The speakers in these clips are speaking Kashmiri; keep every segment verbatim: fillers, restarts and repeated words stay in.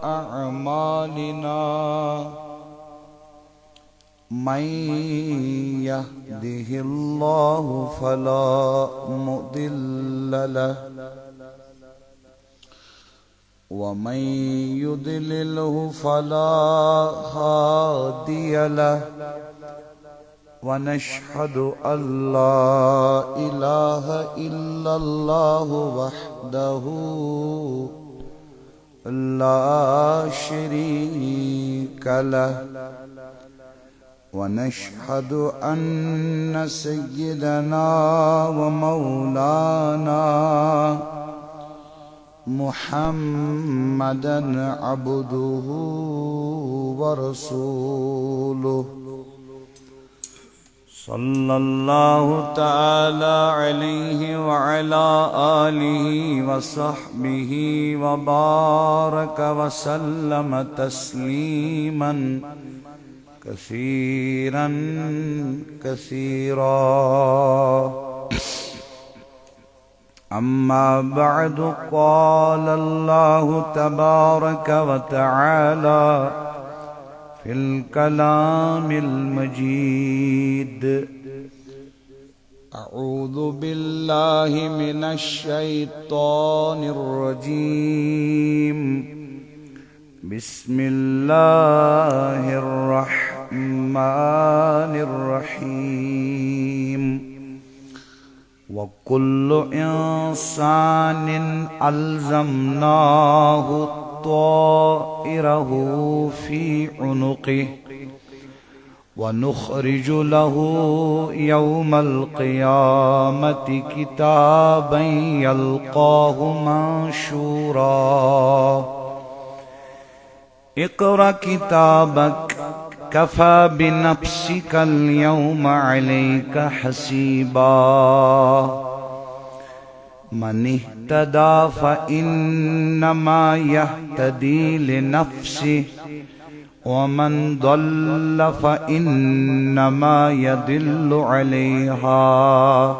أعمالنا، من يهده الله فلا مضل له، ومن يضلله فلا هادي له، ونشهد أن لا إله إلا الله وحده لا شريك له، ونشهد أن سيدنا ومولانا محمدا عبده ورسوله، صلى الله تعالى عليه وعلى آله وصحبه وبارك وسلم تسليما كثيرا كثيرا. أما بعد، قال الله تبارك وتعالى في الكلام المجيد: أعوذ بالله من الشيطان الرجيم. بسم الله الرحمن الرحيم. وكل إنسان ألزمناه طائره في عنقه، ونخرج له يوم القيامة كتابا يلقاه منشورا. اقرأ كتابك، كفى بنفسك اليوم عليك حسيبا. من اهتدى فإنما يهتدي لنفسه، ومن ضل فإنما يضل عليها،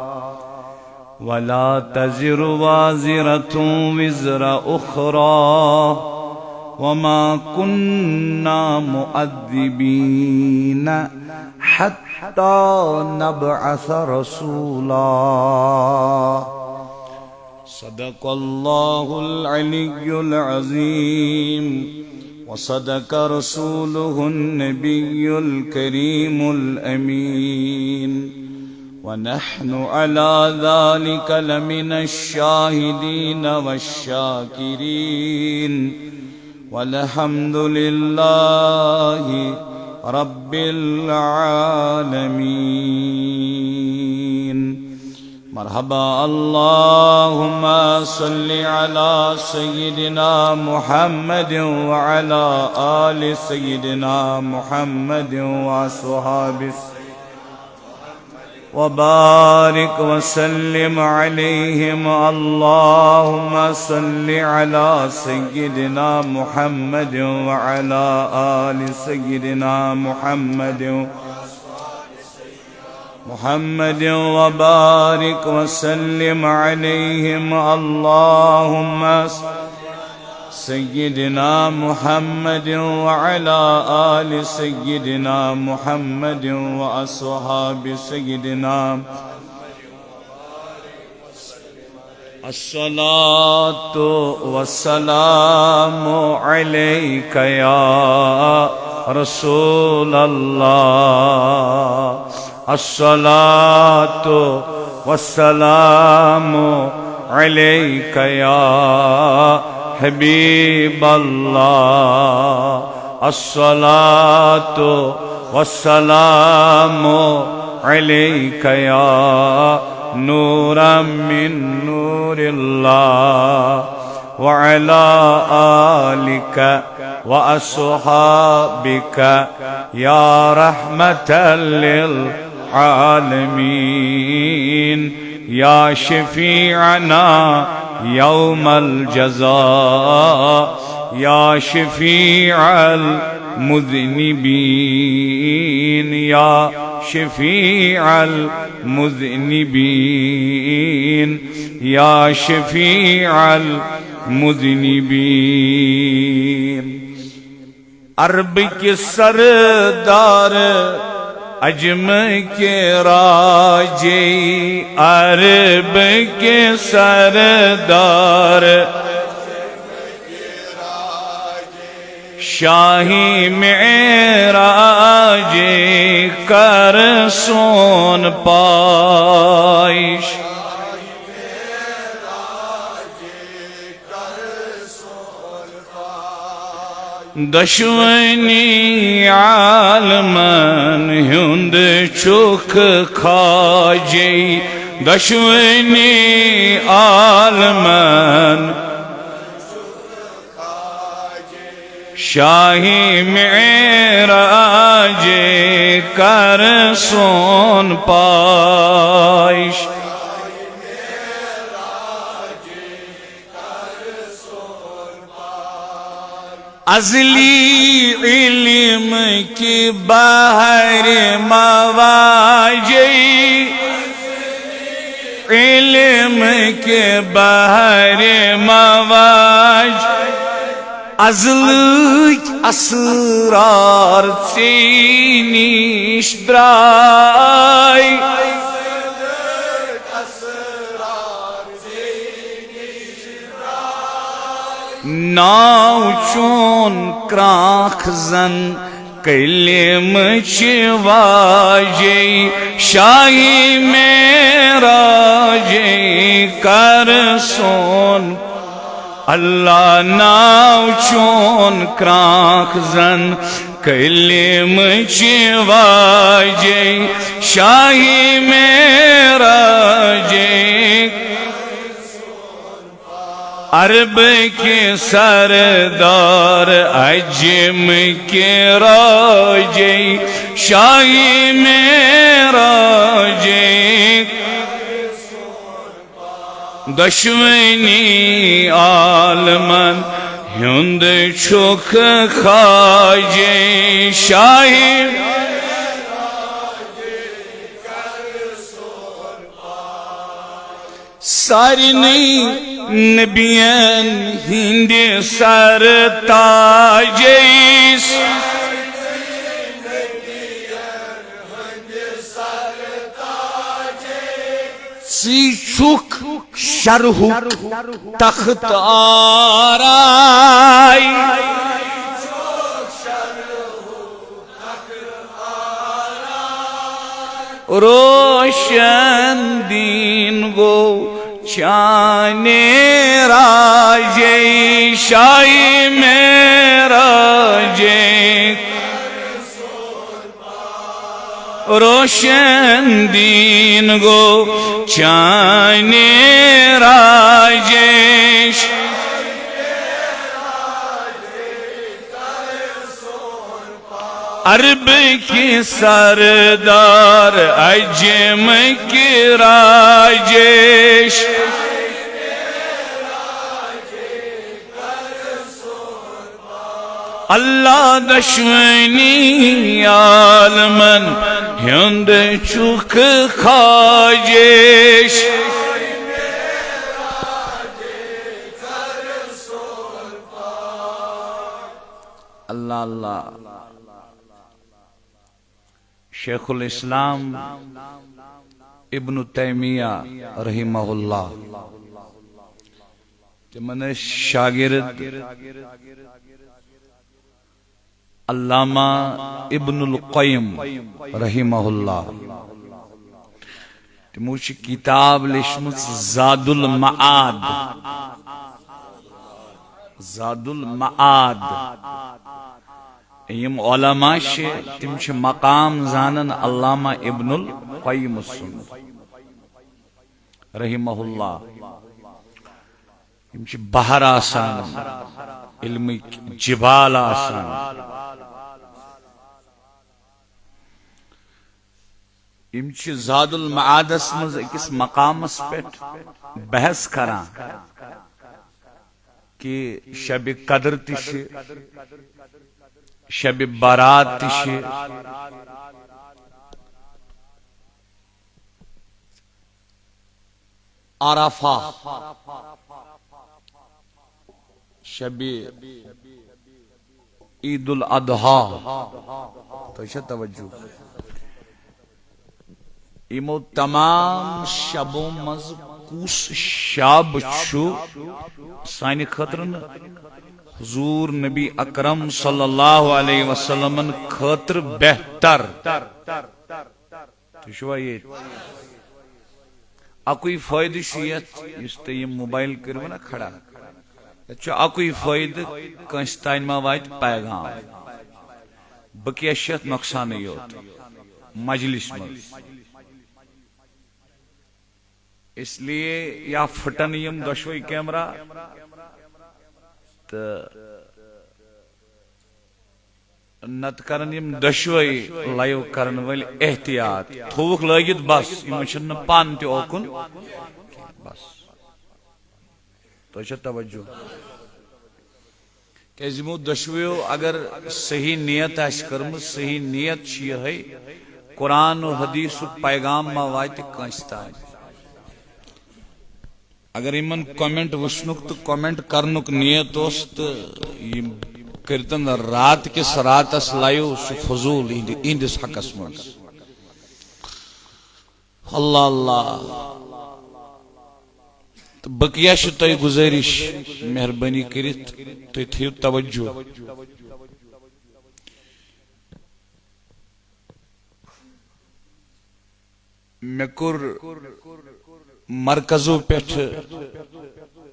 ولا تزر وازرة وزر أخرى، وما كنا معذبين حتى نبعث رسولا. صدق الله العلي العظيم، وصدق رسوله النبي الكريم الأمين، ونحن على ذلك لمن الشاهدين والشاكرين، والحمد لله رب العالمين. مرحبا. اللهم صل على سيدنا محمد وعلى آل سيدنا محمد وأصحابه وبارك وسلم عليهم. اللهم صل على سيدنا محمد وعلى آل سيدنا محمد محمد وبارك وسلم عليهم. اللهم صل على سيدنا محمد وعلى آل سيدنا محمد وأصحاب سيدنا. الصلاة والسلام عليك يا رسول الله، الصلاة والسلام عليك يا حبيب الله، الصلاة والسلام عليك يا نورا من نور الله، وعلى آلك وأصحابك يا رحمة للعالمين، يا شفيعنا يوم الجزاء، يا شفيع المذنبين، يا شفيع المذنبين، يا شفيع المذنبين. عرب کے سردار، عجم کے راجے، عرب کے سردار، شاہی معراج کر سون پائش۔ دشوٕنی عالمن ہُنٛد چھُکھ خواجے، دشوٕنی عالمن۔ شاہی معراج کر سون پائش۔ ازلی علم کی بحر مواجی، علم کے بحر مواج، ازلک اسرار ژے نِش درٛاے۔ ناو چون کرٛاکھ زن کلمہٕ چہِ واجے، شاہی معراجے کر سون۔ اللہ ناو چون کرٛاکھ زن کلمہٕ چہِ واجے، شاہی معراجے۔ عرب کے سردار عجم کے راجے، شاہی معراجے۔ دشوٕنی عالمن ہُنٛد چھُکھ خواجے، شاہی۔ سارنٕے نبین ہٕنٛدِ سر تاجے۔ ژٕے چھُکھ شرحُک تخت آرای۔ روشن دین گو چانے راجے، شاہی معراجے۔ روشن دین گو چانے راجے۔ عرب کے سردار عجم کے راجے۔ اللہ دشوٕنی عالمن ہُنٛد چھُکھ خواجے۔ اللہ اللہ۔ شیخ الاسلام ابن تیمیہ رحمہ اللہ، تِمن ٲسۍ شاگرد علامہ ابن القیم رحمہ اللہ۔ تِمو چھِ کتاب لیچھمٕژ زاد المعاد۔ زاد المعاد۔ یِم علماء چھِ، تِم چھِ مقام زانان علامہ ابن القیم سُنٛد رحمہ اللہ۔ یِم چھِ بحر آسان، علمٕکۍ جبال آسان۔ یِم چھِ زاد المعادس منٛز أکِس مقامس پٮ۪ٹھ بحث کران کہِ شب قدر تہِ چھِ، شب برات تہِ چھِ، عرفہ، شب عید الاضحیٰ۔ تۄہہِ چھا توجہ؟ یِمو تمام شبو منٛز کُس شب چھُ سانہِ خٲطرٕ نہٕ، حضور نبی اکرم صلی اللہ علیہ وسلمن خٲطرٕ بہتر؟ تُہۍ چھِوا ییٚتہِ؟ اَکُے فٲیدٕ چھُ یَتھ، یُس تُہۍ یِم موبایل کٔرِو نا کھڑا، یَتھ چھُ اَکُے فٲیدٕ، کٲنٛسہِ تانۍ ما واتہِ پیغام۔ بقیہ چھُ یَتھ نۄقصانٕے یوت مجلس منٛز۔ اس لیے یا پھٕٹن یِم دۄشوے کیمرہ تہٕ نتہٕ کرن یِم دۄشوے لایو کرن وٲلۍ احتیاط۔ تھووُکھ لٲگِتھ بس، یِمن چھُنہٕ پانہٕ تہِ اوکُن۔ بس۔ تۄہہِ چھا توجہ؟ کیازِ یِمو دۄشوٕیو اگر صحیح نیت آسہِ کٔرمٕژ، صحیح نیت چھِ یِہے، قرآن و حدیثُک پیغام ما واتہِ کٲنٛسہِ تام۔ اگر یِمن کمنٹ وٕچھنُک تہٕ کمنٹ کرنُک نیت اوس تہٕ یِم کٔرتن رات کِس راتس لایو سُہ فضول یِہنٛدِ، یِہنٛدِس حقس منٛز۔ اللہ اللہ۔ تہٕ بقیہ چھِ تۄہہِ گُزٲرِش، مہربٲنی کٔرِتھ تُہۍ تھٲیِو توجہ۔ مےٚ کوٚر مرکزو پٮ۪ٹھٕ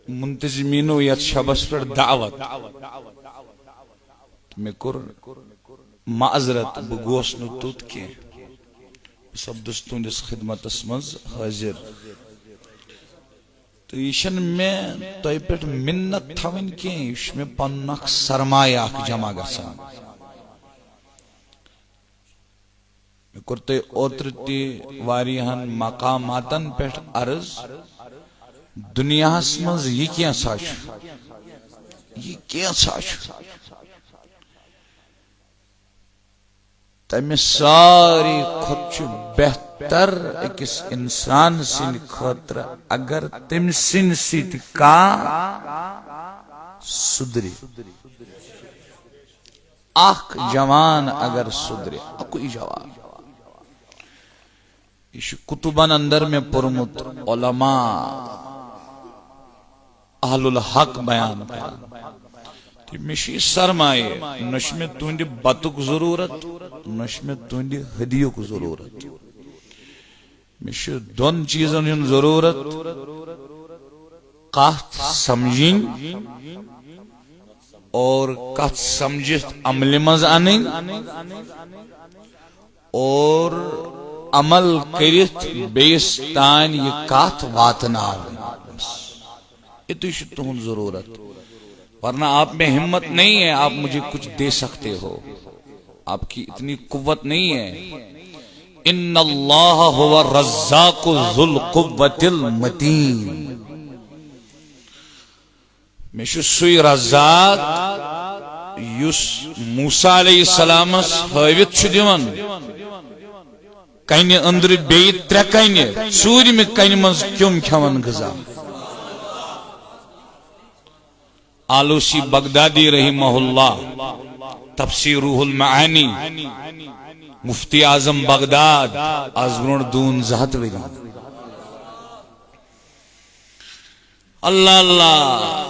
منتظمیٖنو یتھ شبس پٮ۪ٹھ دعوت۔ مےٚ کوٚر معذرت، بہٕ گوس نہٕ توٚت کینٛہہ۔ بہٕ سپدُس تُہنٛدِس خدمتس منٛز حٲضِر۔ تہٕ یہِ چھَنہٕ مےٚ تۄہہِ پٮ۪ٹھ مِنت تھاوٕنۍ کینٛہہ، یہِ چھُ مےٚ پنُن اکھ سرمایہ اکھ جمع گژھان۔ مےٚ کوٚر تۄہہِ اوترٕ تہِ واریاہن مقاماتن پٮ۪ٹھ عرض، دُنیاہس منٛز یہِ کینٛژھا چھُ، یہِ کینٛژھا چھُ۔ تمہِ ساروی کھۄتہٕ چھُ بہتر أکِس انسان سٕنٛدِ خٲطرٕ اگر تٔمۍ سٕنٛدِ سۭتۍ کانٛہہ سُدرِ۔ اکھ جوان اگر سُدرِ، اکُے جوان۔ یہِ چھُ کُتُبن اندر مےٚ پوٚرمُت، علماء اہل الحق بیان کران۔ تہٕ مےٚ چھُ یہِ سرمایہِ، نہ چھُ مےٚ تُہنٛدِ بتُک ضروٗرت، نہ چھُ مےٚ تُہنٛدِ ہدیُک ضروٗرت۔ مےٚ چھُ دۄن چیٖزن ہُنٛد ضروٗرت، کتھ سمجھِنۍ اور کتھ سمجھِتھ عملہِ منٛز انٕنۍ۔ اور عمل کٔرِتھ بیٚیِس تام یہِ کتھ واتناوٕنۍ۔ یِتُے چھُ تُہُنٛد ضروٗرت، ورنہ آپ میں ہمت نہیں ہے، آپ مجھے کچھ دے سکتے ہو، آپ کی اتنی قوت نہیں ہے۔ ان اللہ هو الرزاق ذو القوة المتین۔ مےٚ چھُ سُے رزاق یُس موسیٰ علیہ السلامس ہٲوِتھ چھُ دِوان کنہِ أنٛدرٕ بیٚیہِ ترٛےٚ کنہِ، ژوٗرِمہِ کنہِ منٛز کیوٚم کھٮ۪وان غذا۔ آلوسی بغدادی رحمہ اللہ، تفسیر روح المعانی، مفتی اعظم بغداد، از برونٛٹھ دوٗن زٕ ہتھ ؤری۔ اللہ اللہ۔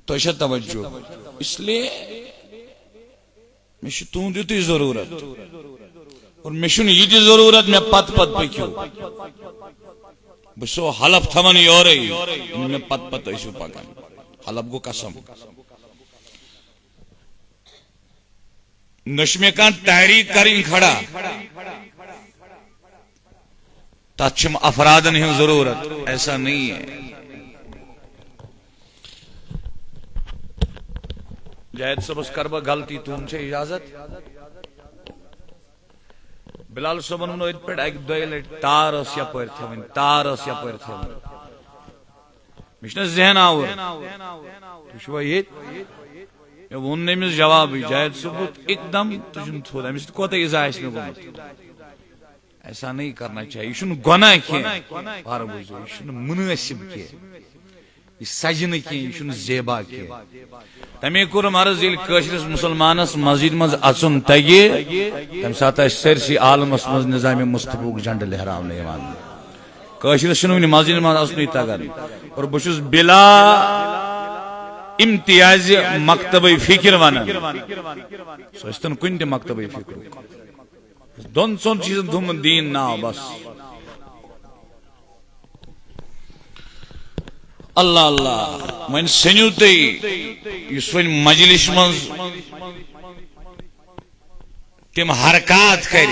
تۄہہِ چھا توجہ؟ اس لیے مےٚ چھُ تُہُنٛد یُتُے ضروٗرت۔ اور مےٚ چھُنہٕ یہِ تہِ ضروٗرت مےٚ پتہٕ پتہٕ پٔکِو۔ بہٕ چھُسو حلف تھاوان یورے، مےٚ پتہٕ پتہٕ ٲسِو پکان۔ حلف گوٚو قسم۔ نہ چھُ مےٚ کانٛہہ تحریک کرٕنۍ کھڑا۔ تتھ چھم افرادن ہٕنٛز ضروٗرت، ایسا نہیں ہے۔ جاوید صٲبس کرٕ بہٕ غلطی، تُہُنٛد چھےٚ اجازت؟ بلال صٲبن ووٚن أتھۍ پٮ۪ٹھ اکہِ دۄیہِ لٹہِ، تار ٲس یپٲرۍ تھاوٕنۍ، تار ٲس یپٲرۍ تھاوٕنۍ۔ مےٚ چھُنہ ذہن آوُر۔ تُہۍ چھِوا ییٚتہِ؟ مےٚ ووٚن نہٕ أمِس جوابٕے، جاوید صٲب ووٚتھ اِکدم، تُہۍ چھِنہٕ تھوٚد، أمِس سۭتۍ کوتاہ ایٖزا آسہِ مےٚ گوٚمُت۔ ایسا نہیں کرنا چاہیے، یہِ چھُنہٕ گۄناہ کینٛہہ۔ وارٕ بوٗزِو، یہِ چھُنہٕ مُنٲسِب کینٛہہ۔ یہِ سجہِ نہٕ کینٛہہ، یہِ چھُنہٕ زیبا کینٛہہ۔ تَمے کوٚرُم عرض، ییٚلہِ کٲشرِس مُسلمانس مسجد منٛز اژُن تگہِ، تَمہِ ساتہٕ آسہِ سٲرسٕے عالمس منٛز نظام مصطفیٰ ہُک جھنڈٕ لہراونہٕ یِوان۔ کٲشرِس چھُنہٕ وُنہِ مسجد منٛز اژنُے تگان۔ اور بہٕ چھُس بلا امتیاز مکتبے فکر ونان۔ سُہ ٲسۍتن کُنہِ تہِ مکتبے فکرُک۔ دۄن ژۄن چیٖزن تھوٚومُت دیٖن ناو بس۔ اللہ اللہ، وۄنۍ سٔنِو تُہۍ، یُس وۄنۍ مجلس منٛز تِم حرکات کرِ،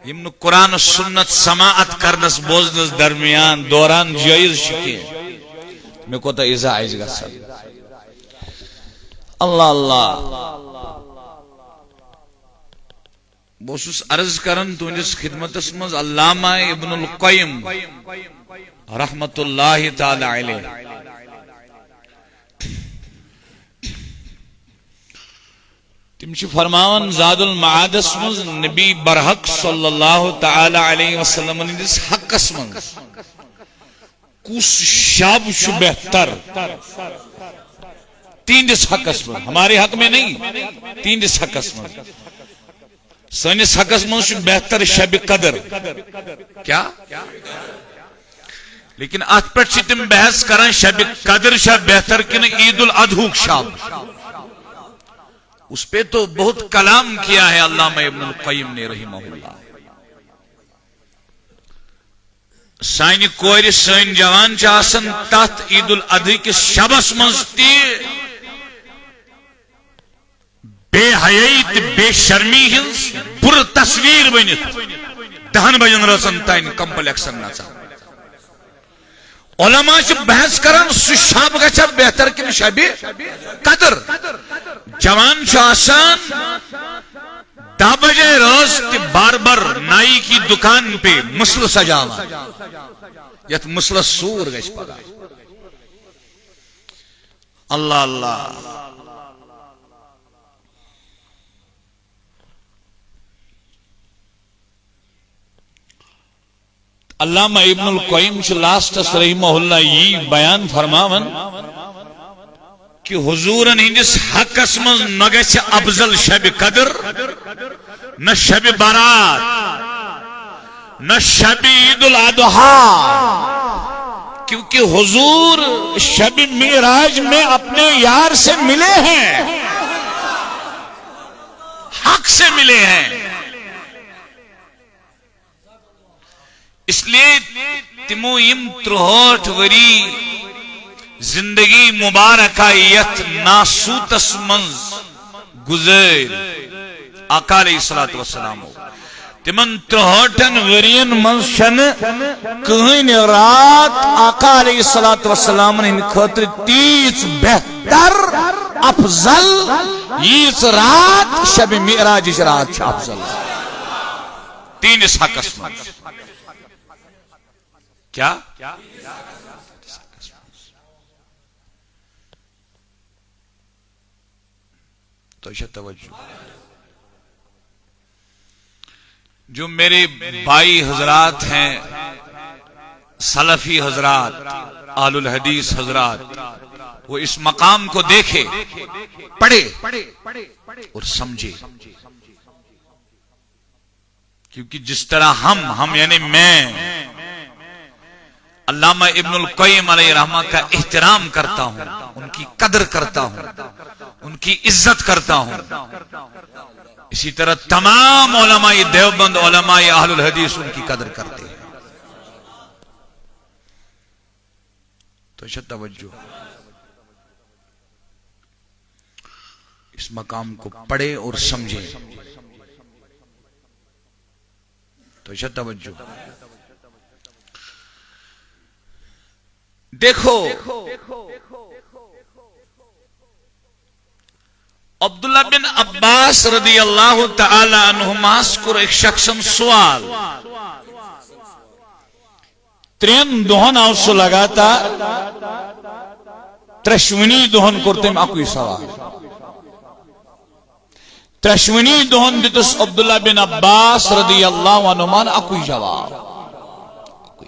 یِم نہٕ قرآن و سنت سماعت کرنس بوزنس درمیان دوران جٲیز چھِ کینٛہہ، مےٚ کوٗتاہ ایٖزا آسہِ گژھان۔ اللہ اللہ۔ بہٕ اوسُس عرض کران تُہنٛدِس خدمتس منٛز علامہ ابن القیم رحمت اللہ تعالی علیہ۔ تِم چھِ فرماوان زاد المعادس منٛز، نبی برحق صلی اللہ تعالی علیہ وسلم ہٕنٛدِس حقس منٛز کُس شب چھُ بہتر؟ تِہنٛدِس حقس منٛز، ہمارے حق میں نہیں، تِہنٛدِس حقس منٛز۔ سٲنِس حقس منٛز چھُ بہتر شب قدر۔ کیا؟ لیکن اتھ پٮ۪ٹھ چھِ تِم بحث کران، شب قدر چھا بہتر کِنہٕ عید الاضحیٰ ہُک شب؟ اس پہ تو بہت کلام کیا ہے علامہ ابن القیم نے رحمہ اللہ۔ سانہِ کورِ، سٲنۍ جوان چھِ آسان تتھ عید الاضحیٰ کِس شبس منٛز تہِ بے حیائی تہٕ بے شرمی ہٕنٛز بُرٕ تصویر بٔنِتھ دہن بجن رٲژن تام کمپلیکسن نژان۔ علماء چھِ بحث کران، سُہ شب گژھِ بہتر کِنہٕ شبِ قدر؟ جوان چھُ آسان دہ بجے رٲژ تہِ بار بار نائی کی دکان پہ مسلہٕ سجاوان، یتھ مسلس سوٗر گژھِ پگاہ۔ اللہ اللہ۔ علامہ ابن القیم چھُ لاسٹس رحمہ اللہ یی بیان فرماوان کہ حضورن ہٕنٛدِس حقس منٛز نہ گژھِ افضل شب قدر، نہ شب برات، نہ شب عید الاضحیٰ، کیونکہ حضور شب معراج میں اپنے یار سے ملے ہیں، حق سے ملے ہیں۔ اس لیے تِمو یِم ترٛہٲٹھ ؤری زندگی مبارکہ یتھ ناسوتس منٛز گُزٲرۍ آقا علیہ الصلوۃ والسلامو، تِمن ترٛہٲٹھن ؤرین منٛز چھنہٕ کٕہٕنۍ رات آقا علیہ الصلوۃ والسلامن ہٕنٛدِ خٲطرٕ تیٖژ بہتر، افضل، ییٖژ رات شب معراجٕچ رات چھِ افضل۔ تِہنٛدِس حقس منٛز۔ کیا؟ تۄہہِ چھا توجہ؟ جو میرے بھائی حضرات ہیں، سلفی حضرات، اہل الحدیث حضرات، وہ اس مقام کو دیکھے، پڑھے اور سمجھے۔ کیونکہ جس طرح ہم، ہم یعنی میں، علامہ ابن القیم علیہ رحمہ کا احترام کرتا ہوں، ان کی قدر کرتا ہوں، ان کی عزت کرتا ہوں، اسی طرح تمام علماء دیوبند، علماء اہل الحدیث ان کی قدر کرتے ہیں۔ تو اچھا توجہ، اس مقام کو پڑھے اور سمجھے۔ تو اچھا توجہ۔ دیکھو، عبداللہ بن عباس رضی اللہ تعالی عنہما کوٚر أکۍ شخصن سوال۔ ترٛٮ۪ن دۄہن آو سُہ لگاتار، ترٛٮ۪شوٕنی دۄہن کوٚر تٔمۍ اکُے سوال۔ ترٛٮ۪شوٕنی دۄہن دِتُس عبداللہ بن عباس رضی اللہ عنہما اکُے جواب۔ اکُے۔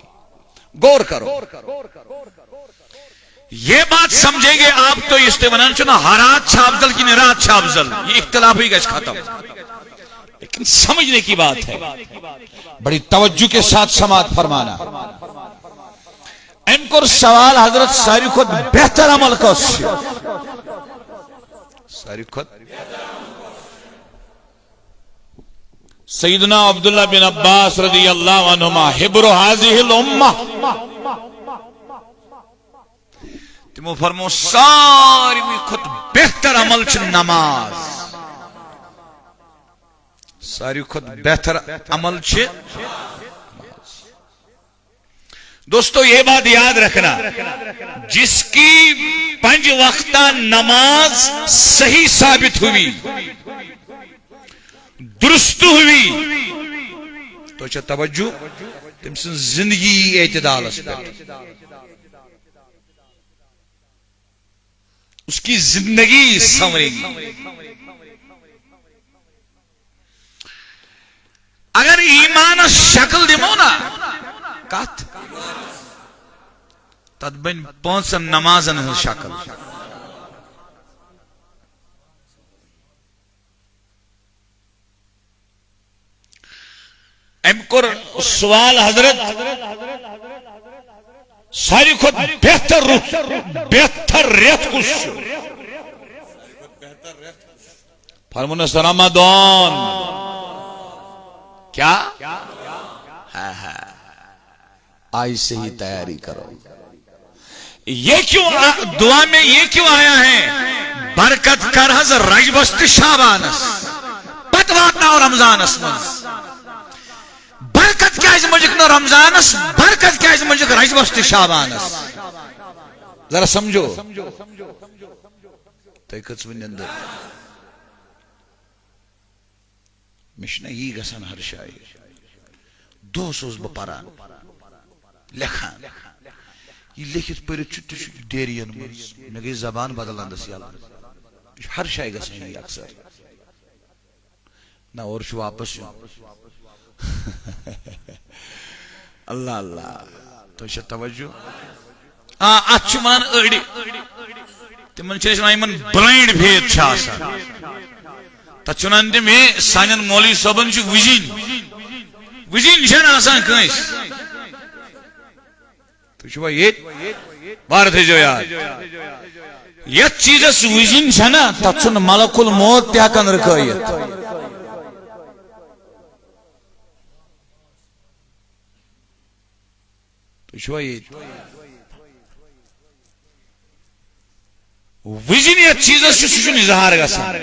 غور کرو۔ یہ بات سمجھیں گے آپ تو اس سے ونان چھنا حرات چھا افضل کی نرات چھا افضل، یہ اختلاف ہی گژھِ ختم۔ لیکن سمجھنے کی بات ہے، بڑی توجہ کے ساتھ سماعت فرمانا۔ أمۍ کوٚر سوال، حضرت، ساروی کھۄتہٕ بہتر عمل کۄس چھِ؟ ساروی کھۄتہٕ سیدنا عبداللہ بن عباس رضی اللہ عنہما، حبر هذه الامة، تِمو فرمو ساروی کھۄتہٕ بہتر عمل چھِ نماز۔ ساروی کھۄتہٕ بہتر عمل چھِ۔ دوستو، یہ بات یاد رکھنا، جس کی پنج وقتہ نماز صحیح ثابت ہوئی، درست ہوئی، تو چھا توجہ، تم سن زندگی اعتدالس پہ، اس کی زندگی سنورے گی۔ اگر ایمانس شکل دِمو نا، کتھ، تتھ بنہِ پانٛژن نمازن ہٕنٛز شکل۔ أمۍ کوٚر سوال، حضرت، ساروی کھۄتہٕ بہتر رُت، بہتر رٮ۪تھ کُس چھُ؟ فرمونس رمضان۔ کیا؟ ہاں، ہاں۔ آج سے ہی تیاری کرو۔ یہ کیوں آ-، دعا میں یہ کیوں آیا ہے؟ برکت کر حض رجبس تہٕ شعبانس، پتہٕ واتناو رمضانس منٛز۔ برکت کیازِ مٔنٛزِکھ نہٕ رمضانس؟ برکت کیازِ مٔنٛزِکھ رجبس تہٕ شعبانس؟ ذرا سمجھو۔ تُہۍ کٔژ وٕنۍ نِندٕر؟ مےٚ چھُنہ یی گژھان ہر جایہِ۔ دۄہس اوسُس بہٕ پران، لیکھان۔ یہِ لیکھِتھ پٔرِتھ چھُ، تہِ چھُ ڈیریَن منٛز۔ مےٚ گٔے زبان بدل اندس یَلہٕ۔ یہِ چھُ ہر جایہِ گژھان یی اکثر۔ نہ، اورٕ چھُ واپس یُن۔ اللہ اللہ۔ تُہۍ چھا توجہ؟ آ، اتھ چھِ ونان أڑۍ۔ تِمن چھِ أسۍ ونان، یِمن blind faith چھِ آسان۔ تتھ چھِ ونان تِم، ہے، سانٮ۪ن مولوی صٲبن چھِ وٕزِنۍ۔ وٕزِنۍ چھَنہٕ آسان کٲنٛسہِ۔ تُہۍ چھِوا ییٚتہِ؟ وارٕ تھٲیزیو یاد۔ یتھ چیٖزس وٕزِنۍ چھَنہ، تتھ چھُنہٕ ملک الموت تہِ ہٮ۪کان رُکٲیِتھ۔ تُہۍ چھِوا ییٚتہِ؟ وٕزِنۍ یتھ چیٖزس چھُ، سُہ چھُنہٕ اظہار گژھان۔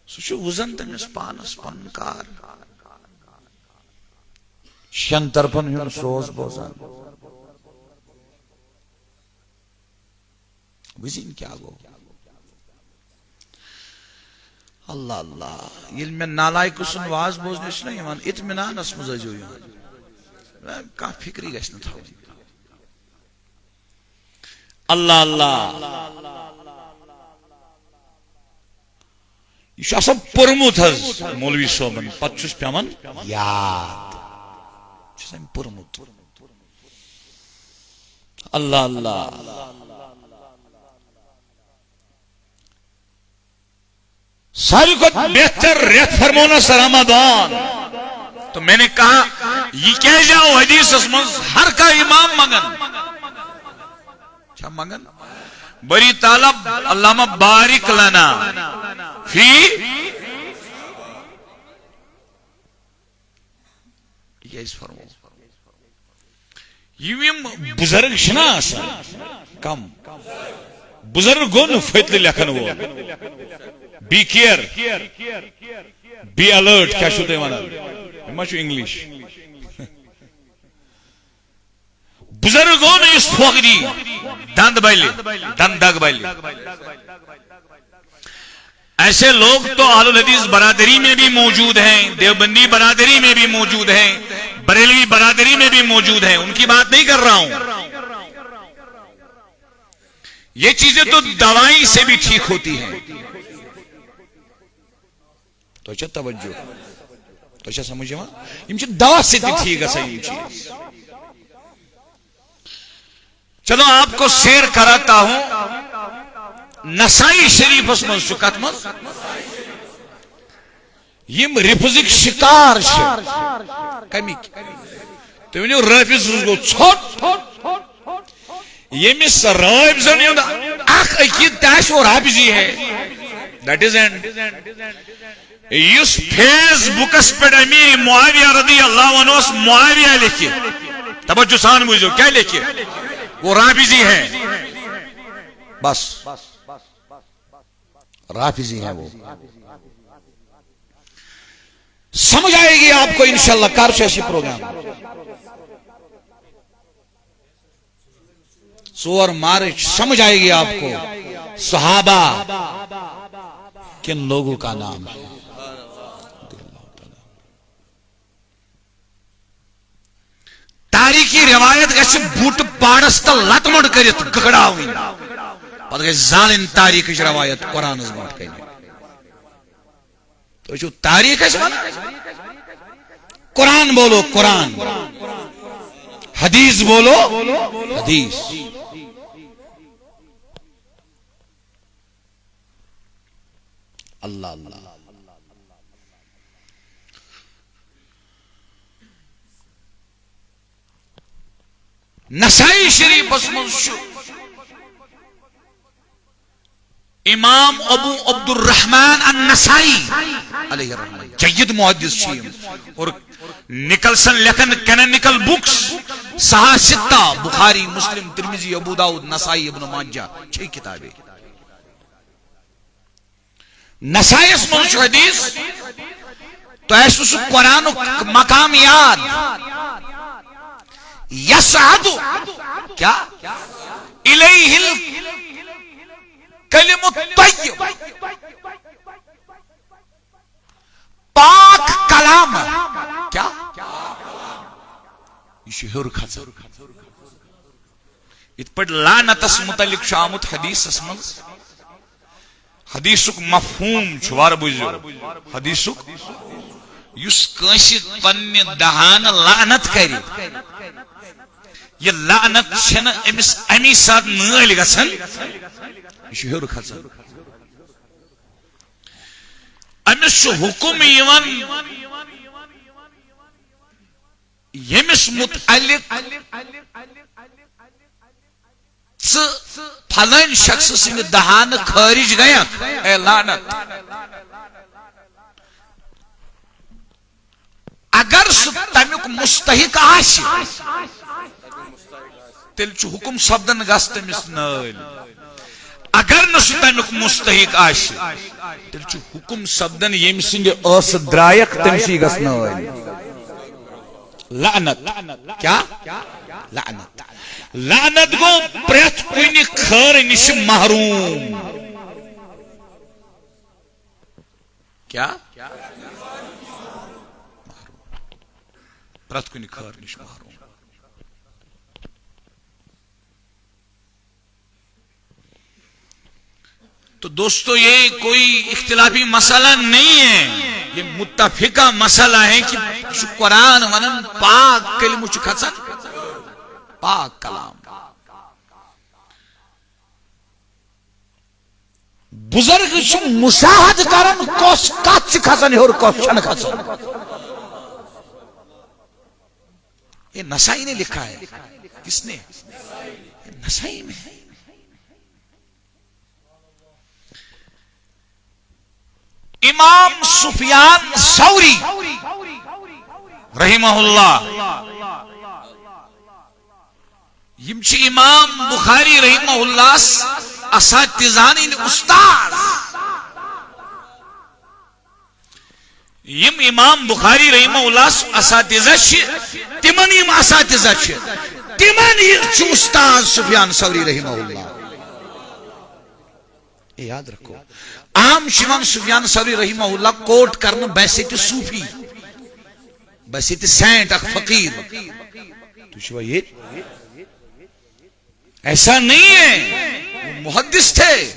سُہ چھُ وٕزان تٔمِس پانس پنُن کار۔ شٮ۪ن طرفن ہُنٛد سوز بوزان۔ وٕزِنۍ کیٛاہ گوٚو؟ اللہ اللہ، ییٚلہِ مےٚ نالایکہٕ سُنٛد واز بوزنہٕ چھُنہ یِوان، اطمینانس منٛز ٲسۍزیو یِوان۔ کانٛہہ فِکرٕے گژھِ نہٕ تھاوٕنۍ۔ اللہ اللہ۔ یہِ چھُ آسان پوٚرمُت حض مولوی صٲبن، پتہٕ چھُس پٮ۪وان یاد۔ چھُس أمۍ پوٚرمُت۔ اللہ اللہ۔ ساروی کھۄتہٕ بہتر رٮ۪تھ فرمونس رمضان۔ تو میں نے کہا، یہ کیازِ آو حدیثس منٛز ہر کانٛہہ امام منگان؟ چھا منگان؟ باری تعالیٰ، اللہم بارک لنا فی۔ یہِ کیازِ فرمو؟ یِم یِم بُزرگ چھِنہ آسان کم، بُزرگ گوٚو نہٕ فتلہٕ لیکھن وول۔ Be care, be alert، کیٛاہ چھُو تُہۍ وَنان؟ یہِ ما چھُ English؟ بُزرگ گوٚو نہٕ یُس پھۄکھ دی، دنٛد بلہِ، دنٛد دگ بلہِ۔ ایسے لوگ تو اہل الحدیث برادری میں بھی موجود ہیں، دیوبندی برادری میں بھی موجود ہیں، بریلوی برادری میں بھی موجود ہیں، ان کی بات نہیں کر رہا ہوں۔ یہ چیزیں تو دوائی سے بھی ٹھیک ہوتی ہیں۔ تۄہہِ چھا توجہ؟ تۄہہِ چھا سمجھ یِوان؟ یِم چھِ دوا سۭتۍ تہِ ٹھیٖک گژھان یِم چیٖز۔ چلو، آپ کو سیر کراتا ہوں۔ نسائی شریفس منٛز چھُ، کتھ منٛز؟ یِم رفضٕکۍ شکار چھِ۔ کمِکۍ؟ تُہۍ ؤنِو، رٲفض گوٚو ژھوٚٹ۔ ییٚمِس رٲفضن ہُنٛد اکھ عقیٖدٕ تہِ آسہِ، وہ رافضی ہے۔ That is end۔ یُس فیس بُکس پٮ۪ٹھ امیر معاویہ رضی اللہ عنہ اوس، معاویہ لیکھِ، توجہ سان بوٗزِو، کیٛاہ لیکھِ؟ وہ رافضی ہے۔ بس، رافضی ہے وہ۔ سمجھ آئے گی آپ کو انشاءاللہ، کر چھُ اَسہِ یہِ پروگرام۔ ژور مارچ، سمجھ آئے گی آپ کو، صحابہ کن لوگوں کا نام ہے۔ تاریخی روایت گژھِ بوٗٹہٕ پاڑس تل لتہٕ مۄنڈ کٔرِتھ گگڑاوٕنۍ، پتہٕ گژھِ زالٕنۍ تاریخٕچ روایت قرآنس برونٛٹھ کنہِ۔ تُہۍ چھِو تاریخ اَسہِ وَنان؟ قرآن بولو، قرآن۔ حدیث بولو، حدیث۔ اللہ اللہ۔ نسائی شریفس منٛز چھُ امام ابو عبدالرحمن النسائی علیہ الرحمہ، جید محدث چھِ یِم۔ اور نکلسن لیکھن کینانیکل بکس، صحاح ستہ، بخاری، مسلم، ترمذی، ابو داؤد، نسائی، ابن ماجہ، چھ کتابیں۔ نسائیس منٛز چھُ حدیث، تۄہہِ آسِوٕ سُہ قرآنُک مقام یاد۔ یصعد، کیا؟ الیہ الکلم الطیب۔ پاک کلام۔ کیا؟ یہِ چھُ ہیوٚر کھسان۔ یِتھ پٲٹھۍ لعنتس متعلق چھُ آمُت حدیثس منٛز، حدیثُک مفہوم چھُ، وارٕ بوٗزِو، حدیثُک، یُس کٲنٛسہِ پننہِ دہانہٕ لعنت کرِ، یہِ لعنت چھنہٕ أمِس امی ساتہٕ نٲلۍ گژھان، یہِ چھُ ہیوٚر کھسان۔ أمِس چھُ حُکم یِوان ییٚمِس مُتعلِق ژٕ فلٲنۍ شخص سٕنٛدِ دہانہٕ خٲرج گٔیکھ، اے لعنت۔ اگر سُہ تمیُک مستحق آسہِ، تیٚلہِ چھُ حُکُم سپدان گژھ تٔمِس نٲلۍ۔ اگر نہٕ سُہ تمیُک مستحق آسہِ، تیٚلہِ چھُ حُکُم سپدان ییٚمہِ سٕنٛدِ ٲسہٕ درٛایکھ تٔمۍ سٕے گژھ نٲلۍ۔ لعنت۔ کیا؟ لعنت۔ لعنت گوٚو پرٛٮ۪تھ کُنہِ خٲر نِش محروم۔ کیا؟ محروم۔ پرٛٮ۪تھ کُنہِ خٲر نِش محروم۔ تو دوستو، یہ کوئی اختلافی مسئلہ نہیں ہے، یہ متفقہ مسئلہ ہے کہ سُہ قرآن ونان پاک کلمہٕ چھُ کھسان، پاک کلام۔ بزرگ چھِ مشاہدٕ کران، کۄس کتھ چھِ کھسان ہیوٚر، کۄس چھنہٕ کھسان۔ یہ نسائی نے لکھا ہے۔ کس نے؟ یہ نسائی میں ہے۔ امام سفیان ثوری رحمہ اللہ، یِم چھِ امام بخاری رحمہ اللہ اساتذہن ہٕنٛدۍ استاد۔ یِم امام بخاری رحمہ اللہ اساتذہ چھِ، تِمن یِم اساتذہ چھِ، تِمن یہِ چھُ استاد سفیان ثوری رحمہ اللہ۔ یہ یاد رکھو، عام چھُ یِوان سفیان ثوری رحمہ اللہ کوٹ کرنہٕ بحیثیت صوفی، بحیثیت سینٹ، اکھ فقیر۔ تُہۍ چھِوا ییٚتہِ؟ ایسا نہیں ہے، وہ محدث تھے۔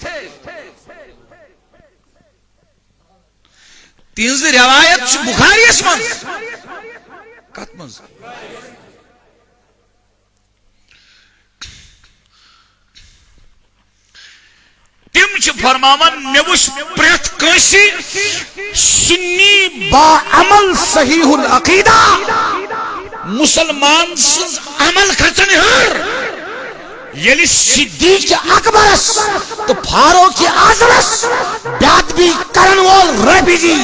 تہنٛز روایت چھِ بخاریس منٛز۔ کتھ منٛز؟ چھُ فرماوان، مےٚ وُچھ پرٛٮ۪تھ کٲنٛسہِ سُنی باعمل صحیح العقیدہ، مُسلمان سٕنٛز عمل کھژان ہیوٚر، ییٚلہِ صدیق اکبرس تہٕ فاروق اعظمس بے ادبی کرن وول رٲفضی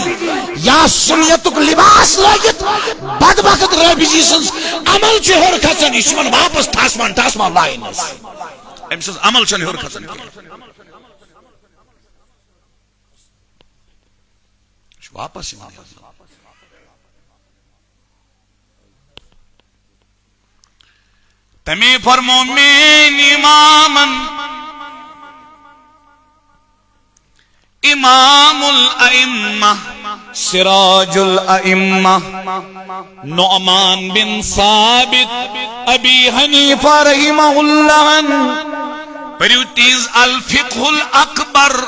یا سنیتُک لباس لٲگِتھ بدبخت رٲفضی سٕنٛز عمل چھُ ہیوٚر کھژان، یہِ چھُ یِمن واپس ٹھاسمان ٹھاسمان لاینس۔ أمۍ سٕنٛز عمل چھنہٕ ہیوٚر کھژان کینٛہہ۔ یہِ چھُ واپس یِوان۔ تَمے فرموو میٛٲنۍ اِمامن، امام الائمہ، سراج الائمہ، نعمان بن ثابت، ابی حنیفہ رحمہ اللہ عنہ، پٔرِو تِہنٛز الفقہ الاکبر۔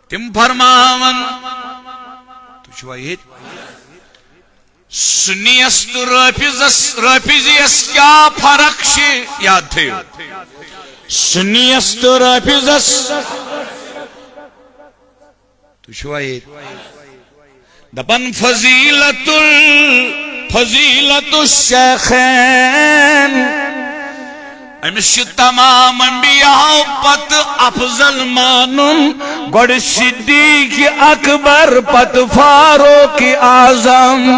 تِم فرماوان، تُہۍ چھِوا ییٚتہِ؟ سُنیَس تہٕ رٲفِضس، رٲفِضیَس کیٛاہ فرق چھِ؟ یاد تھٲیِو۔ سُنیَس تہٕ رٲفِضس۔ تُہۍ چھِوا ییٚتہِ؟ دَپان فضیلت ال-، فضیلت الشیخین۔ أمِس چھُ تمام انبیاء پتہٕ افضل مانُن، گۄڈٕ صدیق اکبر، پتہٕ فاروق اعظم۔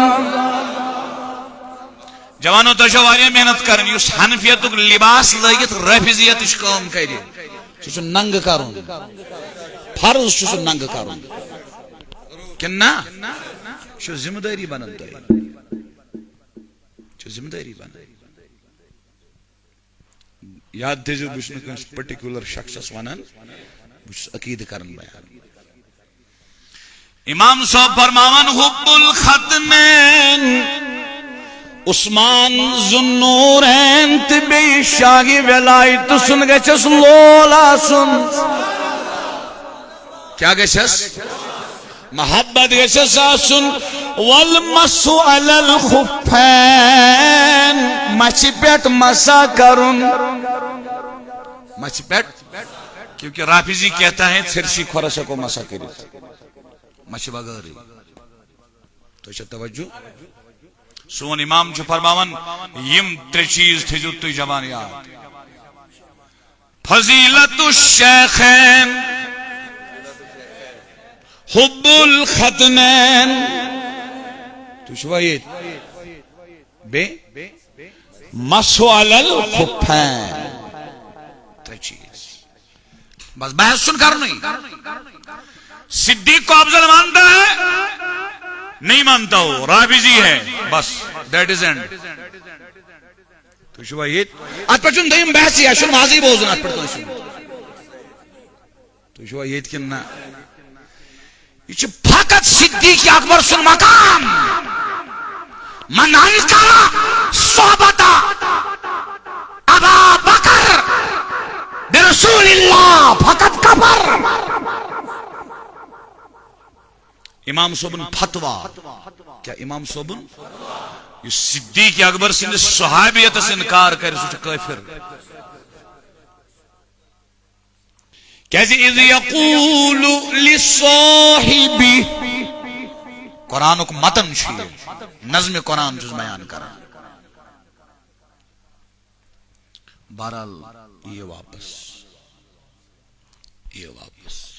جوانو، تۄہہِ چھو واریاہ محنت کرٕنۍ۔ یُس حنفیتُک لباس لٲگِتھ رٲفضیتٕچ کٲم کرِ، سُہ چھُ ننگہٕ کرُن۔ فرض چھُ سُہ ننگہٕ کرُن۔ کِنہٕ نہ؟ یہِ چھُ ذمہٕ دٲری بنان تۄہہِ۔ یہِ چھُ ذمہٕ دٲری بنان۔ یاد تھٲیزیو، بہٕ چھُس نہٕ کٲنٛسہِ پٔٹِکیوٗلر شخصس وَنان، بہٕ چھُس عقیٖدٕ کران بیان۔ امام صٲب فرماوان، حب الختمین، عثمان ذوالنورین تہٕ بیٚیہِ شاہِ ولایتہٕ سُنٛد گژھٮ۪س لول آسُن۔ کیٛاہ گژھٮ۪س؟ محبت گژھٮ۪س آسُن۔ والمسح علی الخفین، مَچھِ پٮ۪ٹھ مسح کرُن۔ مَچھِ پٮ۪ٹھ، کیونکہ رافضی کہتا ہے ژھرسی کھۄرس ہٮ۪کو مسح کٔرِتھ، مَچھِ بغٲرٕے۔ تُہۍ چھا توجہ؟ سون امام چھُ فرماوان، یِم ترٛےٚ چیٖز تھٲیزیو تُہۍ جوان یاد۔ فضیلت الشیخین، حب الختنین۔ تُہۍ چھِوا ییٚتہِ؟ بیٚیہِ؟ مسح علی الخفین۔ ترٛےٚ چیٖز۔ بس بحث چھُنہٕ کرنُے۔ صدیق کو افضل مانتا ہے؟ نہیں مانتا ہو، رافضی ہے۔ بس، that is end۔ تُہۍ چھِوا ییٚتہِ؟ اتھ پٮ۪ٹھ چھُنہٕ دوٚیِم بحثٕے، اَسہِ چھُنہٕ وازٕے بوزُن اتھ پٮ۪ٹھ کٲنٛسہِ ہُنٛد۔ تُہۍ چھِوا ییٚتہِ کِنہٕ نہ؟ یہِ چھُ فقط صدیق اکبر سُنٛد مقام۔ من انکر صحبت ابا بکر برسول اللہ فقد کفر۔ امام صٲبُن فتوا۔ کیٛاہ امام صٲبُن؟ یُس صدیق اکبر سٕنٛدِس صحابیتس انکار کرِ، سُہ چھُ کٲفر۔ کیازِ اذ یقول لصاحبہ، قرآنُک متن چھُ یہِ، نظمِ قرآن چھُس بیان کران۔ بہرحال، یہِ واپس، یہِ واپس۔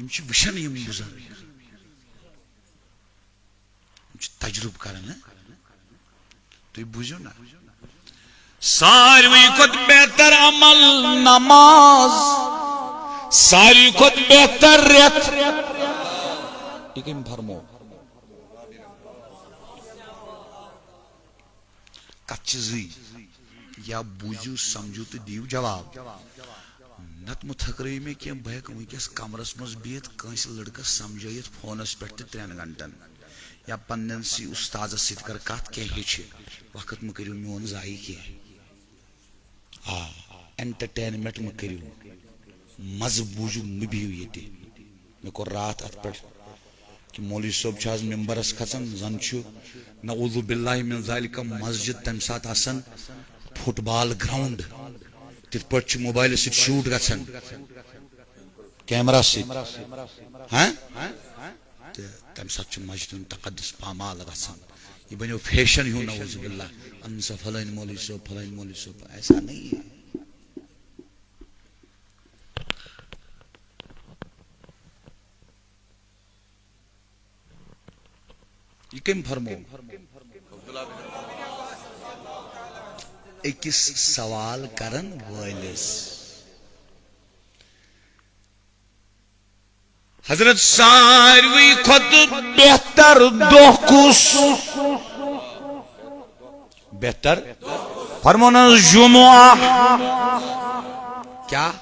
یِم چھِ وٕچھان یِم بُزرگ۔ یِم چھِ تجرُبہٕ کران، ہہ؟ تُہۍ بوٗزِو نا۔ ساروی کھۄتہٕ بہتر عمل نماز، ساروی کھۄتہٕ بہتر رٮ۪تھ۔ یہِ کٔمۍ فرموو؟ کتھ چھِ زٕے، یا بوٗزِو، سمجھِو تہٕ دِیِو جواب۔ نتہٕ مہٕ تھٔکرٲیِو مےٚ کینٛہہ، بہٕ ہٮ۪کہٕ وٕنکیٚس کمرس منٛز بِہِتھ کٲنٛسہِ لڑکس سمجھٲیِتھ فونس پٮ۪ٹھ تہِ ترٛٮ۪ن گھنٹن، یا پننٮ۪ن سی استادس سۭتۍ کرٕ کتھ، کینٛہہ ہیٚچھِ۔ وقت مہٕ کٔرِو میون ضایع کینٛہہ۔ آ، انٹرٹینمنٹ مہٕ کٔرِو، مزٕ بوٗزِو، مہٕ بِہِو ییٚتہِ۔ مےٚ کوٚر راتھ اتھ پٮ۪ٹھ مولوی صٲب چھُ آز ممبرس کھژان، زن چھُ نعوذ باللہ من ذالک مسجد تمہِ ساتہٕ آسان فٹ بال گراؤنڈ۔ تِتھ پٲٹھۍ چھُ موبایلہٕ سۭتۍ شوٹ گژھان، کیمرہ سۭتۍ۔ ہاں؟ تہٕ تمہِ ساتہٕ چھُ مسجد تقدس پامال گژھان۔ یہِ بنیو فیشن ہیوٗ، نعوذ باللہ۔ اہن سا، فلٲنۍ مولوی صٲب، فلٲنۍ مولوی صٲب، ایسا نہیں ہے۔ یہِ کٔمۍ فرموو؟ أکِس سوال کرن وٲلِس۔ حضرت، ساروی کھۄتہٕ بہتر دۄہ کُس؟ بہتر۔ فرموو نہ حظ جمعہ۔ کیا؟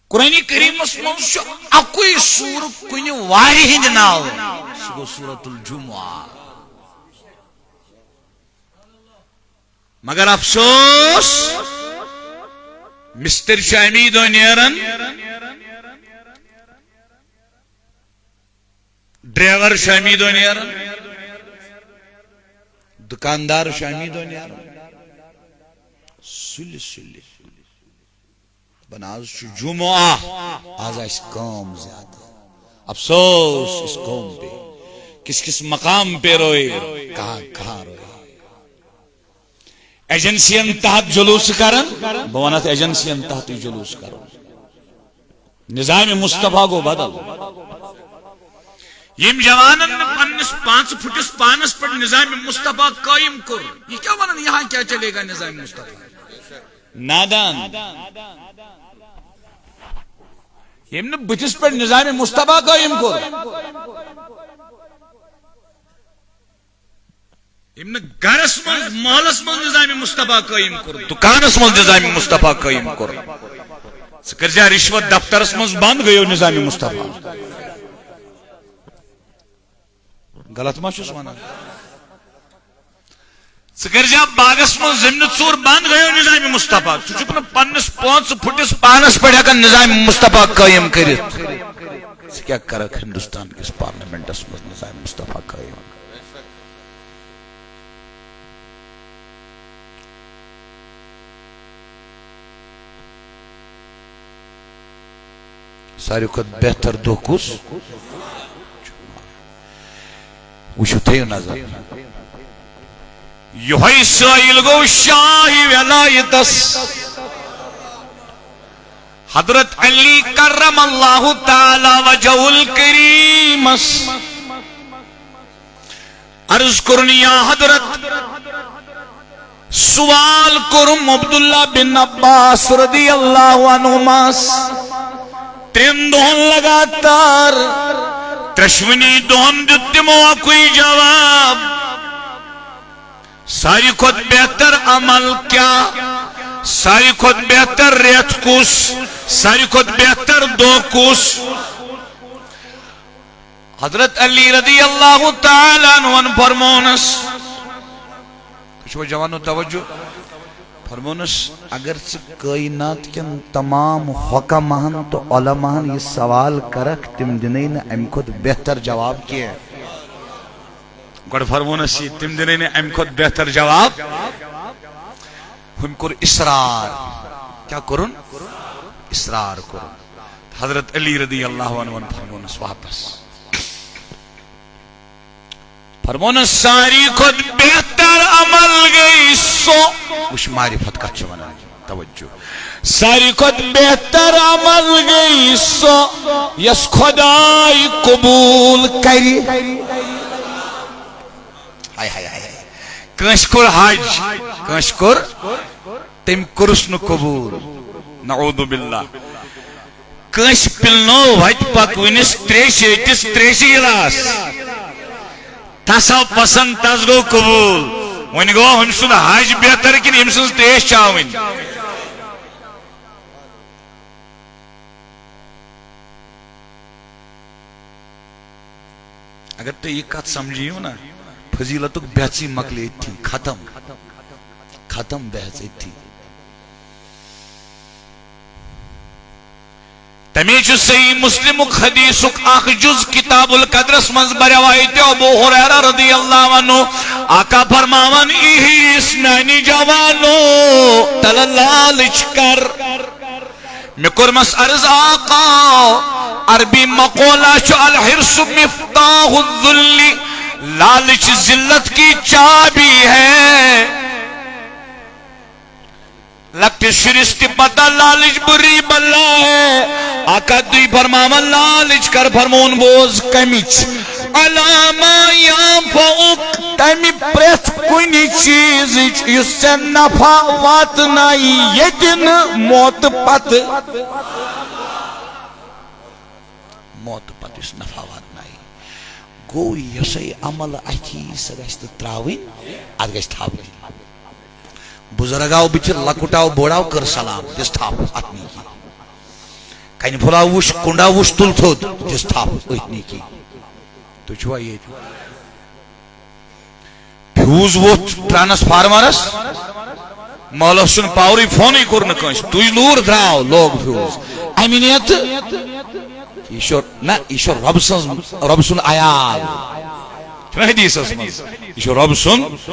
قرآن کریمس منٛز چھُ اکُے سورٕ کُنہِ وارِ ہٕنٛدِ ناوٕ، سُہ گوٚو سورۃ الجمعہ۔ مگر افسوس، مستری چھُ امی دۄہ نیران، ڈرائیور چھُ امی دۄہ نیران، دکاندار چھُ امی دۄہ نیران۔ سُلہِ سُلہِ۔ دپان، آز چھُ جمعہ، آز آسہِ کٲم زیادٕ۔ افسوس اس قوم پہ، کس کس مقام پہ روئے، کہاں کہاں روئے۔ ایجنسین تحت جلوس کرن، بہٕ ونہٕ اتھ ایجنسین تحت جلوس کرن۔ نظام مصطفیٰ گوٚو بدل۔ ییٚمۍ جوانن نہٕ پننِس پانٛژھ پھٕٹِس پانس پٮ۪ٹھ نظام مصطفیٰ قٲیِم کوٚر، یہِ کیٛاہ ونان، یہاں کیا چلے گا نظام مصطفیٰ؟ نادان۔ ییٚمۍ نہٕ بٕتھِس پٮ۪ٹھ نظام مصطفیٰ قٲیِم کوٚر، ییٚمۍ نہٕ گرس منٛز، محلس منٛز نظام مصطفیٰ قٲیِم کوٚر، دُکانس منٛز نظام مصطفیٰ قٲیِم کوٚر۔ ژٕ کٔرۍ زِ رشوت دفترس منٛز بنٛد، گٔیو نظام مصطفیٰ۔ غلط ما چھُس ونان؟ ژٕ کٔرۍ زِ باغس منٛز زٔمیٖنہٕ ژوٗر بنٛد، گٔیو نظام مصطفیٰ۔ ژٕ چھُکھ نہٕ پننِس پانٛژھ پھٕٹِس پانس پٮ۪ٹھ ہٮ۪کان نظام مصطفیٰ قٲیِم کٔرِتھ۔ ژٕ کیٛاہ کرکھ ہندوستان کِس پارلیمنٹس منٛز نظام مصطفیٰ قٲیِم؟ ساروی کھۄتہٕ بہتر دۄہ کُس؟ وٕچھِو، تھٲیِو نظر۔ یِہوٚے سٲیِل گوٚو شاہہِ ولایتس۔ حضرت علی کرم اللہ تعالی وجہ الکریمس عرض کوٚرُن، یا حضرت، سوال کوٚرُم عبداللہ بن عباس رضی اللہ عنہماس۔ ترٛٮ۪ن دۄہن لگاتار، ترٛٮ۪شوٕنی دۄہن دیُت تِمو اکُے جواب۔ ساروی کھۄتہٕ بہتر عمل کیٛاہ؟ ساروی کھۄتہٕ بہتر رٮ۪تھ کُس؟ ساروی کھۄتہٕ بہتر دۄہ کُس؟ حضرت علی رضی اللہ تعالیٰ عنہن فرمونس، تُہۍ چھِوا جوانو توجہ؟ فرمونس، اگر ژٕ کائنات کٮ۪ن تمام حکماہن تہٕ علماہن یہِ سوال کرکھ، تِم دِنے نہٕ امہِ کھۄتہٕ بہتر جواب کینٛہہ۔ گۄڈٕ فرمونس یہِ، تِم دِنے نہٕ امہِ کھۄتہٕ بہتر جواب۔ ہُمۍ کوٚر اصرار۔ کیٛاہ کوٚرُن؟ اصرار کوٚرُن۔ حضرت علی رضی اللہ عنہ فرمونس واپس۔ فرمونس، ساروی کھۄتہٕ بہتر عمل گٔے سۄ۔ وٕچھ، معرفت کتھ چھِ ونان، توجہ۔ ساروی کھۄتہٕ بہتر عمل گٔے سۄ، یۄس خۄداے قبوٗل کرِ۔ ہاے ہاے ہاے ہاے۔ کٲنٛسہِ کوٚر حج، کٲنٛسہِ کوٚر، تٔمۍ کوٚرُس نہٕ قبوٗل۔ نعوذ باللہ۔ کٲنٛسہِ پِلنو وتہِ پکوٕنِس تریشہِ ہیٚٹِس تریشہِ گِلاس۔ تس آو پسنٛد، تس گوٚو قبوٗل۔ وۄنۍ گوٚو أمۍ سُنٛد حج بہتر کِنہٕ أمۍ سٕنٛز تریش چاوٕنۍ؟ اگر تُہۍ یہِ کتھ سمجھِو نا، فضیلتُک بحثٕے مۄکلہِ أتھی، ختم، ختم بحث أتھی۔ تمے چھُ صحیح مسلمُک حدیثُک اکھ جُز کتاب القدرس منٛز بروایت ابو ہریرہ رضی اللہ عنہ، آقا فرماوان، "ایہیس میانہِ جوانو، تلہ لالچ کر۔" مےٚ کوٚرمس عرض، "آقا، عربی مقولہ چھُ، الحرص مفتاح الذل، لالچ ذلت کی چابی ہے۔" لۄکٹِس شُرِس تہِ پتہ، لالچ بری بلا ہے۔ آقا تُہۍ فرماوان، لالچ کر، فرمون بوز کمِچ؟ علامہ یا فوق، تمہِ پرٛٮ۪تھ کُنہِ چیٖزٕچ یُس ژےٚ نفع واتنایہِ ییٚتہِ نہٕ موتہٕ پتہٕ۔ موتہٕ پتہٕ یُس نفع واتنایہِ۔ گوٚو، یۄسے عمل اَتھی، سۄ گژھِ نہٕ ترٛاوٕنۍ، اَتھ گژھِ تھپھ دِنۍ۔ بُزرگ آو بٕتھِ، لۄکُٹ آو، بوٚڑ آو، کٔر سلام، دِژ تھپھ اَتھ نیکی۔ کنہِ پھوٚل آو وُچھ، کُنڈ آو وُچھ، تُل تھوٚد، دِژ تھپھ أتھۍ نیکی۔ تُہۍ چھِوا ییٚتہِ؟ فیوز ووٚتھ ٹرانسفارمرس، محلس چھُنہٕ پاورٕے، فونٕے کوٚر نہٕ کٲنٛسہِ، تُج لوٗر، درٛاو، لوگ فیوز۔ امہِ نیتہٕ یہِ چھُ، نہ، یہِ چھُ رۄب سٕنٛز، رۄب سُنٛد عیال۔ چھُنہ حدیثس منٛز، یہِ چھُ رۄب سُنٛد،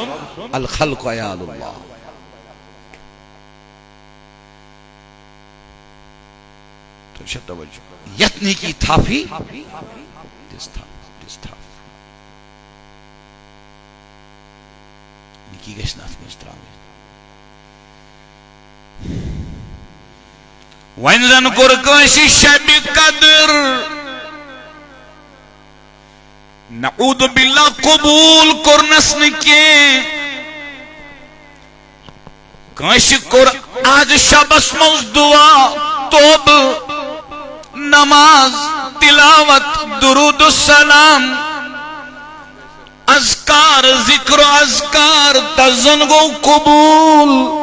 الخلق عیال اللہ۔ تُہۍ چھا توجہ؟ یتھ نیکی تھپھ یی، دِژ تھپھ، دِژ تھپھ۔ نیکی گژھِ نہٕ اتھ منٛز ترٛاوٕنۍ۔ وۄنۍ زن کوٚر کٲنٛسہِ شبِ قدر، نعوذ باللہ، قبول کوٚرنس نہٕ کینٛہہ۔ کٲنٛسہِ کوٚر اتھ شبس منٛز دعا، توبہٕ، نماز، تلاوت، درود و سلام، اذکار، ذکر و اذکار، تس زن گوٚو قبول۔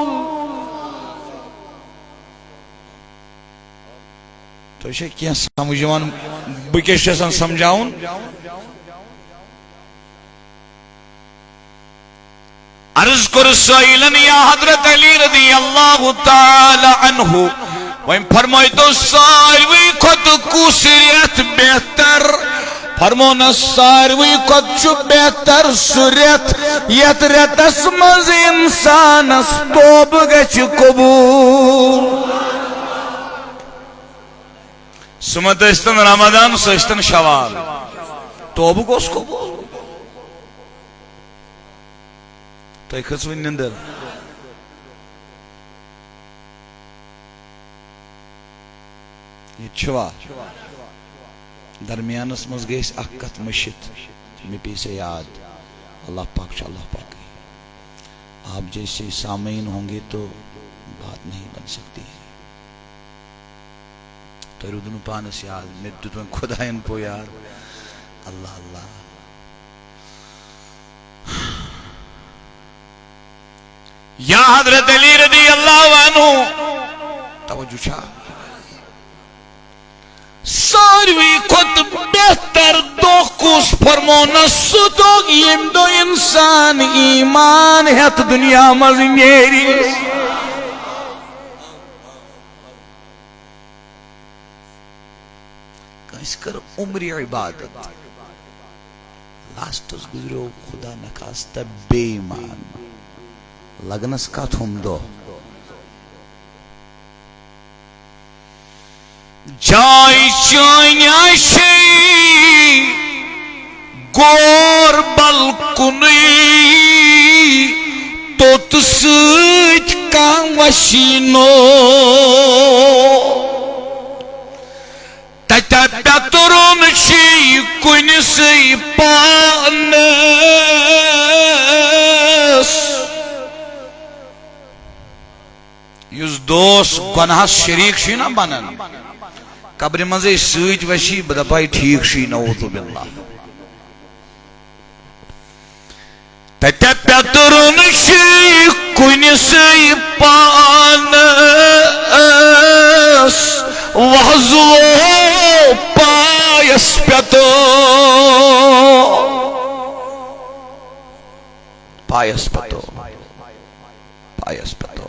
تۄہہِ چھا کینٛہہ سمجھ یِوان؟ بہٕ کیٛاہ چھُس یژھان سمجھاوُن؟ عرض کوٚر سائلن، یا حضرت علی رضی اللہ تعالی عنہ، وۄنۍ فرمٲیتو ساروٕے کھۄتہٕ کُس رٮ۪تھ بہتر؟ فرمونس، ساروٕے کھۄتہٕ چھُ بہتر سُہ رٮ۪تھ یتھ رٮ۪تس منٛز انسانس توبہٕ گژھِ قبول۔ سُہ مہ تہٕ ٲسۍتن رمضان، سُہ ٲسۍتن شوال، توبہٕ گوٚژھ قبول۔ تۄہہِ کھٔژوٕ نِندٕر؟ ییٚتہِ چھُوا؟ درمیانس منٛز گٔے أسۍ اکھ کتھ مٔشِتھ، مےٚ پیٚیہِ سۄ یاد۔ اللہ پاک چھُ اللہ پاکٕے۔ آپ جیسے سامعین ہوں گے تو بات نہیں بن سکتی ہے۔ تۄہہِ روٗدوٕ نہٕ پانس یاد، مےٚ دیُت وۄنۍ خۄداین پو یاد۔ اللہ اللہ۔ یا حضرت علی رضی اللہ عنہ، توجہ چھا؟ ساروی کھۄتہٕ بہتر دۄہ کُس؟ فرمونس، سُہ دۄہ ییٚمہِ دۄہ انسان ایمان ہٮ۪تھ دُنیا منٛز نیرِ۔ کٲنٛسہِ کٔر عمرِ عبادت، لاسٹس گُزریو خدا نخواستہ بے ایمان، لگنس کتھ ہُم دۄہ؟ جاے چٲنۍ آسے غور بلکُنٕے، توٚت سۭتۍ کانٛہہ وسیٖنو۔ تتہِ پٮ۪ترُن چھُے کُنہِ سٕے پانس۔ یُس دوست گۄناہس شریٖک چھُے نا بنان، قبرِ منٛزے سۭتۍ وسی، بہٕ دپے ٹھیٖک چھُے، نعوذ باللہ۔ تتہِ پٮ۪ترُن چھُے کُنہِ سٕے پانس، وۄزلو پایس پٮ۪تو، پایس پٮ۪تو، پایس پٮ۪تو۔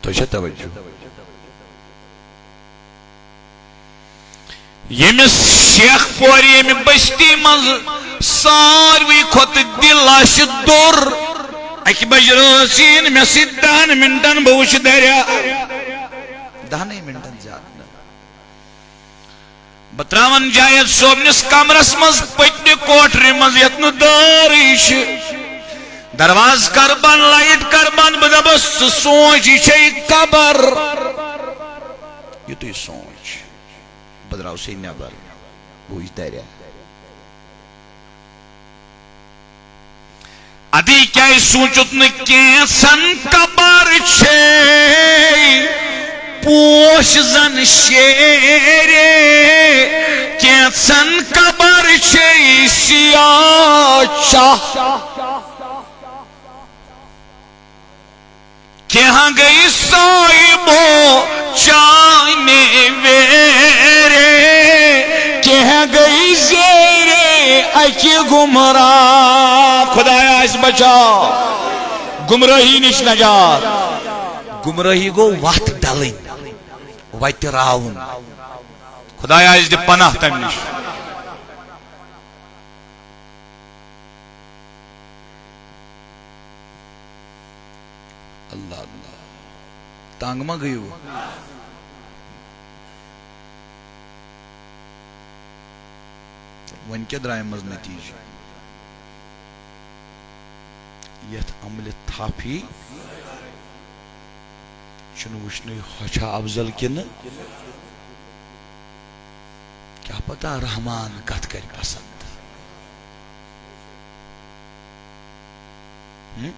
تۄہہِ چھا توجہ؟ ییٚمِس شیخ پورِ، ییٚمہِ بستی منٛز ساروٕے کھۄتہٕ دِل آسہِ دوٚر، اَکہِ بجہِ رٲژ یِن مےٚ سۭتۍ دَہَن مِنٹَن، بہٕ وٕچھِ دریا۔ دَہنٕے مِنٹَن، زیادٕ نہٕ۔ بہٕ ترٛاوَن جاوید صٲبنِس کمرس منٛز، پٔتمہِ کوٹھرِ منٛز، یَتھ نہٕ دٲرٕے چھِ۔ دروازٕ کر بنٛد، لایٹ کر بنٛد، بہٕ دَپَس، ژٕ سونٛچ، یہِ چھے قبر۔ یُتُے سونٛچ، بہٕ درٛاوسَے نٮ۪بر، بہٕ وٕچھِ دریا۔ ادی کیازِ سوٗنٛچُتھ نہٕ، کینٛژن قبر چھے پوش زن شیرے، کینٛژن قبر چھے سیاہ چاہ۔ کینٛہہ گٔے صاحبو چانہِ ویرے، کینٛہہ گٔے زیرے اکہِ گمراہ۔ خدایا، اَسہِ بچاو گمراہی نِش نجات۔ گمراہی گوٚو وتھ ڈلٕنۍ، وتہِ راوُن۔ خدایا، اَسہِ دِ پناہ تمہِ نِش۔ اللہ اللہ، تنگ ما گٔیو؟ وۄنۍ کیٛاہ درٛاے منٛز نتیٖجہٕ؟ یتھ عملہِ تھپھ یی، چھُنہٕ وٕچھنُے ہۄ چھا افضل کِنہٕ۔ کیٛاہ پتہ رحمان کتھ کرِ پسند۔ ہم؟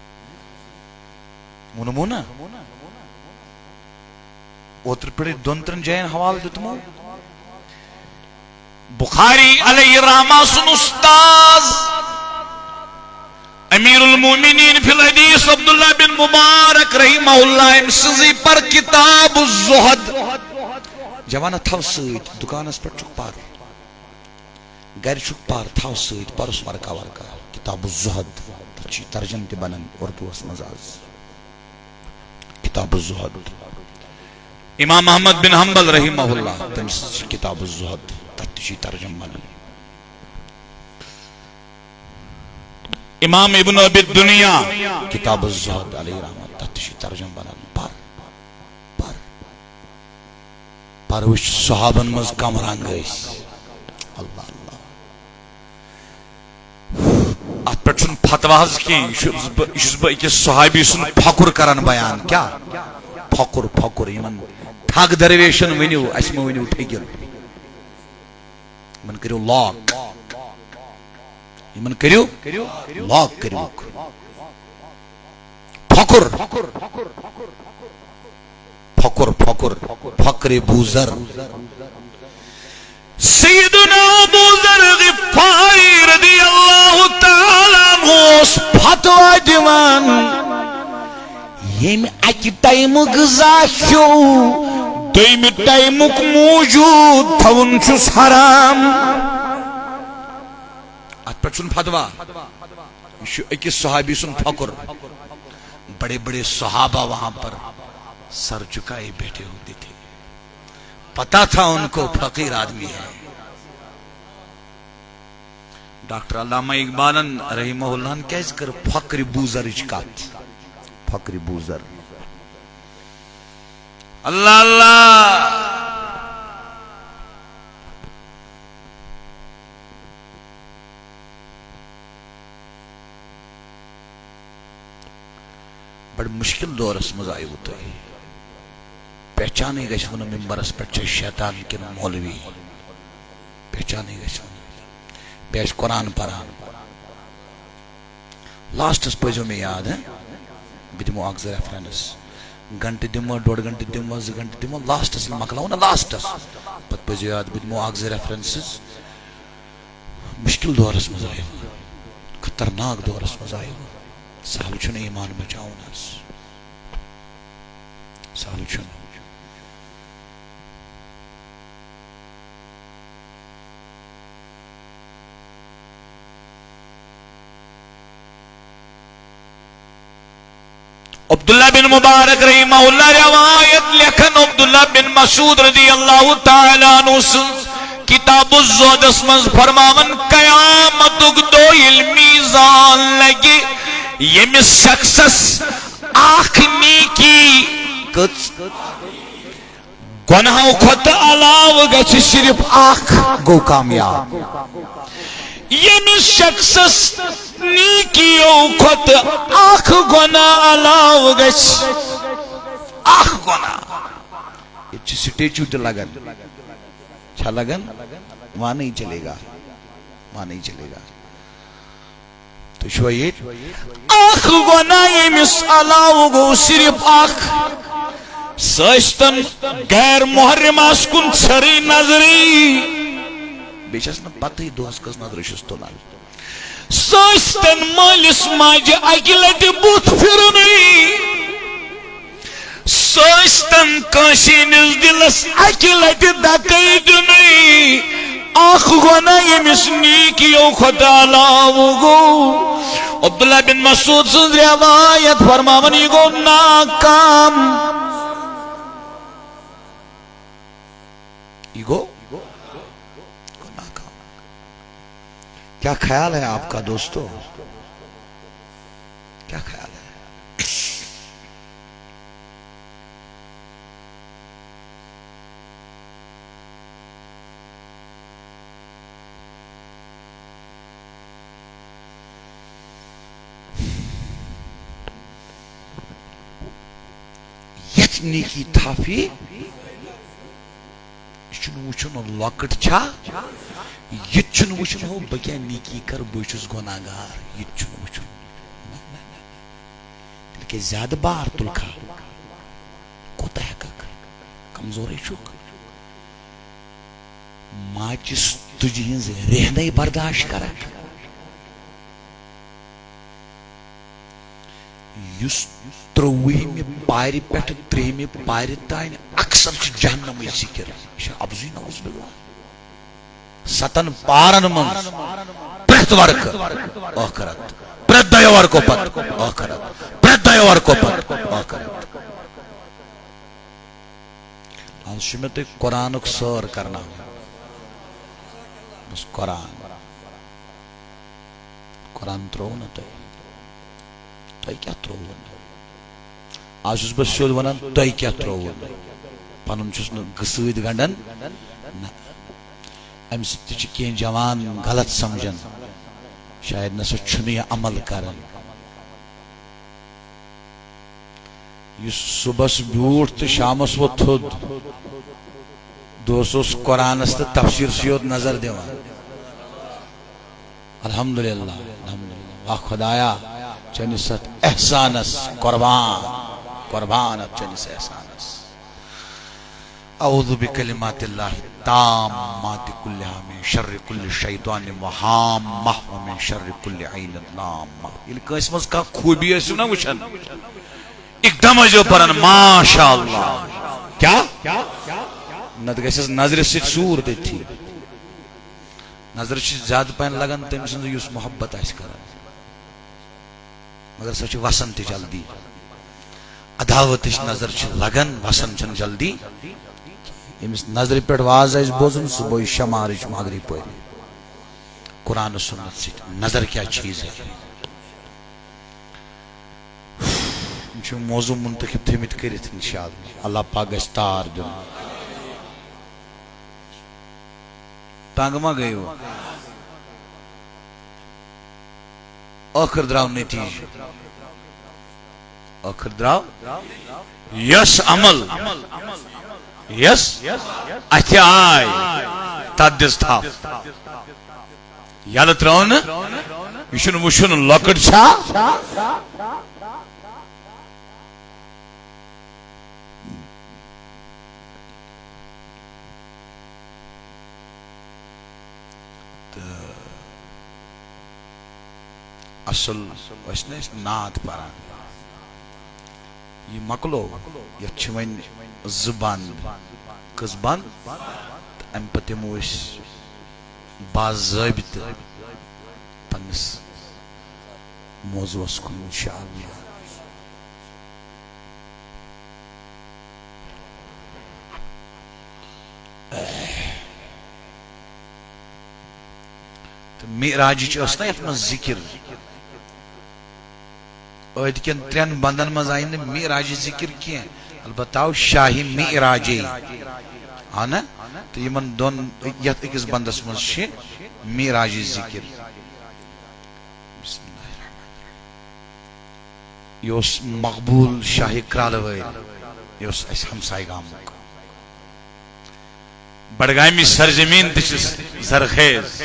ووٚنمو نا؟ اوترٕ پٮ۪ٹھٕے دۄن ترٛٮ۪ن جاین حوالہٕ دیُتمو۔ بخاری علیہ رحمہ سُنٛد استاد، امیر المومنین فی الحدیث عبداللہ بن مبارک رحمہ اللہ، أمۍ سٕنٛزٕے پر کتاب الزہد۔ جوانہ، تھاو سۭتۍ، دُکانس پٮ۪ٹھ چھُکھ پر۔ گرِ چھُکھ پر، تھاو سۭتۍ، پرُس ورقہ ورقہ۔ کتاب الزہد، تتھ چھُ یہِ ترجمہٕ تہِ بنان اردوس منٛز از۔ کتاب الزہد۔ امام احمد بن حنبل رحمہ اللہ، تٔمۍ سٕنٛز چھِ کتاب الزہد، تتھ تہِ چھُ یہِ ترجمہٕ بنان۔ امام ابن ابی دنیا، کتاب الزہد علیہ رحمہ، تتھ تہِ چھُ یہِ ترجمہٕ بنان۔ پر، پر۔ پر وٕچھ، صحابن منٛز کم رنگ ٲسۍ۔ اللہ اللہ۔ اتھ پٮ۪ٹھ چھُنہٕ فتوا حظ کینٛہہ، یہِ چھُس بہٕ، یہِ چھُس بہٕ أکِس صحابی سُنٛد فخر کران بیان۔ کیٛاہ فخر؟ فخر، یِمن ٹھگ درویشن ؤنِو، اسہِ مہ ؤنِو ٹھٔگِن۔ یِمن کٔرِو لاک، یِمن کٔرِو لاک، کٔرِوُکھ۔ فخر، فخر، فخر، فخر بوزر۔ سیدنا ابو ذر غفاری رضی اللہ تعالیٰ عنہ اوس فتوا دِوان، ییٚمہِ اکہِ ٹایمہٕ غذا کھیوٚو، دوٚیمہِ ٹایمُک موجود تھاوُن چھُس حرام۔ اتھ پٮ۪ٹھ چھُنہٕ فتوا۔ یہِ چھُ أکِس صحابی سُنٛد فخر۔ بڑے بڑے صحابہ وہاں پر سر جھکائے بیٹھے ہوتے تھے، پتا تھا ان کو فقیر آدمی ہے۔ ڈاکٹر علامہ اقبالن رحمہ اللہن کیازِ کٔر فخر بوزرٕچ کتھ؟ فخر بوزر۔ اللہ اللہ۔ بڑٕ مُشکِل دورس منٛز آیوٕ تُہۍ۔ پہچانٕے گژھِ وُنہٕ ممبرس پٮ۪ٹھ چھا شیطان کِنہٕ مولوی۔ پہچانٕے گژھِ وُنہٕ۔ بیٚیہِ آسہِ قرآن پران۔ لاسٹس پٔزیو مےٚ یاد، ہہ؟ بہٕ دِمو اکھ زٕ ریفرنس۔ گھنٹہٕ دِمو، ڈۄڈ گھنٹہٕ دِمو، زٕ گھنٹہٕ دِمو، لاسٹس ییٚلہِ مۄکلاوو نا، لاسٹس پتہٕ پٔزیو یاد، بہٕ دِمو اکھ زٕ ریفرنسز۔ مُشکِل دورس منٛز آیہِ، خطرناک دورس منٛز آیہِ۔ سہل چھُنہٕ ایمان بچاوُن حظ، سہل چھُنہٕ۔ اب عبداللہ بن مبارک رحمہ اللہ روایت لیکھن، عبداللہ بن مسعود رضی اللہ تعالیٰ عنہ سٕنٛز کتاب الزہدس منٛز فرماوان، قیامتُک دۄہ ییٚلہِ میزان لگہِ، ییٚمِس شخصس اکھ نیکی کٔژ گۄناہو کھۄتہٕ علاوٕ گژھِ، صرف اکھ گوٚو کامیاب۔ ییٚمِس شخصس نیکیو کھۄتہٕ اکھ گۄناہ علاوٕ گژھِ، اکھ گۄناہ۔ ییٚتہِ چھِ سٹیچو تہِ لگان۔ چھا لگان؟ وہاں نہیں چلے گا، وہاں نہیں چلے گا۔ تُہۍ چھِوا ییٚتہِ؟ اکھ گۄناہ ییٚمِس علاوٕ گوٚو، صرف اکھ۔ سُہ ٲسۍتن غیر محرم آسہِ کُن ژھرٕے نظرٕے، بیٚیہِ چھَس نہٕ پتہٕے دۄہس کٔژ نظرٕ چھُس تُلان۔ سُہ ٲسۍتن مٲلِس ماجہِ اکہِ لٹہِ بُتھ پھِرنٕے، سُہ ٲسۍتن کٲنٛسہِ ہٕنٛدِس دِلس اکہِ لٹہِ دکے دیُنٕے۔ اکھ گۄناہ ییٚمِس نیکیو کھۄتہٕ علاوٕ گوٚو۔ عبداللہ بن مسعود سٕنٛز روایت فرماوان، یہِ گوٚو ناکام۔ یہ گو گناہ کام۔ کیا خیال ہے آپ کا دوستو؟ کیا خیال ہے؟ یتھ نیکی تھافی، یہِ چھُنہٕ وٕچھُن لۄکٕٹ چھا، یہِ تہِ چھُنہٕ وٕچھُن ہو بہٕ کیٛاہ نیکی کَرٕ، بہٕ چھُس گۄناہ گار، یہِ تہِ چھُنہٕ وٕچھُن۔ نہ، نہ، نہ، نہ۔ تیٚلہِ کیٛاہ زیادٕ بار تُلکھا؟ کوٗتاہ ہٮ۪کَکھ؟ کمزورٕے چھُکھ۔ ماچِس تُجہِ ہِنٛز ریہہ نَے برداشت کَرَکھ۔ یُس ترٛۆوُہمہِ پارِ پٮ۪ٹھٕ ترٛیٚیِمہِ پارِ تانۍ اکثر چھُ جہنمٕچ ذِکِر، یہِ چھُ اَپزُے نعوذ باللہ۔ ستن پارن منٛز پرٛٮ۪تھ ورقہٕ ٲخرت، پرٛٮ۪تھ دۄیو ورقو پتہٕ ٲخرت، پرٛٮ۪تھ دۄیو ورقو پتہٕ ٲخرت۔ آز چھُ مےٚ تۄہہِ قرآنُک سٲر کرناوُن۔ بس قرآن۔ قرآن ترٛوو نہ تۄہہِ۔ تۄہہِ کیٛاہ ترٛووُ؟ آز چھُس بہٕ سیوٚد وَنان، تۄہہِ کیٛاہ ترٛووُ؟ پَنُن چھُس نہٕ غ-، سۭتۍ گنٛڈان۔ نہ۔ اَمہِ سۭتۍ تہِ چھِ کینٛہہ جوان غلط سَمجھان۔ شاید نہ سا چھُنہٕ یہِ عمل کران۔ یُس صُبحس بیوٗٹھ تہٕ شامس ووت تھوٚد، دۄہس اوس قرآنس تہٕ تفسیٖرسٕے یوت نظر دِوان۔ الحمدللہ، الحمدللہ۔ واہ خدایا، چٲنِس اتھ احسانس قربان، قربان اتھ چٲنِس احسانس۔ اعوذ بکلمات اللہ التامات کلہا من شر کل شیطان و ہامہ و من شر کل عین لامہ۔ ییٚلہِ کٲنٛسہِ منٛز کانٛہہ خوٗبی ٲسِو نا وٕچھان، اقدام ٲسۍزیو پران، ماشاء اللہ۔ کیٛاہ؟ نتہٕ گژھٮ۪س نظرِ سۭتۍ سوٗر تٔتھی۔ نظرِ چھِ زیادٕ پہن لگان تٔمۍ سٕنٛز، یُس محبت آسہِ کران، مگر سۄ چھِ وسان تہِ جلدی۔ عداوتٕچ نظر چھِ لگان، وسان چھَنہٕ جلدی۔ ییٚمِس نظرِ پٮ۪ٹھ واز آسہِ بوزُن، سُہ بوزِ شمارٕچ مغرب پٔرِتھ۔ قرآن و سنت سۭتۍ نظر کیٛاہ چیٖز ہے۔ یِم چھِ موضوع منتخب تھٲومٕتۍ کٔرِتھ، انشاءاللہ۔ اللہ پاک گژھِ تار دیُن۔ تنگ ما گٔیوٕ؟ ٲخٕر درٛاو نتیٖجہٕ۔ ٲخٕر درٛاو یۄس عمل، یۄس اَتھِ آے، تَتھ دِژ تھپھ۔ یَلہٕ ترٛٲونہٕ، یہِ چھُنہٕ وٕچھُن لۄکٕٹ چھا۔ تہٕ اصل ٲسۍ نہ أسۍ نعت پران۔ یہِ مۄکلو، یتھ چھِ وۄنۍ زٕ بند۔ کٔژ بند؟ تہٕ امہِ پتہٕ یِمو أسۍ باضٲبطہٕ پننِس موضوعس کُن، انشاءاللہ۔ تہٕ معراجٕچ ٲس نہ یَتھ منٛز ذِکِر؟ أدۍ کٮ۪ن ترٛٮ۪ن بندن منٛز آیہِ نہٕ معراجٕچ ذِکِر کینٛہہ، البتہ آو شاہہِ معراجے، آو نہ؟ تہٕ یِمن دۄن، یَتھ أکِس بندس منٛز چھِ معراجٕچ ذِکِر۔ بسم اللہ الرحمن الرحیم۔ یہِ اوس مقبول شاہہِ کرالہٕ وٲرۍ، یہِ اوس اَسہِ ہمسایہِ گامُک۔ بڈگامی سرزمین تہِ چھِ زرخیز۔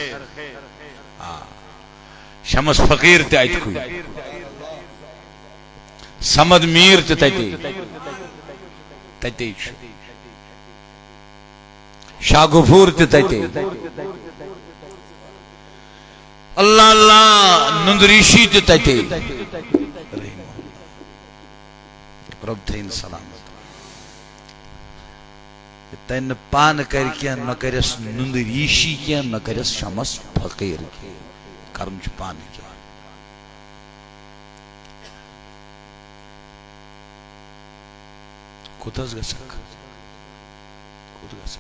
آ، شمس فقیر تہِ اَتہِ کُے۔ صمد میر تہِ تَتے، تَتے چھُ۔ شاہ غفور تہِ تَتے۔ اللہ اللہ نُندٕ ریٖشی تہِ تَتے۔ رب تھٲیِن سلامت۔ تٔمۍ نہٕ پانہٕ کرِ کینٛہہ، نہ کرٮ۪س نُندٕ ریٖشی کینٛہہ، نہ کرٮ۪س شمس فقیر کینٛہہ۔ کرُن چھُ پانہٕ کینٛہہ۔ کوٚت حظ گژھکھ؟ کوٚت گژھکھ؟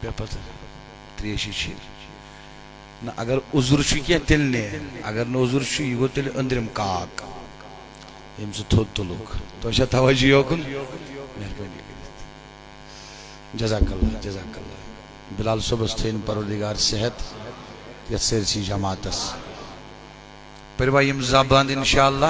بیٚیہِ پتہٕ تریشہِ چھِ۔ نہ، اگر عذر چھُ کینٛہہ، تیٚلہِ نیر۔ اگر نہٕ عذر چھُ، یہِ گوٚو تیٚلہِ أنٛدرِم کاک، ییٚمۍ سُہ تھوٚد تُلُکھ۔ تۄہہِ چھا توجہ یوکُن؟ مہربٲنی کٔرِتھ۔ جزاک اللہ، جزاک اللہ۔ بلال صٲبس تھٲیِن پروردگار صحت، یتھ سٲرسٕے جماعتس۔ پٔروا یِم زبان انشاءاللہ۔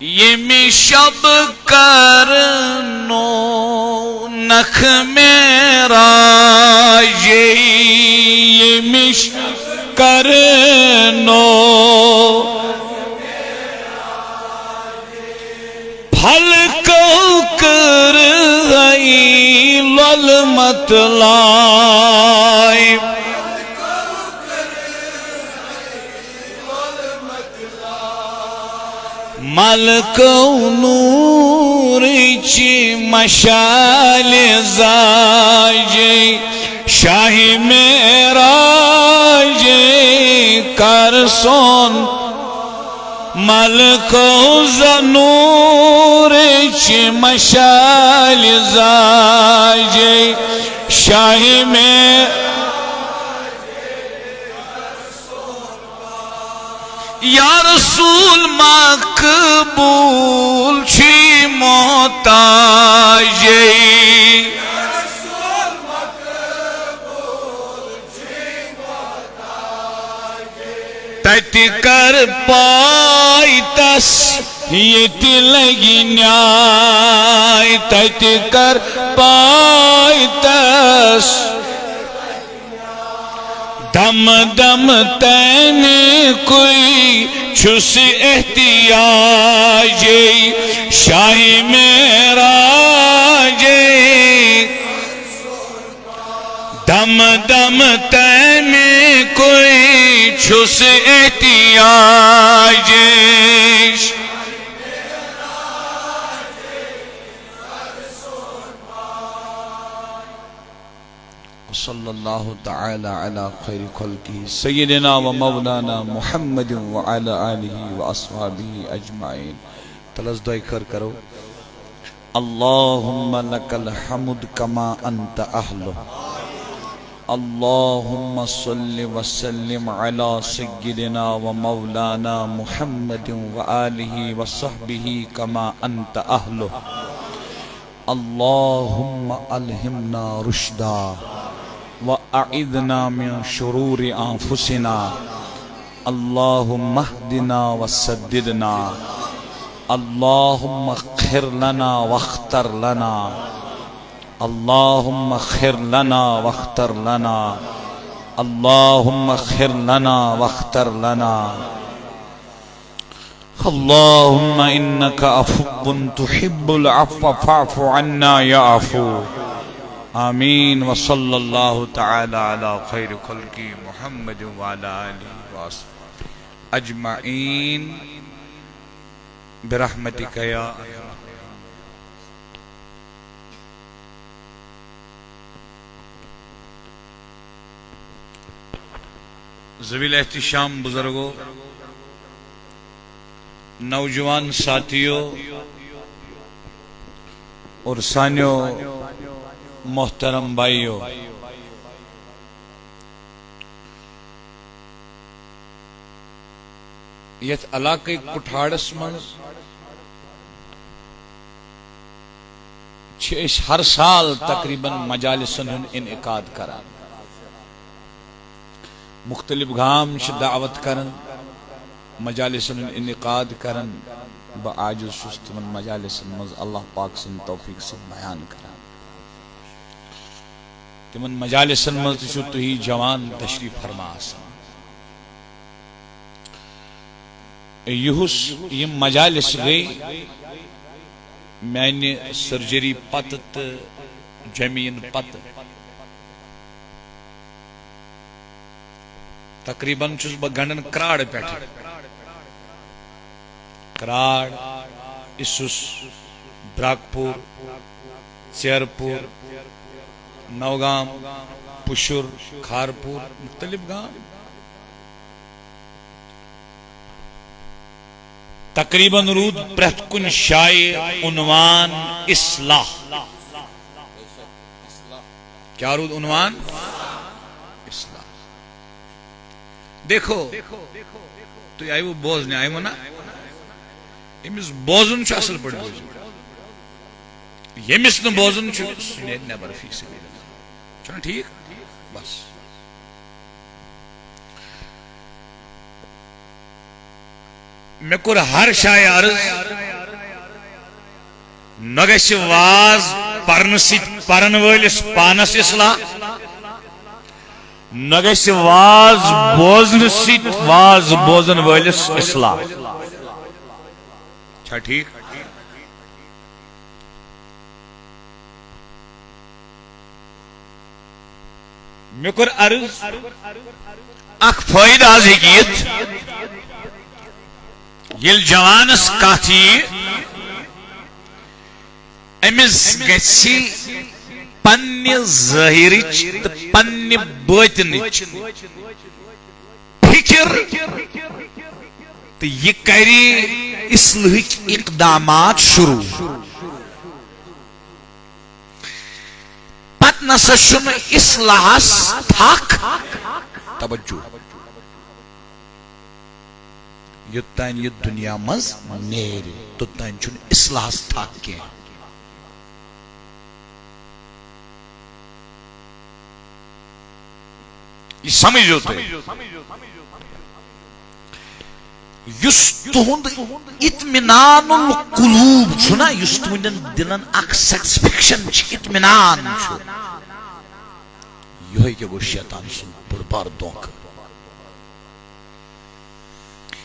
ییٚمہِ شب کرنو نخ معراجے، ییٚمہِ شب کرنو پھلکو کٔر ہے لۄل متلاے۔ ملکو نوٗرٕچ مشالہِ زاجے، شاہہِ معراجے کر سون۔ ملکو ز نوٗرٕچ مشالہِ زاجے، شاہہِ معراجے۔ یا رسول مقبول چھی محتاجے۔ تتہِ کر پاے تس ییٚتہِ لگہِ نیاے، تتہِ کر پاے تس۔ دم دم تمے کوئی چھُس احتیاجے، شاہ معراجے۔ دم دم تمے کوئی چھُس احتیاجے۔ وصلى الله تعالى على خير خلقه سيدنا ومولانا محمد وعلى آله وأصحابه أجمعين۔ تلس دعاء خير کرو۔ اللهم لك الحمد كما أنت أهله۔ اللهم صل وسلم على سيدنا ومولانا محمد وآله وصحبه كما أنت أهله۔ اللهم ألهمنا رشدا وأعذنا من شرور أنفسنا۔ اللهم اهدنا وسددنا۔ اللهم اغفر لنا واختر لنا۔ اللهم اغفر لنا واختر لنا۔ اللهم اغفر لنا واختر لنا۔ اللهم إنك عفو تحب العفو فاعف عنا يا عفو۔ آمين۔ وصلى الله تعالى على خير خلقه محمد وعلى آله وصحبه أجمعين برحمتك يا أرحم الراحمين۔ ذوی الاحتشام بزرگو، نوجوان ساتھیو، اور سانیو محترم بھائیو، یتھ علاقے کٹھاڑس منٛز چھِ أسۍ ہر سال تقریباً مجالسن ہُنٛد انعقاد کران۔ مختلف گام چھِ دعوت کران، مجالسن ہُنٛد انعقاد کران۔ بہٕ عاجز چھُس تِمن مجالسن منٛز اللہ پاک سٕنٛدِ توفیق سۭتۍ بیان کران۔ تِمن مجالسن منٛز تہِ چھِو تُہی جوان تشریف فرما آسان۔ یُہُس یِم مجالس گٔے میانہِ سرجری پتہٕ تہٕ جمعین پتہٕ۔ تقریباً چھُس بہٕ گنڈان کراڑ پٮ۪ٹھٕ۔ کراڑ، اسُس، برٛاکپوٗر، ژیرپوٗر، نوگام، پُشُر، کھارپوٗر، مختلف گام۔ تقریباً روٗد پرٛٮ۪تھ کُنہِ جایہِ عنوان اصلاح۔ کیٛاہ روٗد عنوان؟ اصلاح۔ دیکھو، تُہۍ آیوٕ بوزنہِ، آیوٕ نا؟ أمِس بوزُن چھُ اصل پٲٹھۍ بوزُن۔ ییٚمِس نہٕ بوزُن چھُ، سُہ نیرِ نٮ۪بر فی سبیل اللہ۔ چھُنہ ٹھیٖک؟ بس۔ مےٚ کوٚر ہر جایہِ عرض، نہ گژھِ واز پرنہٕ سۭتۍ پرن وٲلِس پانس اصلاح، نہ گژھِ واز بوزنہٕ سۭتۍ واز بوزن وٲلِس اصلاح۔ چھا ٹھیٖک؟ مےٚ کوٚر عرض، اکھ فٲیدٕ حظ ہیٚکہِ یِتھ، ییٚلہِ جوانس کتھ ییہِ، أمِس گژھِ پننہِ ظٲہرٕچ تہٕ پننہِ باطنٕچ فکر، تہٕ یہِ کرِ اصلٲحٕکۍ اقدامات شروع۔ پتہٕ نسا چھُنہٕ اصلاحس تھکھ۔ توجہ۔ یوٚتام یہِ دُنیا منٛز نیرِ، توٚتام چھُنہٕ اصلاحس تھکھ کینٛہہ۔ یہِ سمجھو تُہۍ۔ یُس تُہُنٛد اطمینان القلوب چھُ نا، یُس تُہٕنٛدٮ۪ن دِلن اکھ سیٹسفیکشن چھِ، اطمینان چھُ، یِہوٚے کیٛاہ گوٚو شیطان سُنٛد بوٚڑ بار دھوکہٕ۔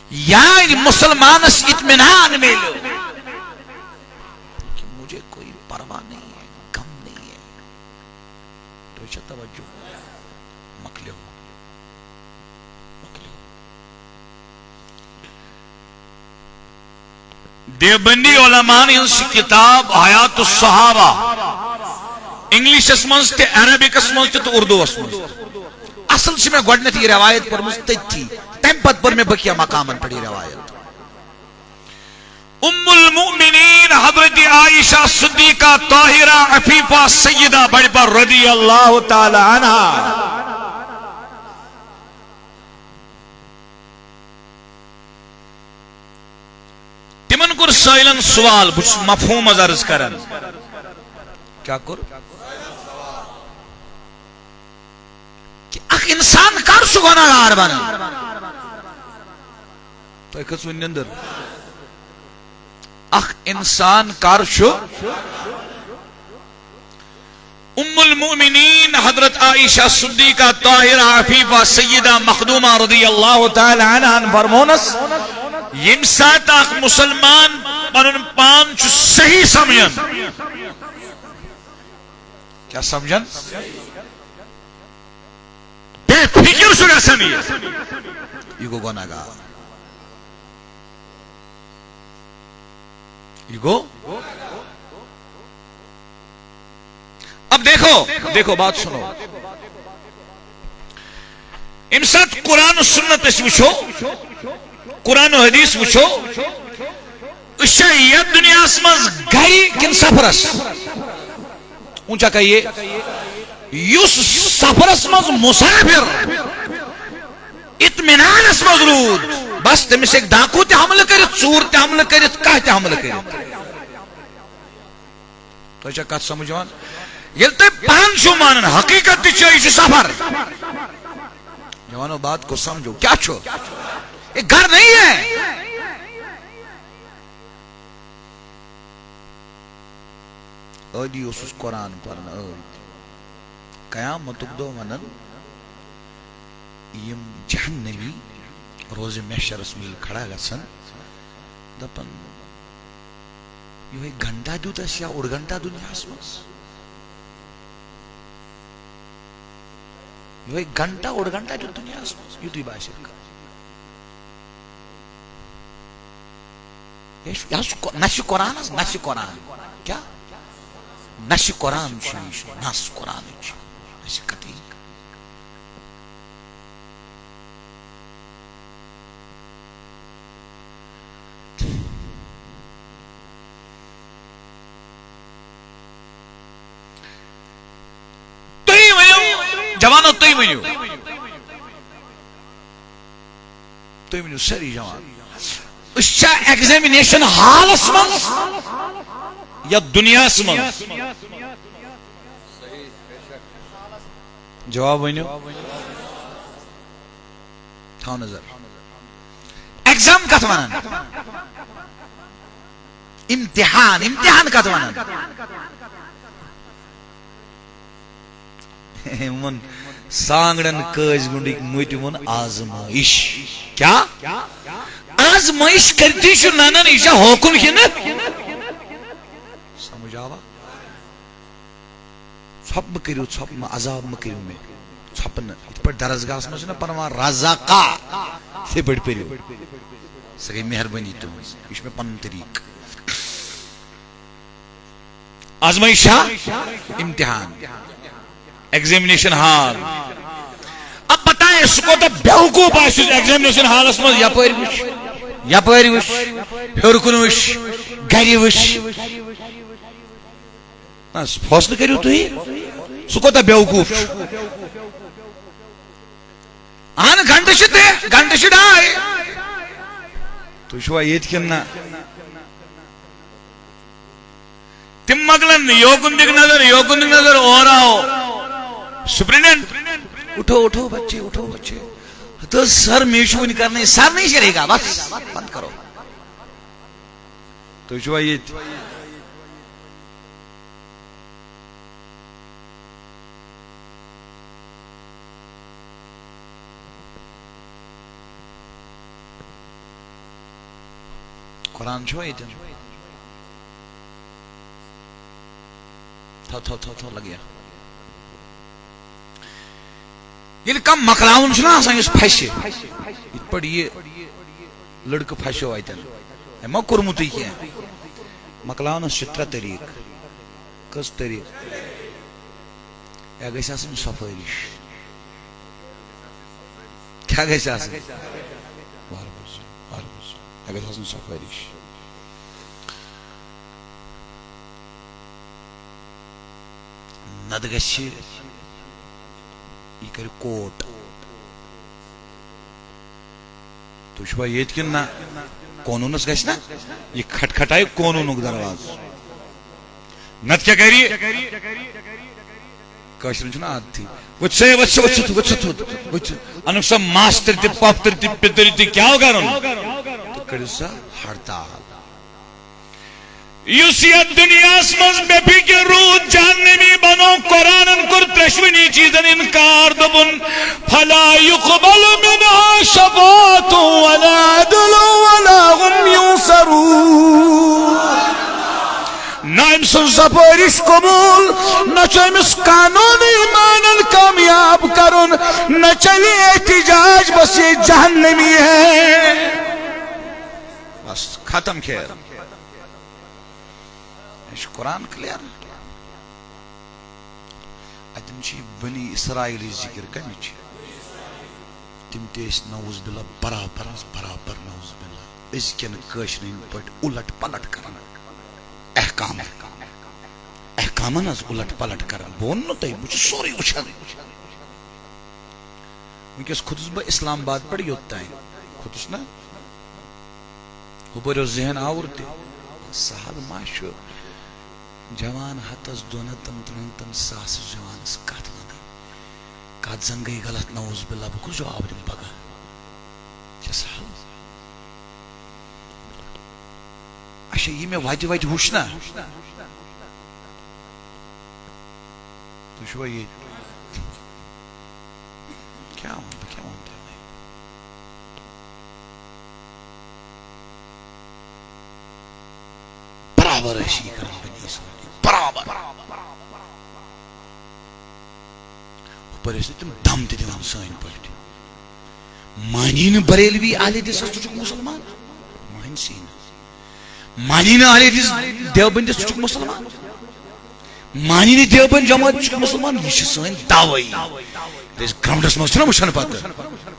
یعنی مسلمانس اطمینان میلیو کہ مجھے کوئی پرواہ نہیں ہے، غم نہیں ہے۔ تو چھا توجہ؟ مۄکلیو۔ مۄکلیو۔ دیوبندی علماءن ہٕنٛز چھِ کتاب حیات الصحابہ، انگلشس منٛز تہِ، عربکس منٛز تہِ تہٕ اردوس منٛز تہِ۔ اصل چھِ مےٚ گۄڈٕنیتھ یہِ روایت پٔرمٕژ تٔتھی، تمہِ پتہٕ پٔر مےٚ بقیہ مقامن پٮ۪ٹھ یہِ روایت۔ ام المؤمنین حضرت عائشہ صدیقہ طاہرہ عفیفہ سیدہ بڑپا رضی اللہ تعالی عنہا۔ تِمن کوٚر سٲیلن سوال، بہٕ چھُس مفہوم منٛز عرض کران۔ کیٛاہ کوٚر؟ کہ اکھ انسان کر چھُ گۄناہگار بنان؟ تۄہہِ کھٔژ وُنہِ نِندٕر؟ اکھ انسان کر چھُ؟ ام المؤمنین حضرت عائشہ صدیقہ طاہرہ عفیفہ سیدہ مخدومہ رضی اللہ تعالی عنہا فرمونس، ییٚمہِ ساتہٕ اکھ مسلمان پنُن پان چھُ صحیح سمجھان، کیٛاہ سمجھان؟ بے فکر چھُ گژھان یہِ۔ یہِ گوٚو گۄناہگار۔ یہِ گوٚو۔ اب دیکھو، دیکھو بات سنو۔ ییٚمہِ ساتہٕ قرآن و سنت أسۍ وٕچھو، قرآن و حدیث وٕچھو، أسۍ چھا یتھ دُنیاہس منٛز گرِ کِنہٕ سفرس؟ چھا کہہ یہِ؟ یُس سفرس منٛز مسافر اطمینانس منٛز روٗد، بس تٔمِس ہیٚکہِ ڈاکو تہِ حملہٕ کٔرِتھ، ژوٗر تہِ حملہٕ کٔرِتھ، کانٛہہ تہِ حملہٕ کٔرِتھ۔ تۄہہِ چھا کتھ سمجھ یِوان؟ ییٚلہِ تُہۍ پانہٕ چھِو مانان، حقیقت تہِ چھِ، یہِ چھُ سفر۔ جوانو، بات کو سمجھو، کیا چھُ؟ یہ گھر نہیں ہے۔ عٲدی اوسُس قرآن پرنہٕ عٲدۍ۔ قیامتُک دۄہ ونن یِم جہنمی روزِ محشرس منٛز ییٚلہِ کھڑا گژھن، دپن، یِہوٚے گھنٹہ دیُت اَسہِ یا اوٚڑ گھنٹہ دُنیاہَس منٛز؟ یِہوٚے گھنٹہ، اوٚڑ گھنٹہ دیُت دُنیاہَس منٛز، یُتُے باسہِ۔ یہِ چھُ، یہِ حظ چھُ قۄ-، نہ چھُ قرآنَس، نہ چھُ قرآن۔ کیٛاہ؟ نہ چھُ قرآن چھُ، یہِ چھُ نص قرآنٕچ۔ نہ چھُ قطعی۔ تُہۍ ؤنِو، جوانو، تُہۍ ؤنِو۔ تُہۍ ؤنِو سٲری جوان، أسۍ چھا ایگزامینیشن ہالس منٛز یا دُنیاہس منٛز؟ جواب ؤنِو۔ تھاو نظر۔ ایگزام کتھ ونان؟ امتحان، امتحان کتھ ونان؟ یِمن سانگڑن قٲضۍ گُنڈٕکۍ مٔتۍ ووٚن آزمٲیش۔ کیٛاہ؟ آزمٲیش کٔرتھٕے چھُ ننان، یہِ چھا ہوکُن کِنہٕ؟ سمجھ آوا؟ ژھۄپہٕ مہٕ کٔرِو، ژھۄپہٕ مہٕ، عذاب مہٕ کٔرِو مےٚ۔ ژھۄپہٕ نہٕ۔ یِتھ پٲٹھۍ درسگاہس منٛز چھِنہ پران رزاقا، یِتھَے پٲٹھۍ پٔرِو۔ سۄ گٔے مہربٲنی تُہٕنٛز۔ یہِ چھُ مےٚ پنُن طریٖقہٕ۔ آزمٲیش چھا؟ امتحان۔ Examination hall. اب بتائیں، سُہ کوٗتاہ بیوقوٗف آسہِ یُس ایگزامینیشن ہالس منٛز یپٲرۍ وٕچھ، یپٲرۍ وٕچھ، ہیوٚر کُن وٕچھ، گرِ وٕچھ۔ نہ، فٲصلہٕ کٔرِو تُہی، سُہ کوٗتاہ بیوقوٗف چھُ۔ اہن، گنٹہٕ چھِ ترٛےٚ، گنٹہٕ چھِ ڈاے۔ تُہۍ چھِوا ییٚتہِ کِنہٕ نہ؟ تِم مۄکلن نہٕ، یوکُن دِکھ نظر، یوکُن دِکھ نظر، اورٕ آو سپرنٹنڈنٹ۔ اٹھو، اٹھو بچے، اٹھو بچے۔ تو سر، میں چھُ وُنہِ کرنے، سر نہیں چلے گا، بس بند کرو۔ تُہۍ چھِوا ییٚتہِ؟ قرآن چھُوا ییٚتٮ۪ن؟ تھو، تھو، تھو، تھو، لگیا۔ ییٚلہِ کانٛہہ مۄکلاوُن چھُنہ آسان، یُس پھسہِ، یِتھ پٲٹھۍ یہِ لڑکہٕ پھسیو اتٮ۪ن، أمۍ ما کوٚرمُتٕے کینٛہہ؟ مۄکلاونس چھِ ترٛےٚ طریٖقہٕ۔ کٔژ طریٖقہٕ؟ یا گژھِ آسٕنۍ سفٲرِش۔ کیٛاہ گژھِ آسٕنۍ؟ وارٕ بوزو، وارٕ بوزو۔ یا گژھِ آسٕنۍ سفٲرِش۔ نتہٕ گژھِ یہِ کرِ کوٹ۔ تُہۍ چھِوا ییٚتہِ کِنہٕ نہ؟ قونوٗنس گژھِ نہ؟ یہِ کھٹکھٹایہِ قونوٗنُک دروازٕ۔ نتہٕ کیٛاہ کرِ؟ کٲشرٮ۪ن چھُنہٕ عادتھٕے۔ وٕچھ سا، وٕچھ سا، وٕچھ سا، وٕچھ سا، وٕچھ سا۔ انُکھ سا ماستٕرۍ تہِ، پۄپھتٕرۍ تہِ، پِتٕرۍ تہِ، کیٛاہ کرُن؟ تہٕ کٔرِو سا ہڑتال۔ یُس یتھ دُنیاہس منٛز بے فکر روٗد، جہنمی بنو، قرآنن کوٚر ترٛٮ۪شوٕنی چیٖزن انکار، دوٚپُن، "فلا يقبل منها شفاعة ولا عدل ولا هم ينصرون۔" نہ أمۍ سٕنٛز سفٲرِش قبوٗل، نہ چھُ أمِس قانوٗنٕے مانن کامیاب کرُن، نہ چلہِ احتجاج، بس یہ جہنمی ہے۔ بس ختم کھیل۔ یہِ چھُ قرآن کلیئر۔ اتٮ۪ن چھِ یہِ بنی اسرائیلٕچ ذکر کمِچ؟ تِم تہِ ٲسۍ نعوذ باللہ برابر، برابر نعوذ باللہ أزکٮ۪ن کٲشرٮ۪ن پٲٹھۍ اُلٹ پلٹ کران احکام۔ احکام۔ امن حظ الٹ پلٹ کران۔ بہٕ ووٚن نہٕ تۄہہِ، بہٕ چھُس سورُے وٕچھان۔ وٕنکیٚس کھوٚتُس بہٕ اسلام آباد پٮ۪ٹھ یوٚت تام۔ کھوٚتُس نہ؟ ہُپٲرۍ اوس ذہن آوُر تہِ۔ سہل ما چھُ جوان ہتس، دۄن ہتن، ترٛٮ۪ن ہتن، ساسس جوانس کتھ ونٕنۍ؟ کتھ زن گٔے غلط، نعوذ باللہ، بہٕ کُس جواب دِمہٕ پگاہ؟ چھا سہل؟ اچھا، یہِ مےٚ وتہِ وتہِ وُچھ نا، تُہۍ چھِوا ییٚتہِ؟ کیٛاہ وَنہٕ بہٕ، کیٛاہ وَنہٕ تۄہہِ وۄنۍ؟ برابر ٲسۍ یہِ کران بنی اسرائیل، برابر۔ ہُپٲرۍ ٲسۍ نہٕ تِم دم تہِ دِوان سٲنۍ پٲٹھۍ۔ مانی نہٕ بریلوی اہل حدیثس، ژٕ چھُکھ مُسلمان؟ مانسی نہٕ۔ مانی نہٕ اہل حدیث دیوبندس، ژٕ چھُکھ مُسلمان؟ مانی نہٕ دیوبند جماعت، ژٕ چھُکھ مُسلمان؟ یہِ چھِ سٲنۍ دعوٲیی۔ أسۍ گراؤنڈس منٛز چھِنہ وٕچھان پتہٕ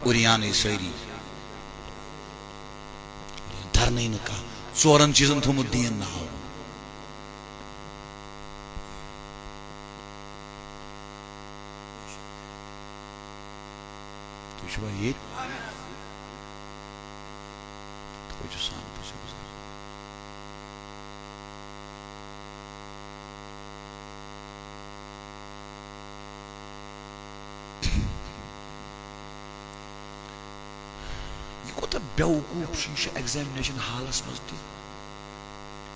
اوریانٕے سٲری۔ دھرنٕے نہٕ کانٛہہ، ژورن چیٖزن تھوٚمُت دیٖن ناو۔ تُہۍ چھِوا ییٚتہِ؟ توجہ سان بوٗزِو، بوٗزِو۔ یہِ کوٗتاہ بیوقوٗف چھُ، یہِ چھُ ایگزامنیشن ہالس منٛز تہِ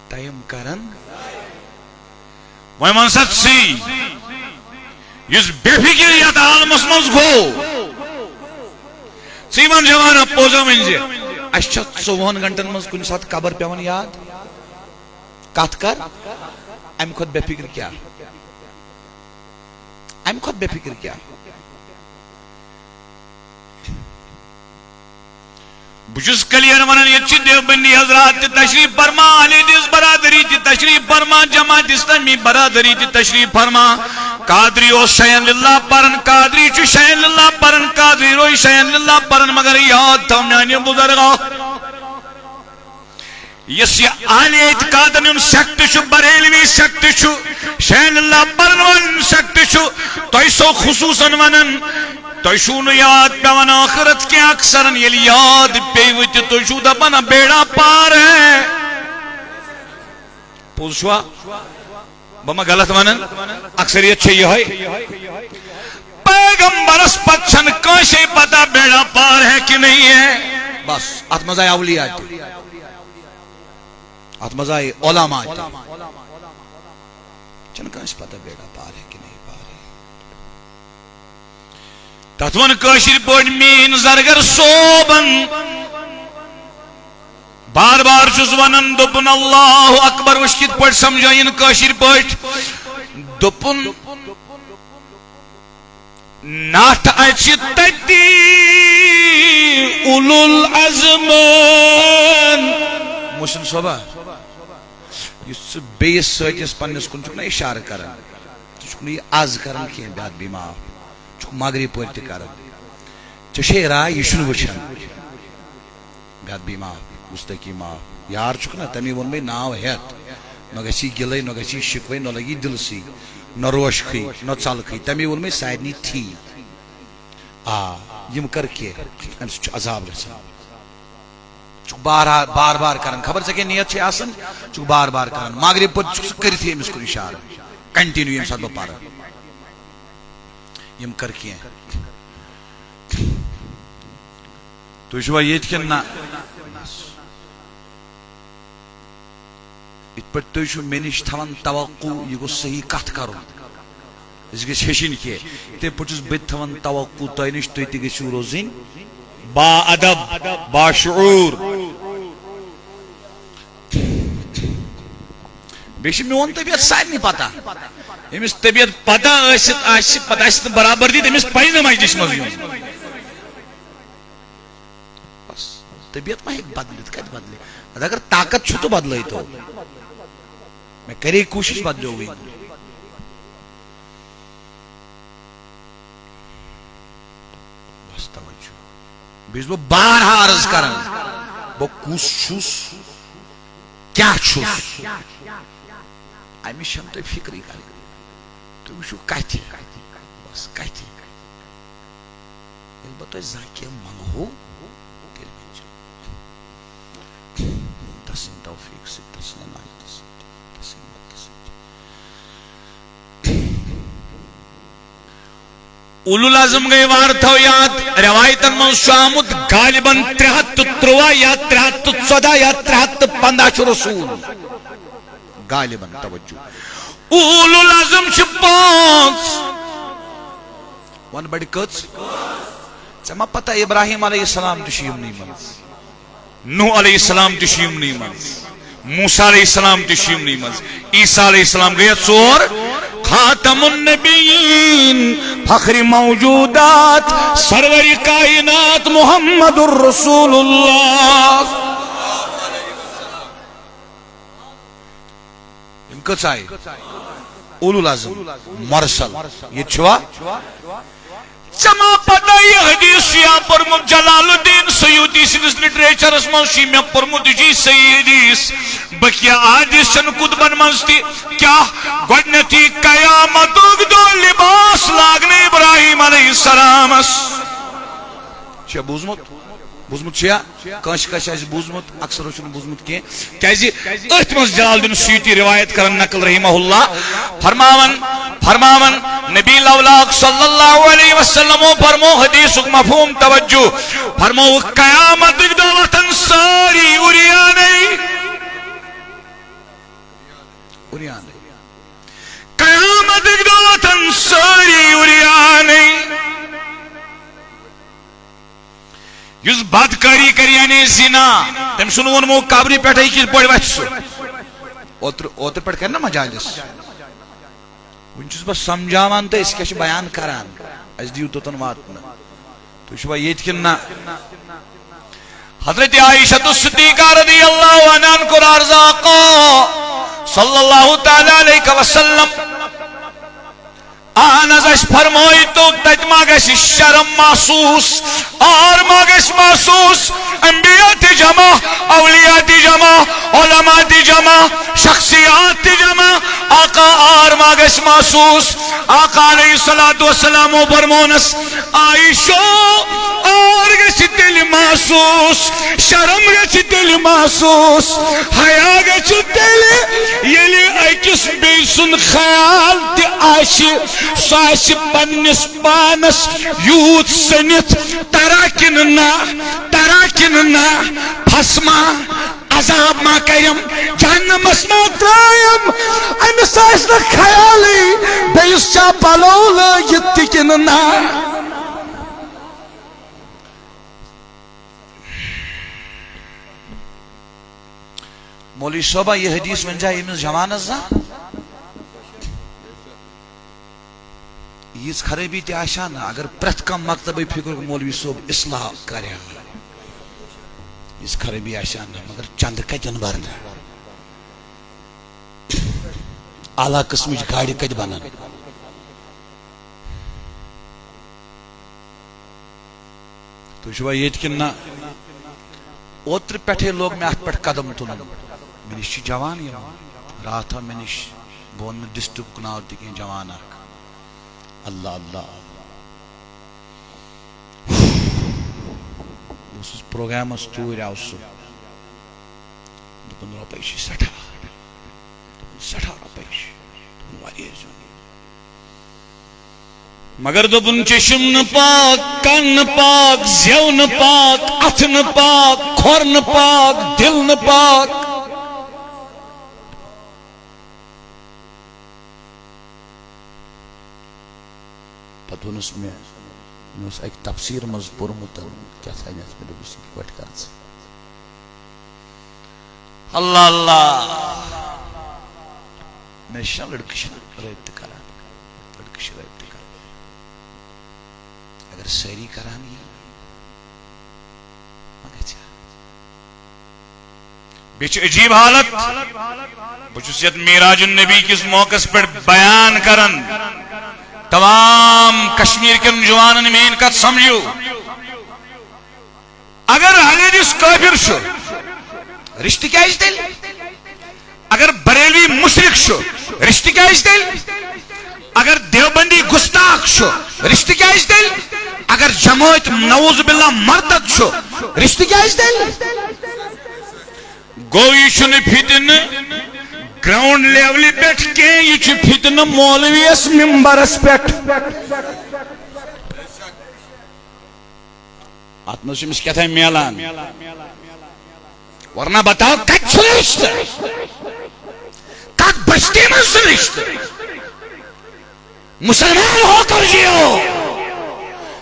ٹائم کران۔ وۄنۍ وَن سا ژٕے، یُس بے فکر یتھ عالمس منٛز گوٚو، ژٕے وَن جوانہ، پوٚز ہا ؤنۍ زِ اَسہِ چھا ژوٚوُہن گھنٹن منٛز کُنہِ ساتہٕ قبر پٮ۪وان یاد؟ کتھ کر، امہِ کھۄتہٕ بے فکر کیٛاہ؟ امہِ کھۄتہٕ بے فکر کیٛاہ؟ بہٕ چھُس کلیئر ونان، ییٚتہِ چھِ دیوبندی حضرات تہِ تشریف فرما، اہل حدیث برادری تہِ تشریف فرما، جماعت اسلامی برادری تہِ تشریف فرما۔ قادری اوس شیئن للہ پران، قادری چھُ شیئن للہ پران، قادری روزِ شیئن للہ پران، مگر یاد تھاو میانہِ بزرگا، یُس یہِ اہل اعتقادن ہُنٛد سیکٹ چھُ، بریلوی سیکٹ چھُ، شیئن للہ پرن والٮ۪ن ہُنٛد سیکٹ چھُ، تۄہہِ چھُسو خصوصاً ونان، تۄہہِ چھُو نہٕ یاد پٮ۪وان ٲخرت کینٛہہ۔ اکثرن ییٚلہِ یاد پیٚیہِ تہِ، تُہۍ چھِو دپان، بیڑا پار ہے۔ پوٚز چھُوا؟ بہٕ ما غلط ونان؟ اکثریت چھےٚ یِہوٚے۔ پیغمبرس پتہٕ چھنہٕ کٲنٛسے پتہ بیڑا پار ہے کہ نہیں ہے۔ بس، اتھ منٛز آیہِ اولیاء تہِ، اتھ منٛز آیہِ علماء تہِ۔ چھنہٕ کٲنٛسہِ پتہ بیڑا پار ہے کہ نہیں پار ہے۔ تتھ ووٚن کٲشِر پٲٹھۍ میٲنۍ زرگر صٲبن۔ بار بار چھُس ونان، دوٚپُن، اللہ اکبر، وٕچھ کِتھ پٲٹھۍ سمجھٲیِن کٲشِر پٲٹھۍ۔ دوٚپُن، نٹھ اژِ تتی اولو العزمن۔ محسن صٲبا، یُس ژٕ بیٚیِس سۭتِس پننِس کُن چھُکھ نہ اِشارٕ کران، ژٕ چھُکھ نہٕ یہِ از کران کینٛہہ، بے ادبی معاف، ژٕ چھُکھ مغرب پٲٹھۍ تہِ کران۔ ژےٚ چھے راے، یہِ چھُنہٕ وٕچھان۔ بے ادبی معاف، گستٲخی معاف۔ یار چھُکھ نہ، تَمی ووٚن مےٚ ناو ہٮ۪تھ۔ نہ گژھی گِلَے، نہ گژھی شِکوَے، نہ لگی دِلسٕے، نہ روشکھٕے، نہ ژَلکھٕے۔ تَمی ووٚن مےٚ سارنٕے تھی۔ آ، یِم کر کینٛہہ، اَمہِ سۭتۍ چھُ عذاب گژھان۔ چھُکھ بار بار بار کران، خبر ژےٚ کیٛاہ نیت چھے آسان، چھُکھ بار بار کران۔ مغرب پتہٕ چھُکھ ژٕ کٔرِتھٕے أمِس کُن اِشارٕ، کنٹِنیو ییٚمہِ ساتہٕ بہٕ پَرٕ۔ یِم کر کینٛہہ۔ تُہۍ چھِوا ییٚتہِ کِنہٕ نہ؟ یِتھ پٲٹھۍ تُہۍ چھِو مےٚ نِش تھاوان توقع، یہِ گوٚژھ صحیح کتھ کرُن۔ أسۍ گٔژھۍ ہیٚچھِنۍ کینٛہہ۔ یِتھَے پٲٹھۍ چھُس بہٕ تہِ تھاوان توقع تۄہہِ نِش، تُہۍ تہِ گٔژھِو روزٕنۍ با ادب، باشعوٗر۔ بیٚیہِ چھِ میون طبیعت سارنٕے پتہ۔ ییٚمِس طبیعت پتہ ٲسِتھ آسہِ، پتہٕ آسہِ نہٕ برابردی، تٔمِس پَزِ نہٕ مجلسہِ منٛز یُن۔ بس، طبیعت ما ہیٚکہِ بدلِتھ؟ کتہِ بدلہِ؟ ادٕ اگر طاقت چھُ تہٕ بدلٲیتو۔ مےٚ کرے کوٗشش، بدلیووٕے نہٕ۔ بس توجہ۔ بیٚیہِ چھُس بہٕ بارہا عرض کران، بہٕ کُس چھُس، کیٛاہ چھُس، اَمِچ چھَنہٕ تۄہہِ فِکرٕے کرٕنۍ۔ تُہۍ وٕچھِو کَتھِ، بَس کَتھِ۔ ییٚلہِ بہٕ تۄہہِ زانٛہہ کینٛہہ منٛگہو، تیٚلہِ ؤنۍزیو۔ تسٕنٛدِ توفیٖق سۭتۍ، تسٕنٛدِ عنایتہٕ سۭتۍ، تسٕنٛدِ مدتہٕ سۭتۍ۔ اولو العزم گٔے وارٕ تھاو یاد، رٮ۪وایتن منٛز چھُ آمُت غالباً ترٛےٚ ہَتھ تہٕ تُرٛواہ یا ترٛےٚ ہَتھ تہٕ ژۄداہ یا ترٛےٚ ہَتھ تہٕ پنٛداہ چھُ رسول۔ غالباً توجہ۔ اولو العزم چھِ پانٛژھ۔ وَن بَڑِ کٔژ؟ ژےٚ ما پتہ ابراہیم علیہ السلام تہِ چھُ یِمنٕے منٛز؟ نوح علیہ السلام تہِ چھُ یِمنٕے منٛز۔ موسیٰ علیہ السلام تہِ چھُ یِمنٕے منٛز۔ عیسیٰ علیہ السلام گٔیے ژور۔ خاتم النبیین، فخر موجودات، سرور کائنات محمد الرسول اللہ۔ یِم کٔژ آیہِ؟ اولو العزم، مرسل۔ ییٚتہِ چھُوا؟ ژےٚ ما پتہ یہِ حدیث چھُ یا پوٚرمُت جلال الدین سیوطی سٕنٛدِس لٹریچرس منٛز چھُ مےٚ پوٚرمُت، یہِ چھُ صحیح حدیث۔ بقیہ احادیث چھَنہٕ کُتبن منٛز تہِ۔ کیٛاہ؟ گۄڈٕنیتھٕے قیامتُک دۄہ لباس لاگنہٕ ابراہیم علیہ السلامس۔ چھا بوٗزمُت؟ بوٗزمُت چھُیا؟ کٲنٛسہِ کٲنٛسہِ آسہِ بوٗزمُت، اکثرو چھُنہٕ بوٗزمُت کینٛہہ۔ کیازِ؟ أتھۍ منٛز جلال الدین سیوطی روایت کران نقل رحمہ اللہ، فرماوان، فرماوان، نبی لولاک صلی اللہ علیہ وسلمو فرمو حدیثُک مفہوم توجہ، فرمووُکھ، قیامتٕکۍ دۄہ وۄتھن سٲری عریانٕے۔ عریانٕے۔ قیامتٕکۍ دۄہ وۄتھن سٲری عریانٕے۔ یُس بدکٲری کرِ، یعنی زنا، تٔمۍ سُنٛد ووٚنمو قبرِ پٮ۪ٹھے کِتھ پٲٹھۍ وَتھِ سُہ؟ اوترٕ، اوترٕ پٮ۪ٹھ کرِ نا مجالس۔ وُنہِ چھُس بہٕ سمجھاوان تہٕ أسۍ کیٛاہ چھِ بیان کران، اَسہِ دِیِو توٚتن واتنہٕ۔ تُہۍ چھِوا ییٚتہِ کِنہٕ نہ؟ حضرت عائشہ الصدیقہ رضی اللہ عنہن کوٚر عرض آقا صلی اللہ تعالی علیہ وسلم۔ اہن حظ، اَسہِ فرمٲیتو، تَتہِ ما گژھِ شرم محسوس، عار ما گژھِ محسوس؟ انبیاء تہِ جمع، اولیاء تہِ جمع، علماء تہِ جمع، شخصیات تہِ جمع، آقا عار ما گژھِ محسوس؟ آقا علیہ الصلوۃ والسلام فرمونس، عائشہ، عار گژھِ تیٚلہِ محسوس، شرم گژھِ تیٚلہِ محسوس، حیا گژھِ تیٚلہِ، ییٚلہِ أکِس بیٚیہِ سُنٛد خیال تہِ آسہِ، سُہ آسہِ پننِس پانس یوٗت سٔنِتھ، ترا کِنہٕ نہ، ترا کِنہٕ نہ، پھسما، عذاب ما کریم، جہنمس ما ترایم، أمِس آسہِ نہٕ خیالٕے بیٚیِس چھا پلو لٲگِتھ تہِ کِنہٕ نہ۔ مولوی صٲبہ، یہِ حدیث ؤنۍ زِ أمِس جوانس زانٛہہ۔ یِژھ خرٲبی تہِ آسہِ ہا نہٕ، اگر پرٛٮ۪تھ کانٛہہ مکتبٕے فِکرُک مولوی صٲب اصلاح کرِ ہا۔ یِژھ خرٲبی آسہِ ہا نہٕ، مگر چندٕ کتٮ۪ن برنہٕ؟ اعلیٰ قٕسمٕچ گاڑِ کتہِ بنن؟ تُہۍ چھِوا ییٚتہِ کِنہٕ نہ؟ اوترٕ پٮ۪ٹھے لوگ مےٚ اَتھ پٮ۪ٹھ قدم تُلُن۔ مےٚ نِش چھِ جوان یِوان۔ راتھ آو مےٚ نِش، بہٕ وَنہٕ نہٕ ڈسٹرکُک ناو تہِ کینٛہہ، جوان اکھ۔ اللہ اللہ۔ بہٕ اوسُس پروگرامس توٗرۍ آو سُہ۔ دوٚپُن، رۄپَے چھِ سٮ۪ٹھاہ، سٮ۪ٹھاہ رۄپَے چھِ۔ دوٚپُن، واریاہ زیادٕ۔ مگر دوٚپُن، چشم نہٕ پاک، کن نہٕ پاک، زیو نہٕ پاک، اتھٕ نہٕ پاک، کھۄر نہٕ پاک، دل نہٕ پاک۔ پتہٕ ووٚنُس مےٚ، مےٚ اوس اکہِ تفسیٖر منٛز پوٚرمُت، کیٛاہ تام یتھ، مےٚ دوٚپُس، یِتھ پٲٹھۍ کر ژٕ۔ اللہ اللہ۔ مےٚ چھِ لڑکہٕ چھِ رٲبطہٕ کران، لڑکہٕ چھِ رٲبطہٕ کران۔ اگر سٲری کران یی، ما گژھِ ہا؟ بیٚیہِ چھِ عجیٖب حالت، بہٕ چھُس یتھ معراج النبی کِس موقعس پٮ۪ٹھ بیان کران۔ تمام کشمیر کٮ۪ن جوانن میٲنۍ کتھ سمجھِو۔ اگر ہلیدِس کٲفِر چھُ، رِشتہٕ کیٛازِ تیٚلہِ؟ اگر بریلوی مُشرِک چھُ، رِشتہٕ کیٛازِ تیٚلہِ؟ اگر دیوبندی گستاخ چھُ، رشتہٕ کیازِ تیٚلہِ؟ اگر جمٲعت نعوذ باللہ مرتد چھُ، رشتہٕ کیازِ تیٚلہِ؟ گوٚو، یہِ چھُنہٕ فتنہٕ گراؤنڈ لیولہِ پٮ۪ٹھ کینٛہہ، یہِ چھُ فتنہٕ مولویَس ممبرس پٮ۪ٹھ۔ اتھ منٛز چھُ أمِس کیٛاہ تام میلان۔ ورنہ بتاو، کتہِ چھُ رشتہٕ؟ کتھ بستی منٛز چھُ رشتہٕ؟ مسلمان ہو کر جیو،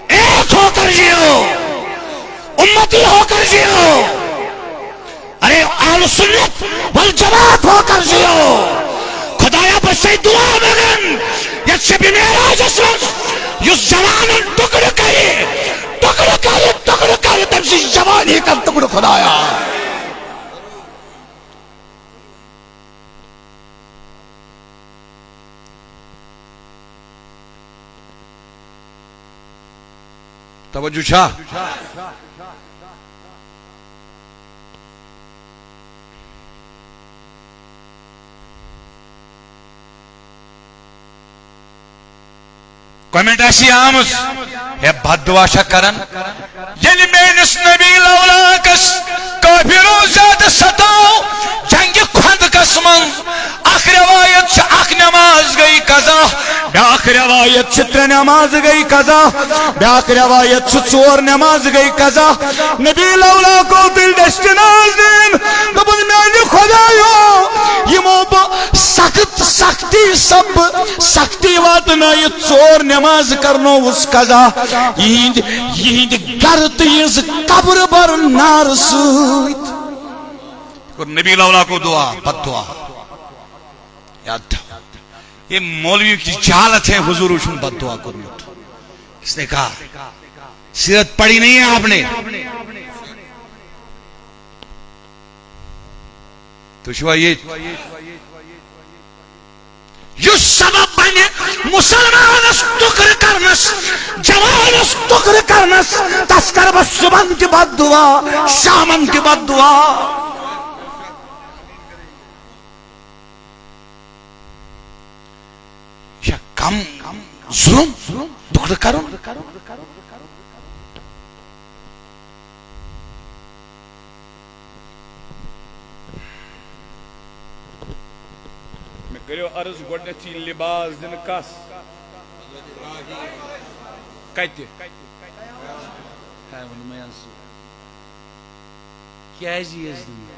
ایک ہو کر جیو، امتی ہو کر جیو۔ ارے، اہل سنت والجماعت ہو کر جیو۔ خدایا، بس سے دعا منگن، یتھ شب معراجس منٛز یُس جوانن ٹکڑٕ کرِ، ٹکڑٕ کرِ، ٹکڑٕ کرِ، تٔمۍ سٕنٛز جوانی کر ٹکڑٕ، خدایا۔ توجہ چھا؟ کمنٹ آسی آمٕژ، ہے بد دعا چھا کران؟ ییٚلہِ میٲنِس نبی لولاکس کٲفرو زیادٕ ستاو جنگِ خندقس منٛز، اکھ روایت چھِ، اکھ نماز گٔے قضا، بیاکھ روایت چھِ، ترٛےٚ نماز گٔے قضا، بیاکھ روایت چھِ، ژور نماز گٔے قضا۔ نبی لولا کو دل دشت ناز دین، دوٚپُن، میانہِ خدایو، یِمو بہٕ سخت سختی سب سختی واتنٲیِتھ ژور نماز کرنووُس قضا، یِہِنٛدِ، یِہِنٛدِ گرٕ تہٕ یِہٕنٛز قبر بر نار سۭتۍ۔ کوٚر نبی لولا کو دعا، بد دعا۔ یاد تھاو، یہ مولویوں کی جہالت ہے، حضور چھُنہٕ بد دعا کوٚرمُت۔ اس نے کہا، سیرت پڑھی نہیں ہے آپ نے۔ تُہۍ چھِوا ییٚتہِ؟ یُس سبب بنہِ مسلمانس ٹکرٕ کرنس، جوانس ٹکرٕ کرنس، تس کرٕ بہٕ صبحن تہِ بد دعا، شامن تہِ بد دعا۔ یہِ چھا کم ظلم ٹکرٕ کرُن؟ مےٚ کٔرِو عرض، گۄڈٕنیتھ یہِ لباس دِنہٕ کس؟ کتہِ؟ ہے، ووٚنمَے حظ۔ کیازِ یِیَس دِنہٕ؟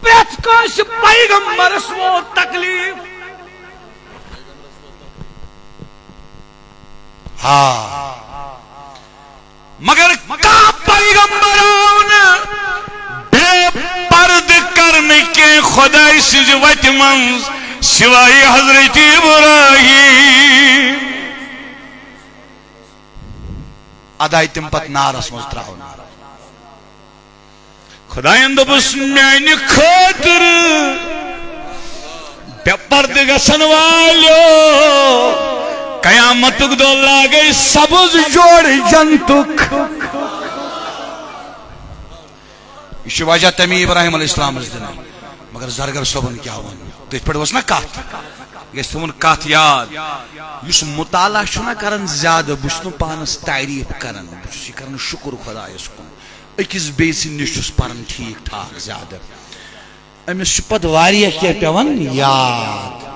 پرٛٮ۪تھ کٲنٛسہِ پیغمبرس ووت تکلیف۔ آ، مگر کانٛہہ پیغمبر آو نہٕ بے پردٕ کرنہٕ کینٛہہ خۄداے سٕنٛزِ وتہِ منٛز سوائے حضرت ابراہیم۔ ادا آیہِ تِم پتہٕ نارس منٛز ترٛاونہٕ۔ خدایَن دوٚپُس، میانہِ خٲطرٕ بے پردٕ گژھن والیو، قیامتُک دۄہ لاگے سبز جوڑ جنتُک۔ یہِ چھُ وجہ تَمی ابراہیم علیہ السلامس دِنہٕ۔ مگر زرگر صٲبن کیٛاہ ووٚن؟ تٔتھۍ پٮ۪ٹھ ؤژھ نا کتھ؟ گژھِ تھاوُن کتھ یاد۔ یُس مطالعہ چھُنہ کران زیادٕ، بہٕ چھُس نہٕ پانس تعریف کران، بہٕ چھُس یہِ کران شُکر خۄدایس کُن۔ أکِس بیٚیہِ سٕنٛدِ نِش چھُس پران ٹھیٖک ٹھاک زیادٕ۔ أمِس چھُ پتہٕ واریاہ کینٛہہ پٮ۪وان یاد۔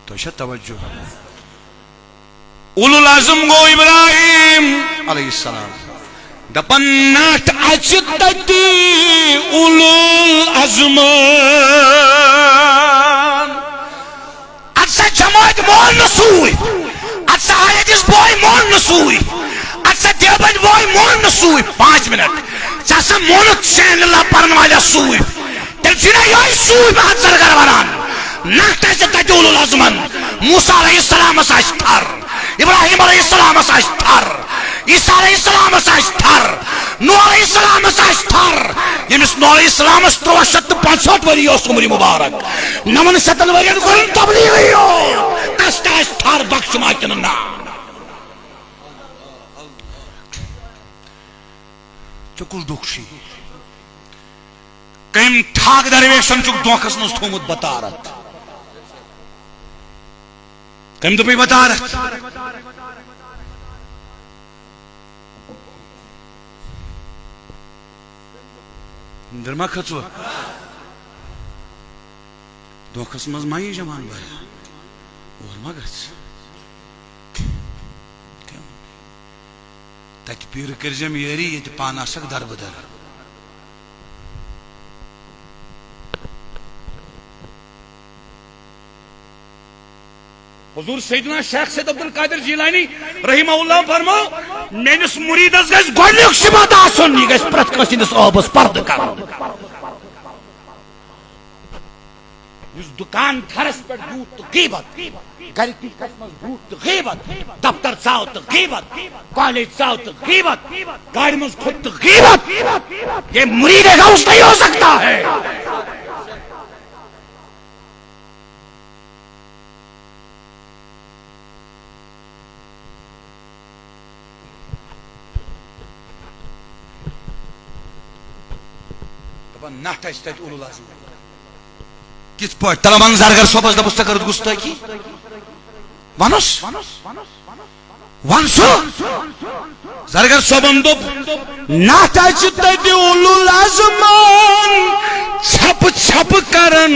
تۄہہِ چھا توجہ؟ اولو العزم گوٚو ابراہیم علیہ السلام۔ دپان، نٹھ اژِ تتہِ اولو العزمن۔ اتھ سا جماعت مون نہٕ سوٗدۍ، اتھ سا آیتس بوے مون نہٕ سوٗدۍ، اتھ سا دیوبند بوے مون نہٕ سوٗدۍ۔ پانٛژھ منٹ۔ ژےٚ سا مونُتھ شین اللہ پرن والٮ۪س سوٗدۍ۔ تیٚلہِ چھُے نا یِہوٚے سوٗدۍ بہادر گر ونان۔ نکھ تہِ آسہِ تتہِ اولو العزمن۔ موسیٰ علیہ السلامس آسہِ تھر، ابراہیم علیہ السلامس آسہِ تھر، عیسیٰ علیہ السلامس آسہِ تھر، نوح علیہ السلامس آسہِ تھر۔ ییٚمِس نوح علیہ السلامس تُرٛواہ شیٚتھ تہٕ پانٛژہٲٹھ ؤری اوس عمر مبارک، نَوَن شیٚتن ؤرین کوٚرُن تبلیغٕے یوت۔ تس تہِ آسہِ تھر، بخشما کِنہٕ نہ؟ ژےٚ کُس ڈوٚکھ چھُے؟ ٹھاک درویشن چھُکھ دھوکھس منٛز تھوٚومُت بطارت۔ کٔمۍ دوٚپُے بطارت؟ أنٛدٕر ما کھٔژوٕ؟ دھوکھس منٛز ما یی جوان بھیا؟ اور ما گژھ؟ تتہِ پیٖرٕ کٔرۍ زٮ۪م یٲری، ییٚتہِ پانہٕ آسکھ دربٕدر۔ حضور سیدنا شیخ سید عبدالقادر جیلانی رحمہ اللہ فرمو، میٲنِس مریدس گژھِ گۄڈنیُک صفت آسُن، یہِ گژھِ پرٛٮ۪تھ کٲنٛسہِ ہٕنٛدِس عٲبس پردٕ کرُن۔ یُس دُکان تھرس پٮ۪ٹھ بیوٗٹھ تہٕ غیبت، گرِ کچنس منٛز بیوٗٹھ تہٕ غیبت، دفتر ژاو تہٕ غیبت، کالج ژاو تہٕ غیبت، گاڑِ منٛز کھوٚت تہٕ غیبت، یہ مرید غوث نہیں ہو سکتا ہے۔ دپان نٹھ آسہِ تتہِ اولو لازم۔ کِتھ پٲٹھۍ؟ تلہ ون زرگر صٲبس دپُس، ژےٚ کٔرٕتھ گُستٲخی؟ ونُس۔ ون سُہ۔ زرگر صٲبن دوٚپ، نٹھ آسہِ تتہِ اولو لازمان، ژھپہٕ ژھپہٕ کران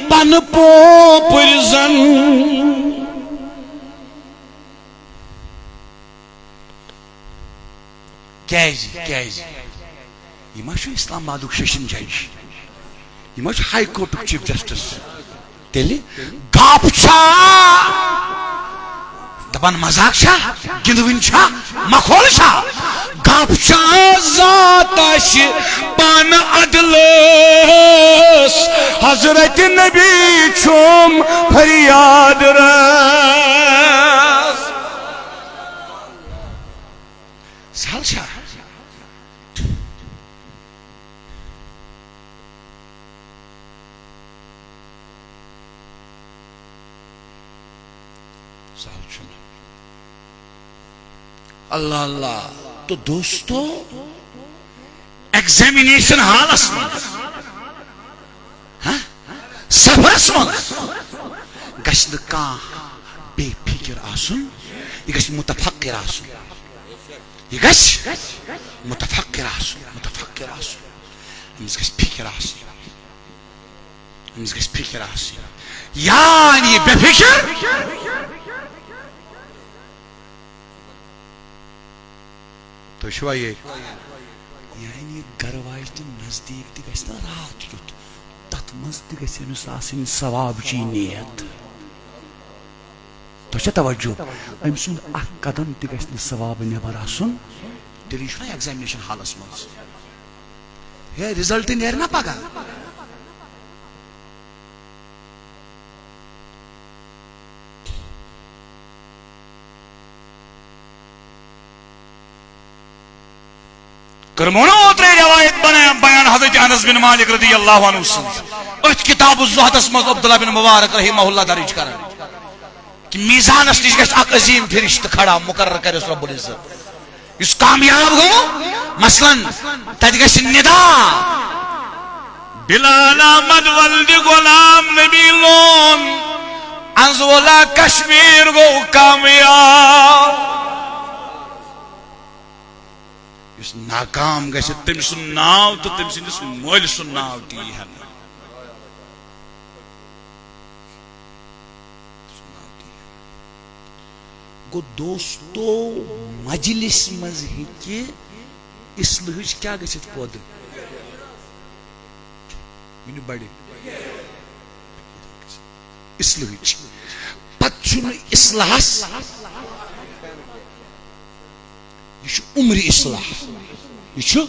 پنہٕ پوپٕرۍ زن۔ کیازِ؟ کیازِ؟ یہِ ما چھُ اسلام آبادُک سیشن جج؟ یہِ ما چھُ ہائی کورٹُک چیف جسٹس؟ تیٚلہِ گپ چھا؟ دپان مذاق چھا؟ گِنٛدوٕنۍ چھا؟ مخول چھا؟ گپ چھا؟ ذات آسہِ پانہٕ عدلس، حضرت نبی چھُم فریاد رس۔ سہل چھا؟ سہل چھُنہٕ۔ اللہ اللہ۔ تو دوستو، ایگزامینیشن ہالس منٛز، ہاں، سفرس منٛز گژھِ نہٕ کانٛہہ بے فکر آسُن، یہِ گژھِ متفکر آسُن۔ یہِ گژھِ متفکر آسُن، متفکر آسُن۔ أمِس گژھِ فکر آسٕنۍ۔ أمِس گژھِ فکر آسٕنۍ۔ یعنی بے فکر۔ تُہۍ چھِوا ییٚتہِ؟ یعنی گرٕ واجنہِ نزدیٖک تہِ گژھِ نہ راتھ کیُتھ، تَتھ منٛز تہِ گژھِ أمِس آسٕنۍ ثوابچی نیت۔ تۄہہِ چھا توجہ؟ أمۍ سُنٛد اکھ قدم تہِ گژھِ نہٕ ثواب نٮ۪بر آسُن۔ تیٚلہِ چھُنہ ایگزامینیشن ہالس منٛز۔ ہے، رِزلٹ نیرِ نا پگاہ۔ کٔرمو نا اوترے روایت بنا-، بیان حضرت انس بن مالک رضی اللہ عنہ سٕنٛز۔ أتھۍ کتاب الزہدس منٛز عبداللہ بن مبارک رحمہ اللہ درج کران۔ کہ میزانس نِش گژھِ اکھ عظیم فرشتہٕ کھڑا، مقرر کرٮ۪س رب العزت۔ یُس کامیاب گوٚو، مثلاً، تتہِ گژھِ ندا، بلال احمد ولدِ غلام نبی لون، انزولا کشمیر گوٚو کامیاب۔ یُس ناکام گژھِ، تٔمۍ سُنٛد ناو تہٕ تٔمۍ سٕنٛدِس مٲلۍ سُنٛد ناو تہِ یی ہنہٕ۔ گوٚو دوستو، مجلس منٛز ہیٚکہِ اصلٲحٕچ کیٛاہ گٔژھِتھ پٲدٕ؟ ؤنِو بڑِ۔ اصلٲحٕچ۔ پتہٕ چھُنہٕ اصلاحس، یہِ چھُ عمرِ اصلاح۔ یہِ چھُ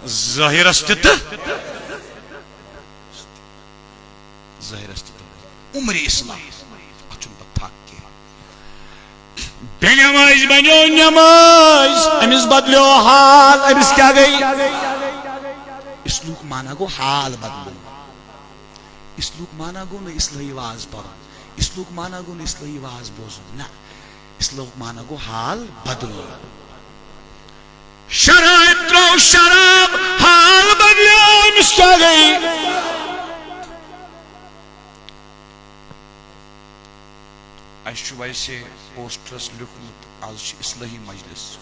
ظٲہرس تہِ تہٕ ظٲہرس تہِ تہٕ عمرِ اصلاح۔ اتھ چھُنہٕ پتہٕ تھکھ کینٛہہ۔ بے نماز بنیو نماز، أمِس بدلیو حال، أمِس کیٛاہ گٔے؟ اصلُک معنی گوٚو حال بدلُن۔ اصلُک معنی گوٚو نہٕ اصلٲحی واز پرُن۔ اصلُک معنی گوٚو نہٕ اصلٲحی واز بوزُن۔ نہ، اصلُک معنی گوٚو حال بدلُن۔ شراب ترٛوو شراب، حال بدلیو، کیا گئی؟ اَسہِ چھُ ویسے پوسٹرس لیوٗکھمُت، از چھُ اصلاحی مجلس۔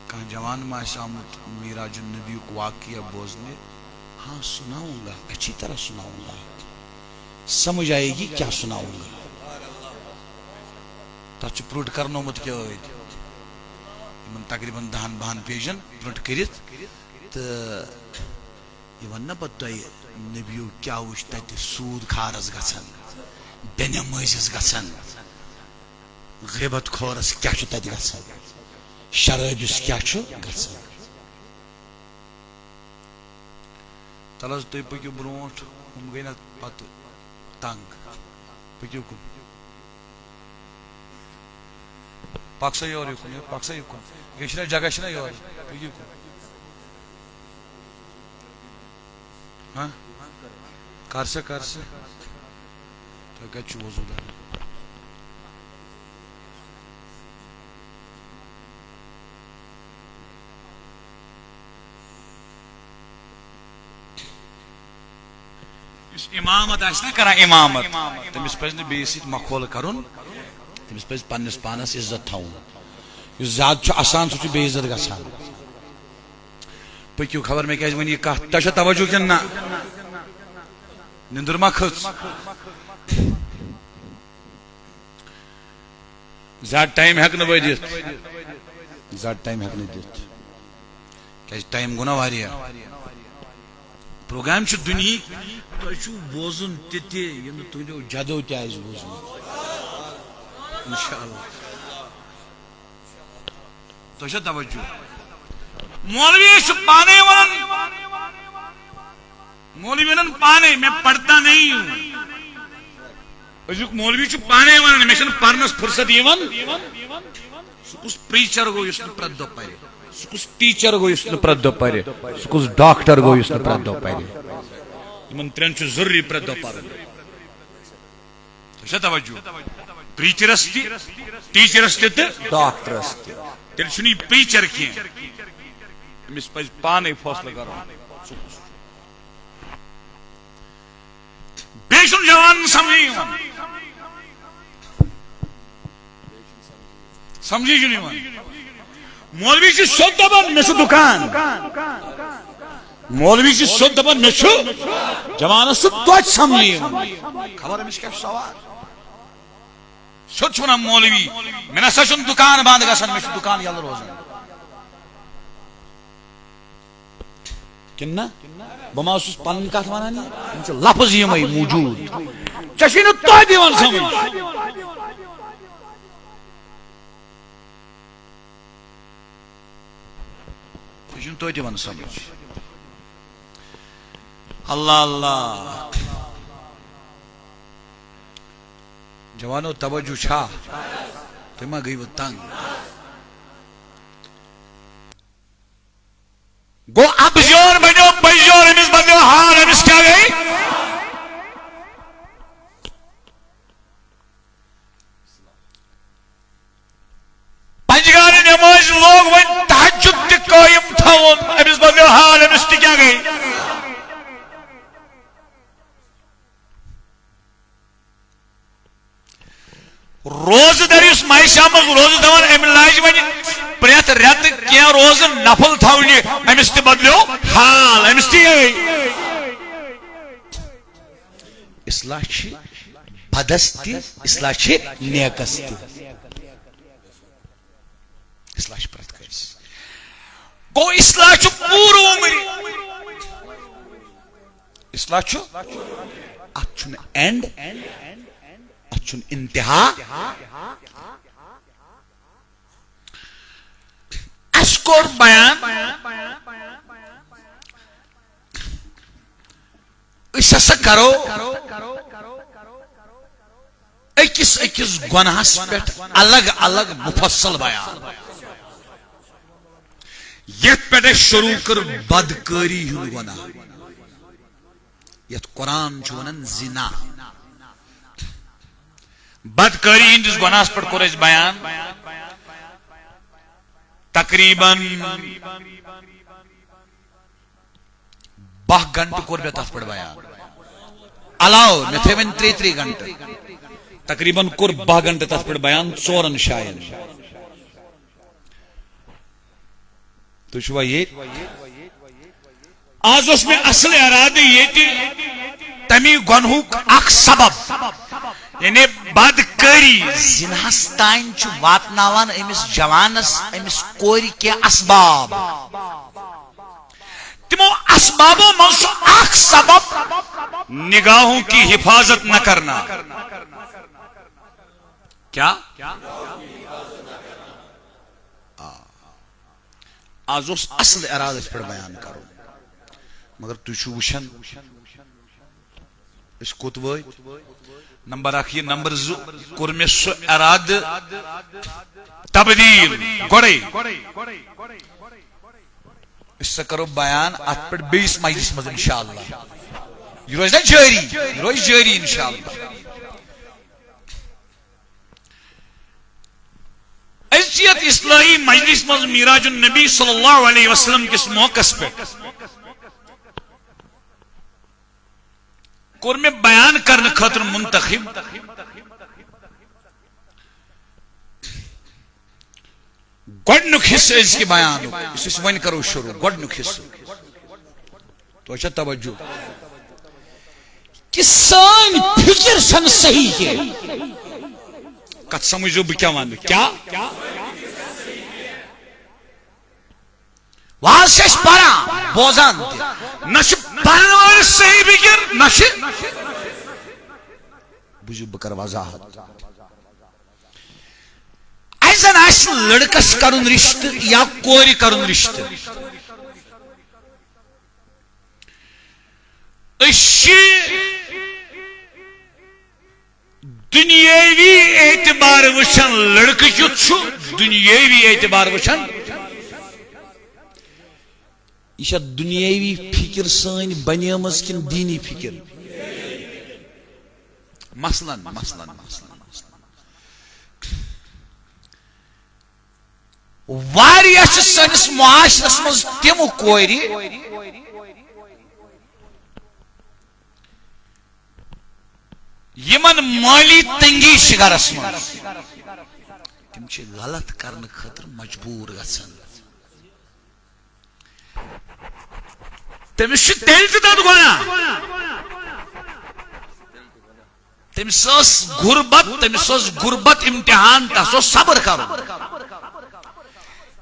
کانٛہہ جوان ما آسہِ آمُت معراج النبیُک واقعہ بوزنہِ؟ ہاں، سناؤں گا، اچھی طرح سناؤں گا، سمجھ آئے گی کیا سناؤں گا۔ تتھ چھُ پرنٹ کرنومُت کیٛاہ ٲدۍ، یِمن تقریباً دہن بہن پیجن پرنٹ کٔرِتھ۔ تہٕ یہِ وَنہٕ نا پَتہٕ تۄہہِ نبیو کیٛاہ وٕچھ تَتہِ؟ سوٗد خارس گژھان، بے نمٲزِس گژھان، غیبت خورس کیٛاہ چھُ تَتہِ گژھان، شرٲبِس کیٛاہ چھُ گژھان۔ تَلہٕ حظ تُہۍ پٔکِو برونٛٹھ، ہُم گٔے نہ پَتہٕ تنگ۔ پٔکِو کُن۔ پَک سا یورٕ یُکُن، ہے، پَک سا یُکُن۔ یہِ چھِنہ جگہ چھِنہ یورٕ۔ پٔکِو کُن۔ ہاں؟ کر سا، کر سا۔ تۄہہِ کَتہِ چھُ وضوٗ دَران؟ یُس امامت آسہِ نا کران، امامت، تٔمِس پزِ نہٕ بیٚیِس سۭتۍ مخولہٕ کرُن، تٔمِس پزِ پننِس پانس عزت تھاوُن۔ یُس زیادٕ چھُ اسان، سُہ چھُ بے عزت گژھان۔ پٔکِو، خبر مےٚ کیازِ وۄنۍ یہِ کتھ، تۄہہِ چھا توجہ کِنہٕ نہ؟ نِندٕر ما کھٔژ؟ زیادٕ ٹایم ہٮ۪کہٕ نہٕ بہٕ دِتھ، زیادٕ ٹایم ہٮ۪کہٕ نہٕ دِتھ، کیازِ ٹایم گوٚو نا واریاہ۔ پروگرام چھُ دُنیہٕکۍ، تۄہہِ چھُو بوزُن تہِ تہِ، یہِ نہٕ تُہنٛدیو جدو تہِ آسہِ بوٗزمُت۔ انشاءاللہ۔ تۄہہِ چھا توجہ؟ مولوی چھُ پانے ونان، مولوی ونان پانے، "میں پڑھتا نہیں ہوں۔" أزیُک مولوی چھُ پانے ونان، "مےٚ چھُنہٕ پرنس فرصت یِوان۔" سُہ کُس پریچر گوٚو یُس نہٕ پرٛٮ۪تھ دۄہ پرِ؟ سُہ کُس ٹیچر گوٚو یُس نہٕ پرٛٮ۪تھ دۄہ پرِ؟ سُہ کُس ڈاکٹر گوٚو یُس نہٕ پرٛٮ۪تھ دۄہ پرِ؟ یِمن ترٛٮ۪ن چھُ ضروٗری پرٛٮ۪تھ دۄہ پرُن۔ تۄہہِ چھا توجہ؟ پریچرس تہِ، ٹیچرس تہِ تہٕ ڈاکٹرس تہِ۔ تیٚلہِ چھُنہٕ یہِ پریچر کینٛہہ۔ أمِس پزِ پانے فٲصلہٕ کرُن۔ بیٚیہِ چھُنہٕ جوانن سمجھے یِوان۔ سمجھے چھُنہٕ یِوان۔ مولوی چھُ سیوٚد دپان، "مےٚ چھُ دُکان۔" مولوی چھُ سیوٚد دپان، "مےٚ چھُ۔" جوانس چھُ توتہِ سمجھے یِوان۔ خبر أمِس کیٛاہ چھُ سوال۔ سیوٚد چھُ ونان مولوی، "مےٚ نسا چھُنہٕ دُکان بنٛد گژھان، مےٚ چھُ دُکان یَلہٕ روزان۔" کِنہٕ نہ؟ بہٕ ما اوسُس پنٕنۍ کتھ ونان؟ یہِ، یِم چھِ لفظ یِمے موٗجوٗد۔ ژےٚ چھُے نہٕ توتہِ یِوان سمجھ۔ ژےٚ چھُے نہٕ توتہِ یِوان سمجھ۔ اللہ اللہ۔ جوانو، توجہ چھا؟ تُہۍ ما گٔیوٕ تنگ؟ گوٚو ابزیور بنیو پزیور، أمِس بدلیو حال، أمِس کیٛاہ گٔے؟ پنجگارِ نمٲزۍ لوگ وۄنۍ تہجد تہِ قٲیِم تھاوُن، أمِس بدلیو حال، أمِس تہِ کیٛاہ گٔے؟ روزٕ دٔرِس مایہِ شامس روزٕ دِوان، أمۍ لاجہِ وۄنۍ پرٛٮ۪تھ رٮ۪تہٕ کینٛہہ روزٕ نفل تھاونہِ، أمِس تہِ بدلیو حال، أمِس تہِ یِہوٚے۔ اصلاح چھِ بدس تہِ، اصلاح چھِ نیکس تہِ۔ اصلاح چھِ پرٛٮ۪تھ کٲنٛسہِ۔ گوٚو اصلاح چھُ پوٗرٕ عمرِ۔ اصلاح چھُ، اتھ چھُنہٕ اینڈ، اتھ چھُنہٕ انتہا۔ اسہِ کوٚر بیان، أسۍ ہسا کرو أکِس أکِس گۄناہس پٮ۪ٹھ الگ الگ مفصل بیان۔ یتھ پٮ۪ٹھ اسہِ شروع کٔر بدکٲری ہُنٛد گۄناہ، یتھ قرآن چھُ ونان زنا۔ بدکٲری ہٕنٛدِس گۄناہس پٮ۪ٹھ کوٚر اسہِ بیان۔ تقریباً باہ گھنٹہٕ کوٚر مےٚ تتھ پٮ۪ٹھ بیان۔ علاوٕ مےٚ تھٲے وۄنۍ ترٛےٚ ترٛےٚ گھنٹہٕ۔ تقریباً کوٚر باہ گھنٹہٕ تتھ پٮ۪ٹھ بیان ژورن جاین۔ تُہۍ چھِوا ییٚتہِ؟ آز اوس مےٚ اصل ارادٕ ییٚتہِ تَمی گۄنہُک اکھ سبب، یعنی بدکٲری، زِناہَس تام چھُ واتناوان أمِس جوانَس، أمِس کورِ کینٛہہ اسباب۔ تِمو اسبابو منٛز چھُ اکھ سبب نگاہوں کی حفاظت نہ کرنا۔ کیا؟ آ۔ آز اوس اصل ارادٕ أتھۍ پٮ۪ٹھ بیان کرُن، مگر تُہۍ چھِو وٕچھان أسۍ کوٚت وٲتۍ۔ نمبر اکھ یہِ، نمبر زٕ کوٚر مےٚ سُہ ارادٕ تبدیل گۄڈے۔ أسۍ سا کرو بیان اتھ پٮ۪ٹھ بیٚیِس مجلس منٛز انشاءاللہ۔ یہِ روزِ نا جٲری، یہِ روزِ جٲری انشاءاللہ۔ أزچہِ یتھ اصلاحی مجلس منٛز معراج النبی صلی اللہ علیہ وسلم کِس موقعس پٮ۪ٹھ کوٚر مےٚ بیان کرنہٕ خٲطرٕ منتخب گۄڈٕنیُک حصہٕ أزکہِ بیانُک، یُس أسۍ وۄنۍ کرو شروع، گۄڈٕنیُک حصہٕ۔ تۄہہِ چھا توجہ؟ کہِ سٲنۍ فکر چھنہٕ صحیح کینٛہہ۔ کتھ سمجھو بہٕ کیٛاہ ونہٕ؟ کیٛاہ؟ وۄنۍ چھِ أسۍ پران، بوزان تہِ۔ نہ چھِ پرن وٲلِس صحیح فکر، نہ چھِ، بوٗزِو، بہٕ کرٕ وضاحت۔ اسہِ زن آسہِ لڑکس کرُن رشتہٕ یا کورِ کرُن رشتہٕ، أسۍ چھِ دُنیٲوی اعتبار وٕچھان لڑکہٕ کیُتھ چھُ، دُنیٲوی اعتبار وٕچھان۔ یہِ چھا دُنیٲوی فکر سٲنۍ بنیمٕژ کِنہٕ دینی فکر؟ مثلاً، مثلاً، مثلاً، مثلاً۔ واریاہ چھِ سٲنِس معاشرس منٛز تِم کورِ، یِمن مٲلی تنگی چھِ گرس منٛز، تِم چھِ غلط کرنہٕ خٲطرٕ مجبوٗر گژھان۔ تٔمِس چھُ تیٚلہِ تہِ تَتھ گۄناہ۔ تٔمِس ٲس غُربت، تٔمِس اوس غُربت امتحان، تَس اوس صبر کرُن۔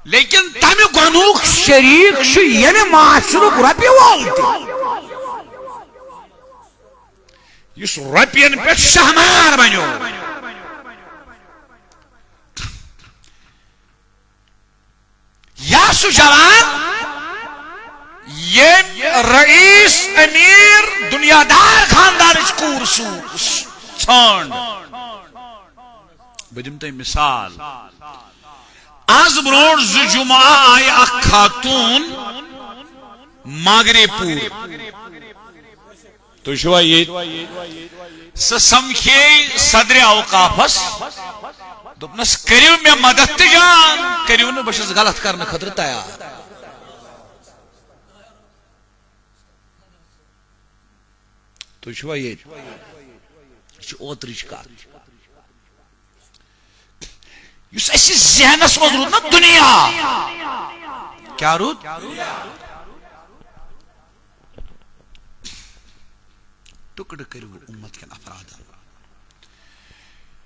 لیکن تَمہِ گۄنہُک شریٖک چھُ ییٚمہِ معاشرُک رۄپیہِ وول تہِ، یُس رۄپین پٮ۪ٹھ شہمار بنیو۔ یا سُہ جوان ییٚمۍ رئیس امیر دُنیا دار خاندانٕچ کوٗر سوٗز ژھانٛڈ۔ بہٕ دِمہٕ تۄہہِ مثال۔ از برونٛٹھ زٕ جمعہ آیہِ اکھ خاتوٗن ماگرے پوٗر۔ تُہۍ چھِوا ییٚتہِ؟ سۄ سمکھے صدرِ اوقافس، دوٚپنس، "کٔرِو مےٚ مدد تہٕ جان، کٔرِو نہٕ، بہٕ چھَس غلط کرنہٕ خٲطرٕ تیار۔" تُہۍ چھِوا ییٚتہِ؟ یہِ چھِ اوترٕچ کتھ۔ یُس اَسہِ ذہنس منٛز روٗد نا دُنیا، کیٛاہ روٗد؟ ٹُکڑٕ کٔرِو امت کٮ۪ن افرادن۔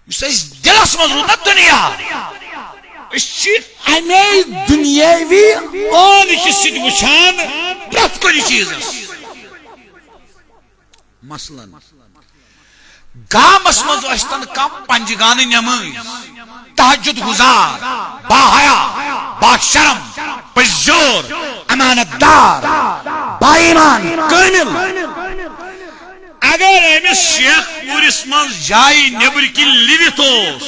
یُس اَسہِ دِلس منٛز روٗد نا دُنیا، أسۍ چھِ اَمے دُنیٲوی ٲلہٕ کہِ سۭتۍ وٕچھان پرٛٮ۪تھ کُنہِ چیٖزس۔ مثلاً، گامس منٛز ٲسۍ تن کم پنجگانہٕ نمٲز، تہجد گزار، باحیا، باشرم، پٔزیور، امانت دار، بایمان، کٲمل۔ اگر أمِس شیخ پوٗرِس منٛز جایہِ نیٚبرۍ کِنۍ لِوِتھ اوس،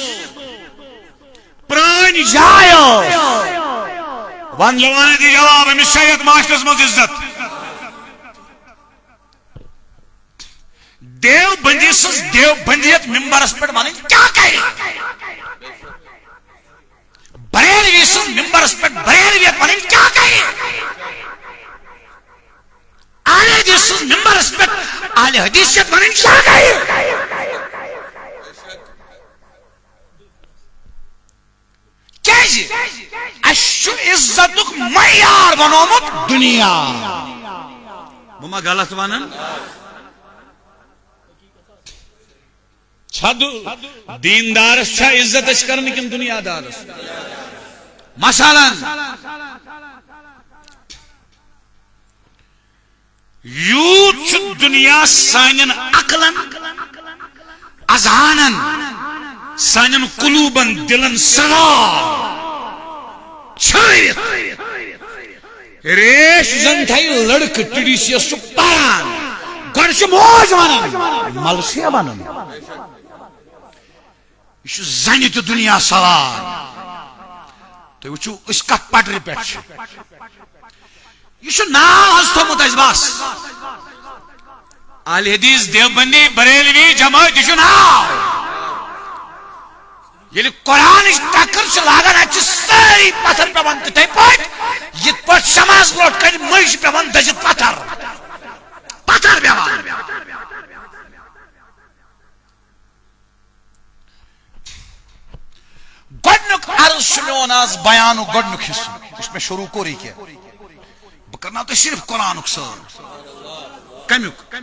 پرٛٲنۍ جاے ٲس، ون جوانہ دِ جواب، أمِس چھا یتھ معاشرس منٛز عزت؟ دیوبندی سٕنٛز دیوبندیت ممبرس پٮ۪ٹھ ونٕنۍ کیٛاہ کرِ؟ بریلوی سٕنٛز ممبرس پٮ۪ٹھ بریلویت ونٕنۍ کیٛاہ کرِ؟ اہل حدیث چھِ ونان، شاہ گٔیہِ۔ کیازِ؟ اَسہِ چھُ عزتُک معیار بنومُت دُنیا۔ بہٕ ما غلط ونان؟ چھا دُ-، دیندارس چھا عزت أسۍ کران کِنہٕ دُنیا دارس؟ مثلاً، یوٗت چھُ دُنیا سانٮ۪ن عقلن، اذہانن، سانٮ۪ن قلوٗبن، دِلن سزا چھٲوِتھ۔ ریش زن تھایہِ لڑکہٕ ٹی ڈی سی یس چھُ پران، گۄڈٕ چھُ موج ونان، ملسیہ ونان۔ یہِ چھُ زنہِ تہِ دُنیا سوار۔ تُہۍ وٕچھِو، أسۍ کتھ پٹرِ پٮ۪ٹھ چھِ۔ یہِ چھُ ناو حظ تھوٚمُت اَسہِ بس۔ اہل حدیث، دیوبندی، بریلوی، جماعت، یہِ چھُ ناو۔ ییٚلہِ قرآنٕچ ٹکر چھِ لاگان، اَتہِ چھِ سٲری پتھر پٮ۪وان تِتھَے پٲٹھۍ، یِتھ پٲٹھۍ شمعس برونٛٹھ کنہِ مٔنٛزۍ چھِ پٮ۪وان دٔزِتھ پتھر۔ پتھر پٮ۪وان۔ گۄڈنیُک عرض چھُ میون آز بیانُک گۄڈنیُک حصہٕ، یُس مےٚ شروع کوٚر یہِ کہِ بہٕ کرناو تۄہہِ صرف قرآنُک سٲر۔ کمیُک؟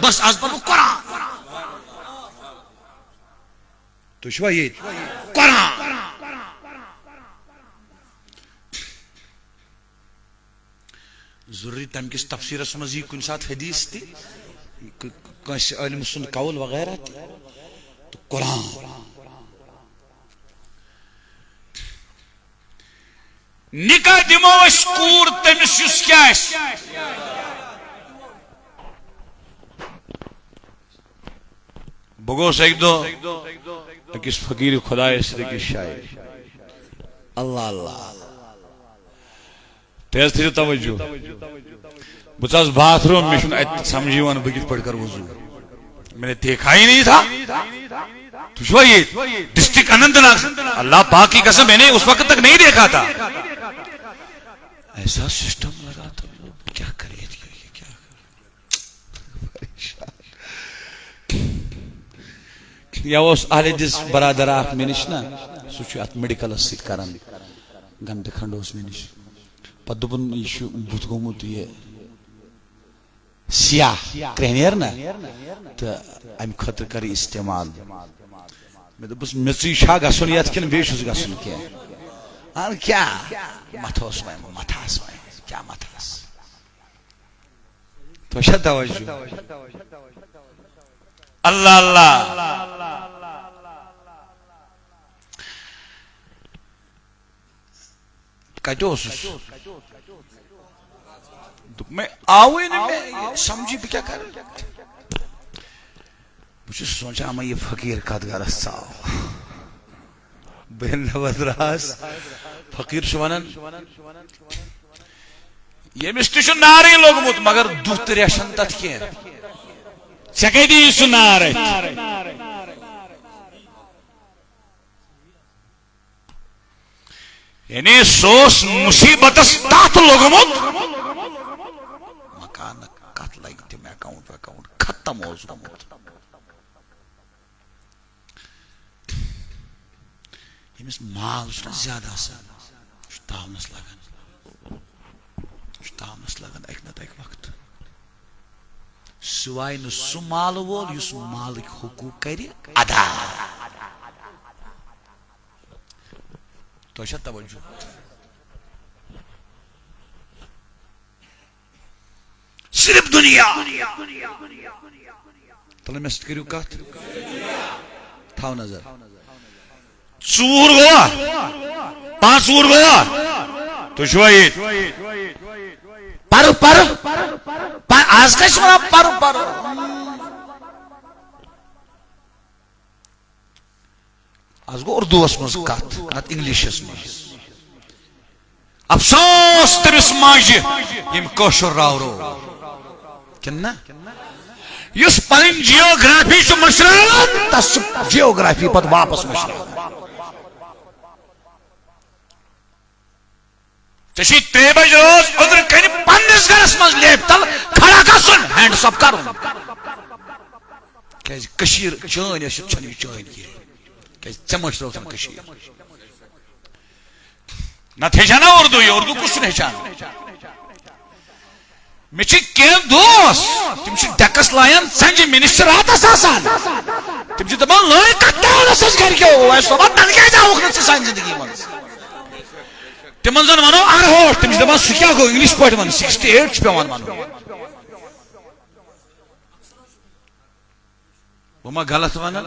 بس آز پرٕ بہٕ قرآن۔ تُہۍ چھِوا ییٚتہِ؟ قرآن۔ ضروری تمہِ کِس تفسیرس منٛز یی کُنہِ ساتہٕ حدیث تہِ، ک-، کٲنٛسہِ عٲلمہٕ سُنٛد قول وغیرہ تہِ، تہٕ قرآن۔ نکاح دِمو أسۍ کوٗر تٔمِس یُس کیٛاہ آسہِ۔ بہٕ گوس اَکہِ دۄہ أکِس فقیٖر خۄدایَس سۭتۍ أکِس جایہِ۔ اللہ اللہ۔ تیز تھٲیِو توجہ۔ بہٕ ژاس باتھ روٗم، مےٚ چھُنہٕ اَتہِ سمجھی یِوان بہٕ کِتھ پٲٹھۍ کرٕ وضوٗ۔ میں نے دیکھا ہی نہیں تھا۔ تُہۍ چھِوا ییٚتہِ؟ ڈسٹرکٹ اننت ناگ سے۔ اللہ پاک کی قسم، میں نے اس وقت تک نہیں دیکھا تھا۔ ایسا سسٹم لگا تھا، کیا کرے، کیا کرے؟ پریشان۔ یا اوس اہل حدیث برادر اکھ مےٚ نِش نا، سُہ چھُ اتھ میڈیکلس سۭتۍ کران، گنٹہٕ کھنڈ اوس مےٚ نِش۔ پتہٕ دوٚپُن، یہِ چھُ بُتھ گوٚمُت یہِ سیاہ، کرٛیٚہنیر نا، تہٕ امہِ خٲطرٕ کر یہِ استعمال۔ مےٚ دوٚپُس، میٚژٕے چھا گژھُن یتھ کِنہٕ بیٚیہِ چھُس گژھُن کینٛہہ؟ اہن کیٛاہ؟ متھوس وۄنۍ، متھاس وۄنۍ، کیٛاہ متھاس؟ تۄہہِ چھا توجہ؟ اللہ اللہ۔ کتہِ اوسُس؟ دوٚپ مےٚ، آوٕے نہٕ مےٚ، یہِ سمجھی بہٕ کیٛاہ کرٕ؟ بہٕ چھُس سونٛچان، اما یہِ فقیٖر کتھ گرس ژاو؟ بہٕ ییٚلہِ نٮ۪بر درٛاس، فقیٖر چھُ ونان، ییٚمِس تہِ چھُ نارٕے لوٚگمُت، مگر دُہ تہٕ ریشن تتھ کینٛہہ۔ ژےٚ کتہِ یی سُہ نار اتھِ؟ یعنی سُہ اوس مُصیٖبتس تتھ لوٚگمُت، مکانہٕ کتھ لگہِ تِم، اکاونٹ وکاونٹ ختم اوس گوٚمُت۔ ییٚمِس مال چھُنہ زیادٕ آسان، یہِ چھُ تاونس لگان، یہِ چھُ تاونس لگان اکہِ نتہٕ اکہِ وقتہٕ۔ سُہ وایہِ نہٕ سُہ مالہٕ وول یُس مالٕکۍ حقوٗق کرِ ادا۔ تۄہہِ چھا توجہ؟ صرف دُنیا۔ تَلہٕ مےٚ سۭتۍ کٔرِو کَتھ۔ تھاو نظر۔ ژوٗر گوٚوا؟ پانٛژھ وُہُر گوٚوا؟ تُہۍ چھِوا ییٚتہِ؟ پَرٕ، پَرٕ۔ پَ-، آز کَتہِ چھِ وَنان پَرٕ، پَرٕ؟ از گوٚو اردوس منٛز کتھ، نتہٕ انگلشس منٛز۔ افسوس تٔمِس ماجہِ، ییٚمۍ کٲشُر راو رو۔ کِنہٕ نہ؟ یُس پنٕنۍ جیوگرافی چھُ مٔشراوان، تس چھُ جیوگرافی پتہٕ واپس مٔشراوان۔ ژےٚ چھُے ترٛیٚیہِ بجہِ رٲژ أنٛدرٕ کنہِ پننِس گرس منٛز لیپہِ تل کھڑا گژھُن، ہینڈس اپ کرُن۔ کیازِ کٔشیٖر چٲنۍ ٲسِتھ چھَنہٕ یہِ چٲنۍ کینٛہہ، کیازِ ژےٚ مٔشرٲوتھَن کٔشیٖر۔ نتہٕ ہیٚچھان نا اردو، یہِ اردو کُس چھُنہٕ ہیٚچھان؟ مےٚ چھِ کینٛہہ دوس، تِم چھِ ڈیکس لایان ژَنجہِ، مِنسٹر راتس آسان۔ تِم چھِ دَپان، "لٲے کتھ ترٛاونس أسۍ گرِکیو، اویس صٲبا، تَنہٕ کیٛازِ آوُکھ نہٕ ژٕ سانہِ زندگی منٛز؟" تِمن زن ونو ارہوٹ، تِم چھِ دَپان، "سُہ کیٛاہ گوٚو؟ انگلش پٲٹھۍ ون، سِکِسٹی ایٹ چھُ پٮ۪وان ونُن۔" بہٕ ما غلط ونان؟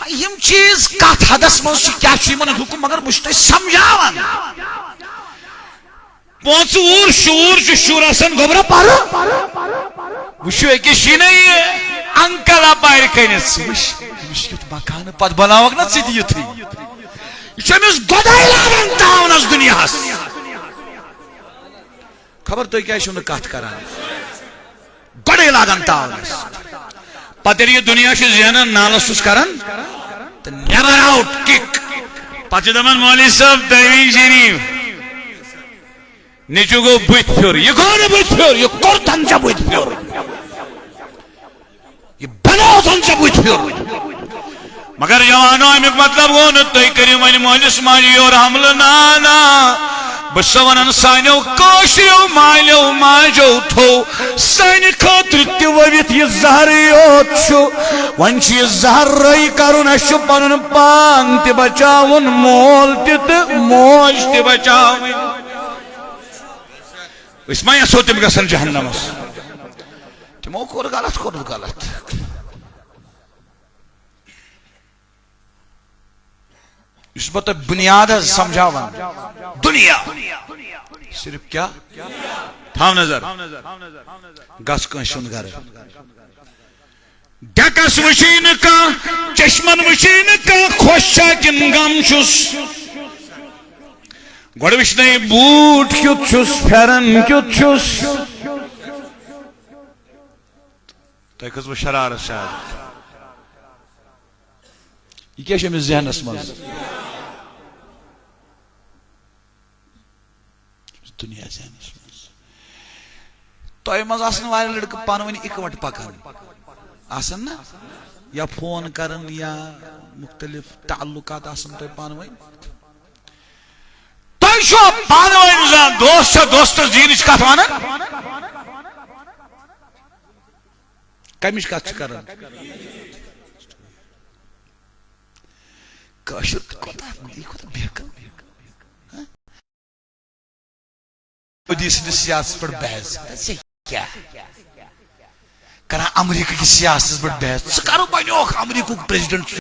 ہا، یِم چیٖز کتھ حدس منٛز چھِ، کیٛاہ چھُ یِمن حُکم، مگر بہٕ چھُس تۄہہِ سمجھاوان۔ پونٛسہٕ ووٗر شوٗر چھُ شُر آسان گوٚبرا پرٕ۔ وٕچھِو أکِس چھِی نہ یہِ انکل اپارِ کٔنِتھ، ژٕ وٕچھ، أمِس کیُتھ مکانہٕ پتہٕ بناوکھ نہ ژٕ تہِ یُتھُے۔ یہِ چھُ أمِس گۄڈَے لاگان تاونس دُنیاہس۔ خبر تُہۍ کیٛازِ چھِو نہٕ کتھ کران؟ گۄڈَے لاگان تاونس۔ پتہٕ ییٚلہِ یہِ دُنیا چھُ زینان، نالس چھُس کران تہٕ never out kick۔ پتہٕ چھِ دپان، "مولوی صٲب، تعویذ شریف، نیٚچوٗ گوٚو بٕتھِ پھیُر۔" یہِ گوٚو نہٕ بٕتھِ پھیُر، یہِ کوٚرتھن ژےٚ بٕتھِ پھیُر۔ یہِ بناوتھن ژےٚ بٕتھِ پھیُر۔ مگر جوانو، امیُک مطلب گوٚو نہٕ تُہۍ کٔرِو وۄنۍ مٲلِس ماجہِ یورٕ حملہٕ۔ نا، نا۔ بہٕ چھُسو ونان، سانیو کٲشرٮ۪و مالیو ماجیو تھوٚو سانہِ خٲطرٕ تہِ ؤوِتھ یہِ زہرٕے یوت چھُ۔ وۄنۍ چھُ یہِ زہر رٲیی کرُن، اَسہِ چھُ پنُن پان تہِ بچاوُن، مول تہِ تہٕ موج تہِ بچاوٕنۍ۔ أسۍ ما یژھو تِم گژھن جہنمس؟ تِمو کوٚر غلط، کوٚرُکھ غلط۔ یُس بہٕ تۄہہِ بُنیاد حظ سمجھاوان، دُنیا۔ صرف کیٛاہ؟ تھاو نظر۔ گژھ کٲنٛسہِ ہُنٛد گرٕ۔ ڈیکس وٕچھی نہٕ کانٛہہ، چشمن وٕچھی نہٕ کانٛہہ، خۄش چھا کِنہٕ غم چھُس۔ گۄڈٕ وٕچھنَے بوٗٹھ کیُتھ چھُس، پھٮ۪رن کیُتھ چھُس۔ تۄہہِ کھٔژوٕ شرارت شاید؟ یہِ کیٛاہ چھُ أمِس ذہنس منٛز؟ دُنیا ذہنس منٛز۔ تۄہہِ منٛز آسن واریاہ لڑکہٕ پانہٕ ؤنۍ اِکوٹہٕ پکان۔ آسن نا؟ یا فون کران یا مختلف تعلقات آسن تۄہہِ پانہٕ ؤنۍ۔ تۄہہِ چھُوا پانہٕ ؤنۍ زانٛہہ دوست چھا دوستس دیٖنٕچ کتھ ونان؟ کمِچ کتھ چھِ کران؟ کٲشُر تہِ کوٗتاہ، یہِ کوٗتاہ بے عقل۔ ہاں؟ مودی سٕنٛدِس سیاستس پٮ۪ٹھ بحث۔ ژےٚ کیٛاہ؟ کران امریکہ کِس سیاستس پٮ۪ٹھ بحث۔ ژٕ کرو بنیوکھ امریکہ ہُک پریزیڈنٹ،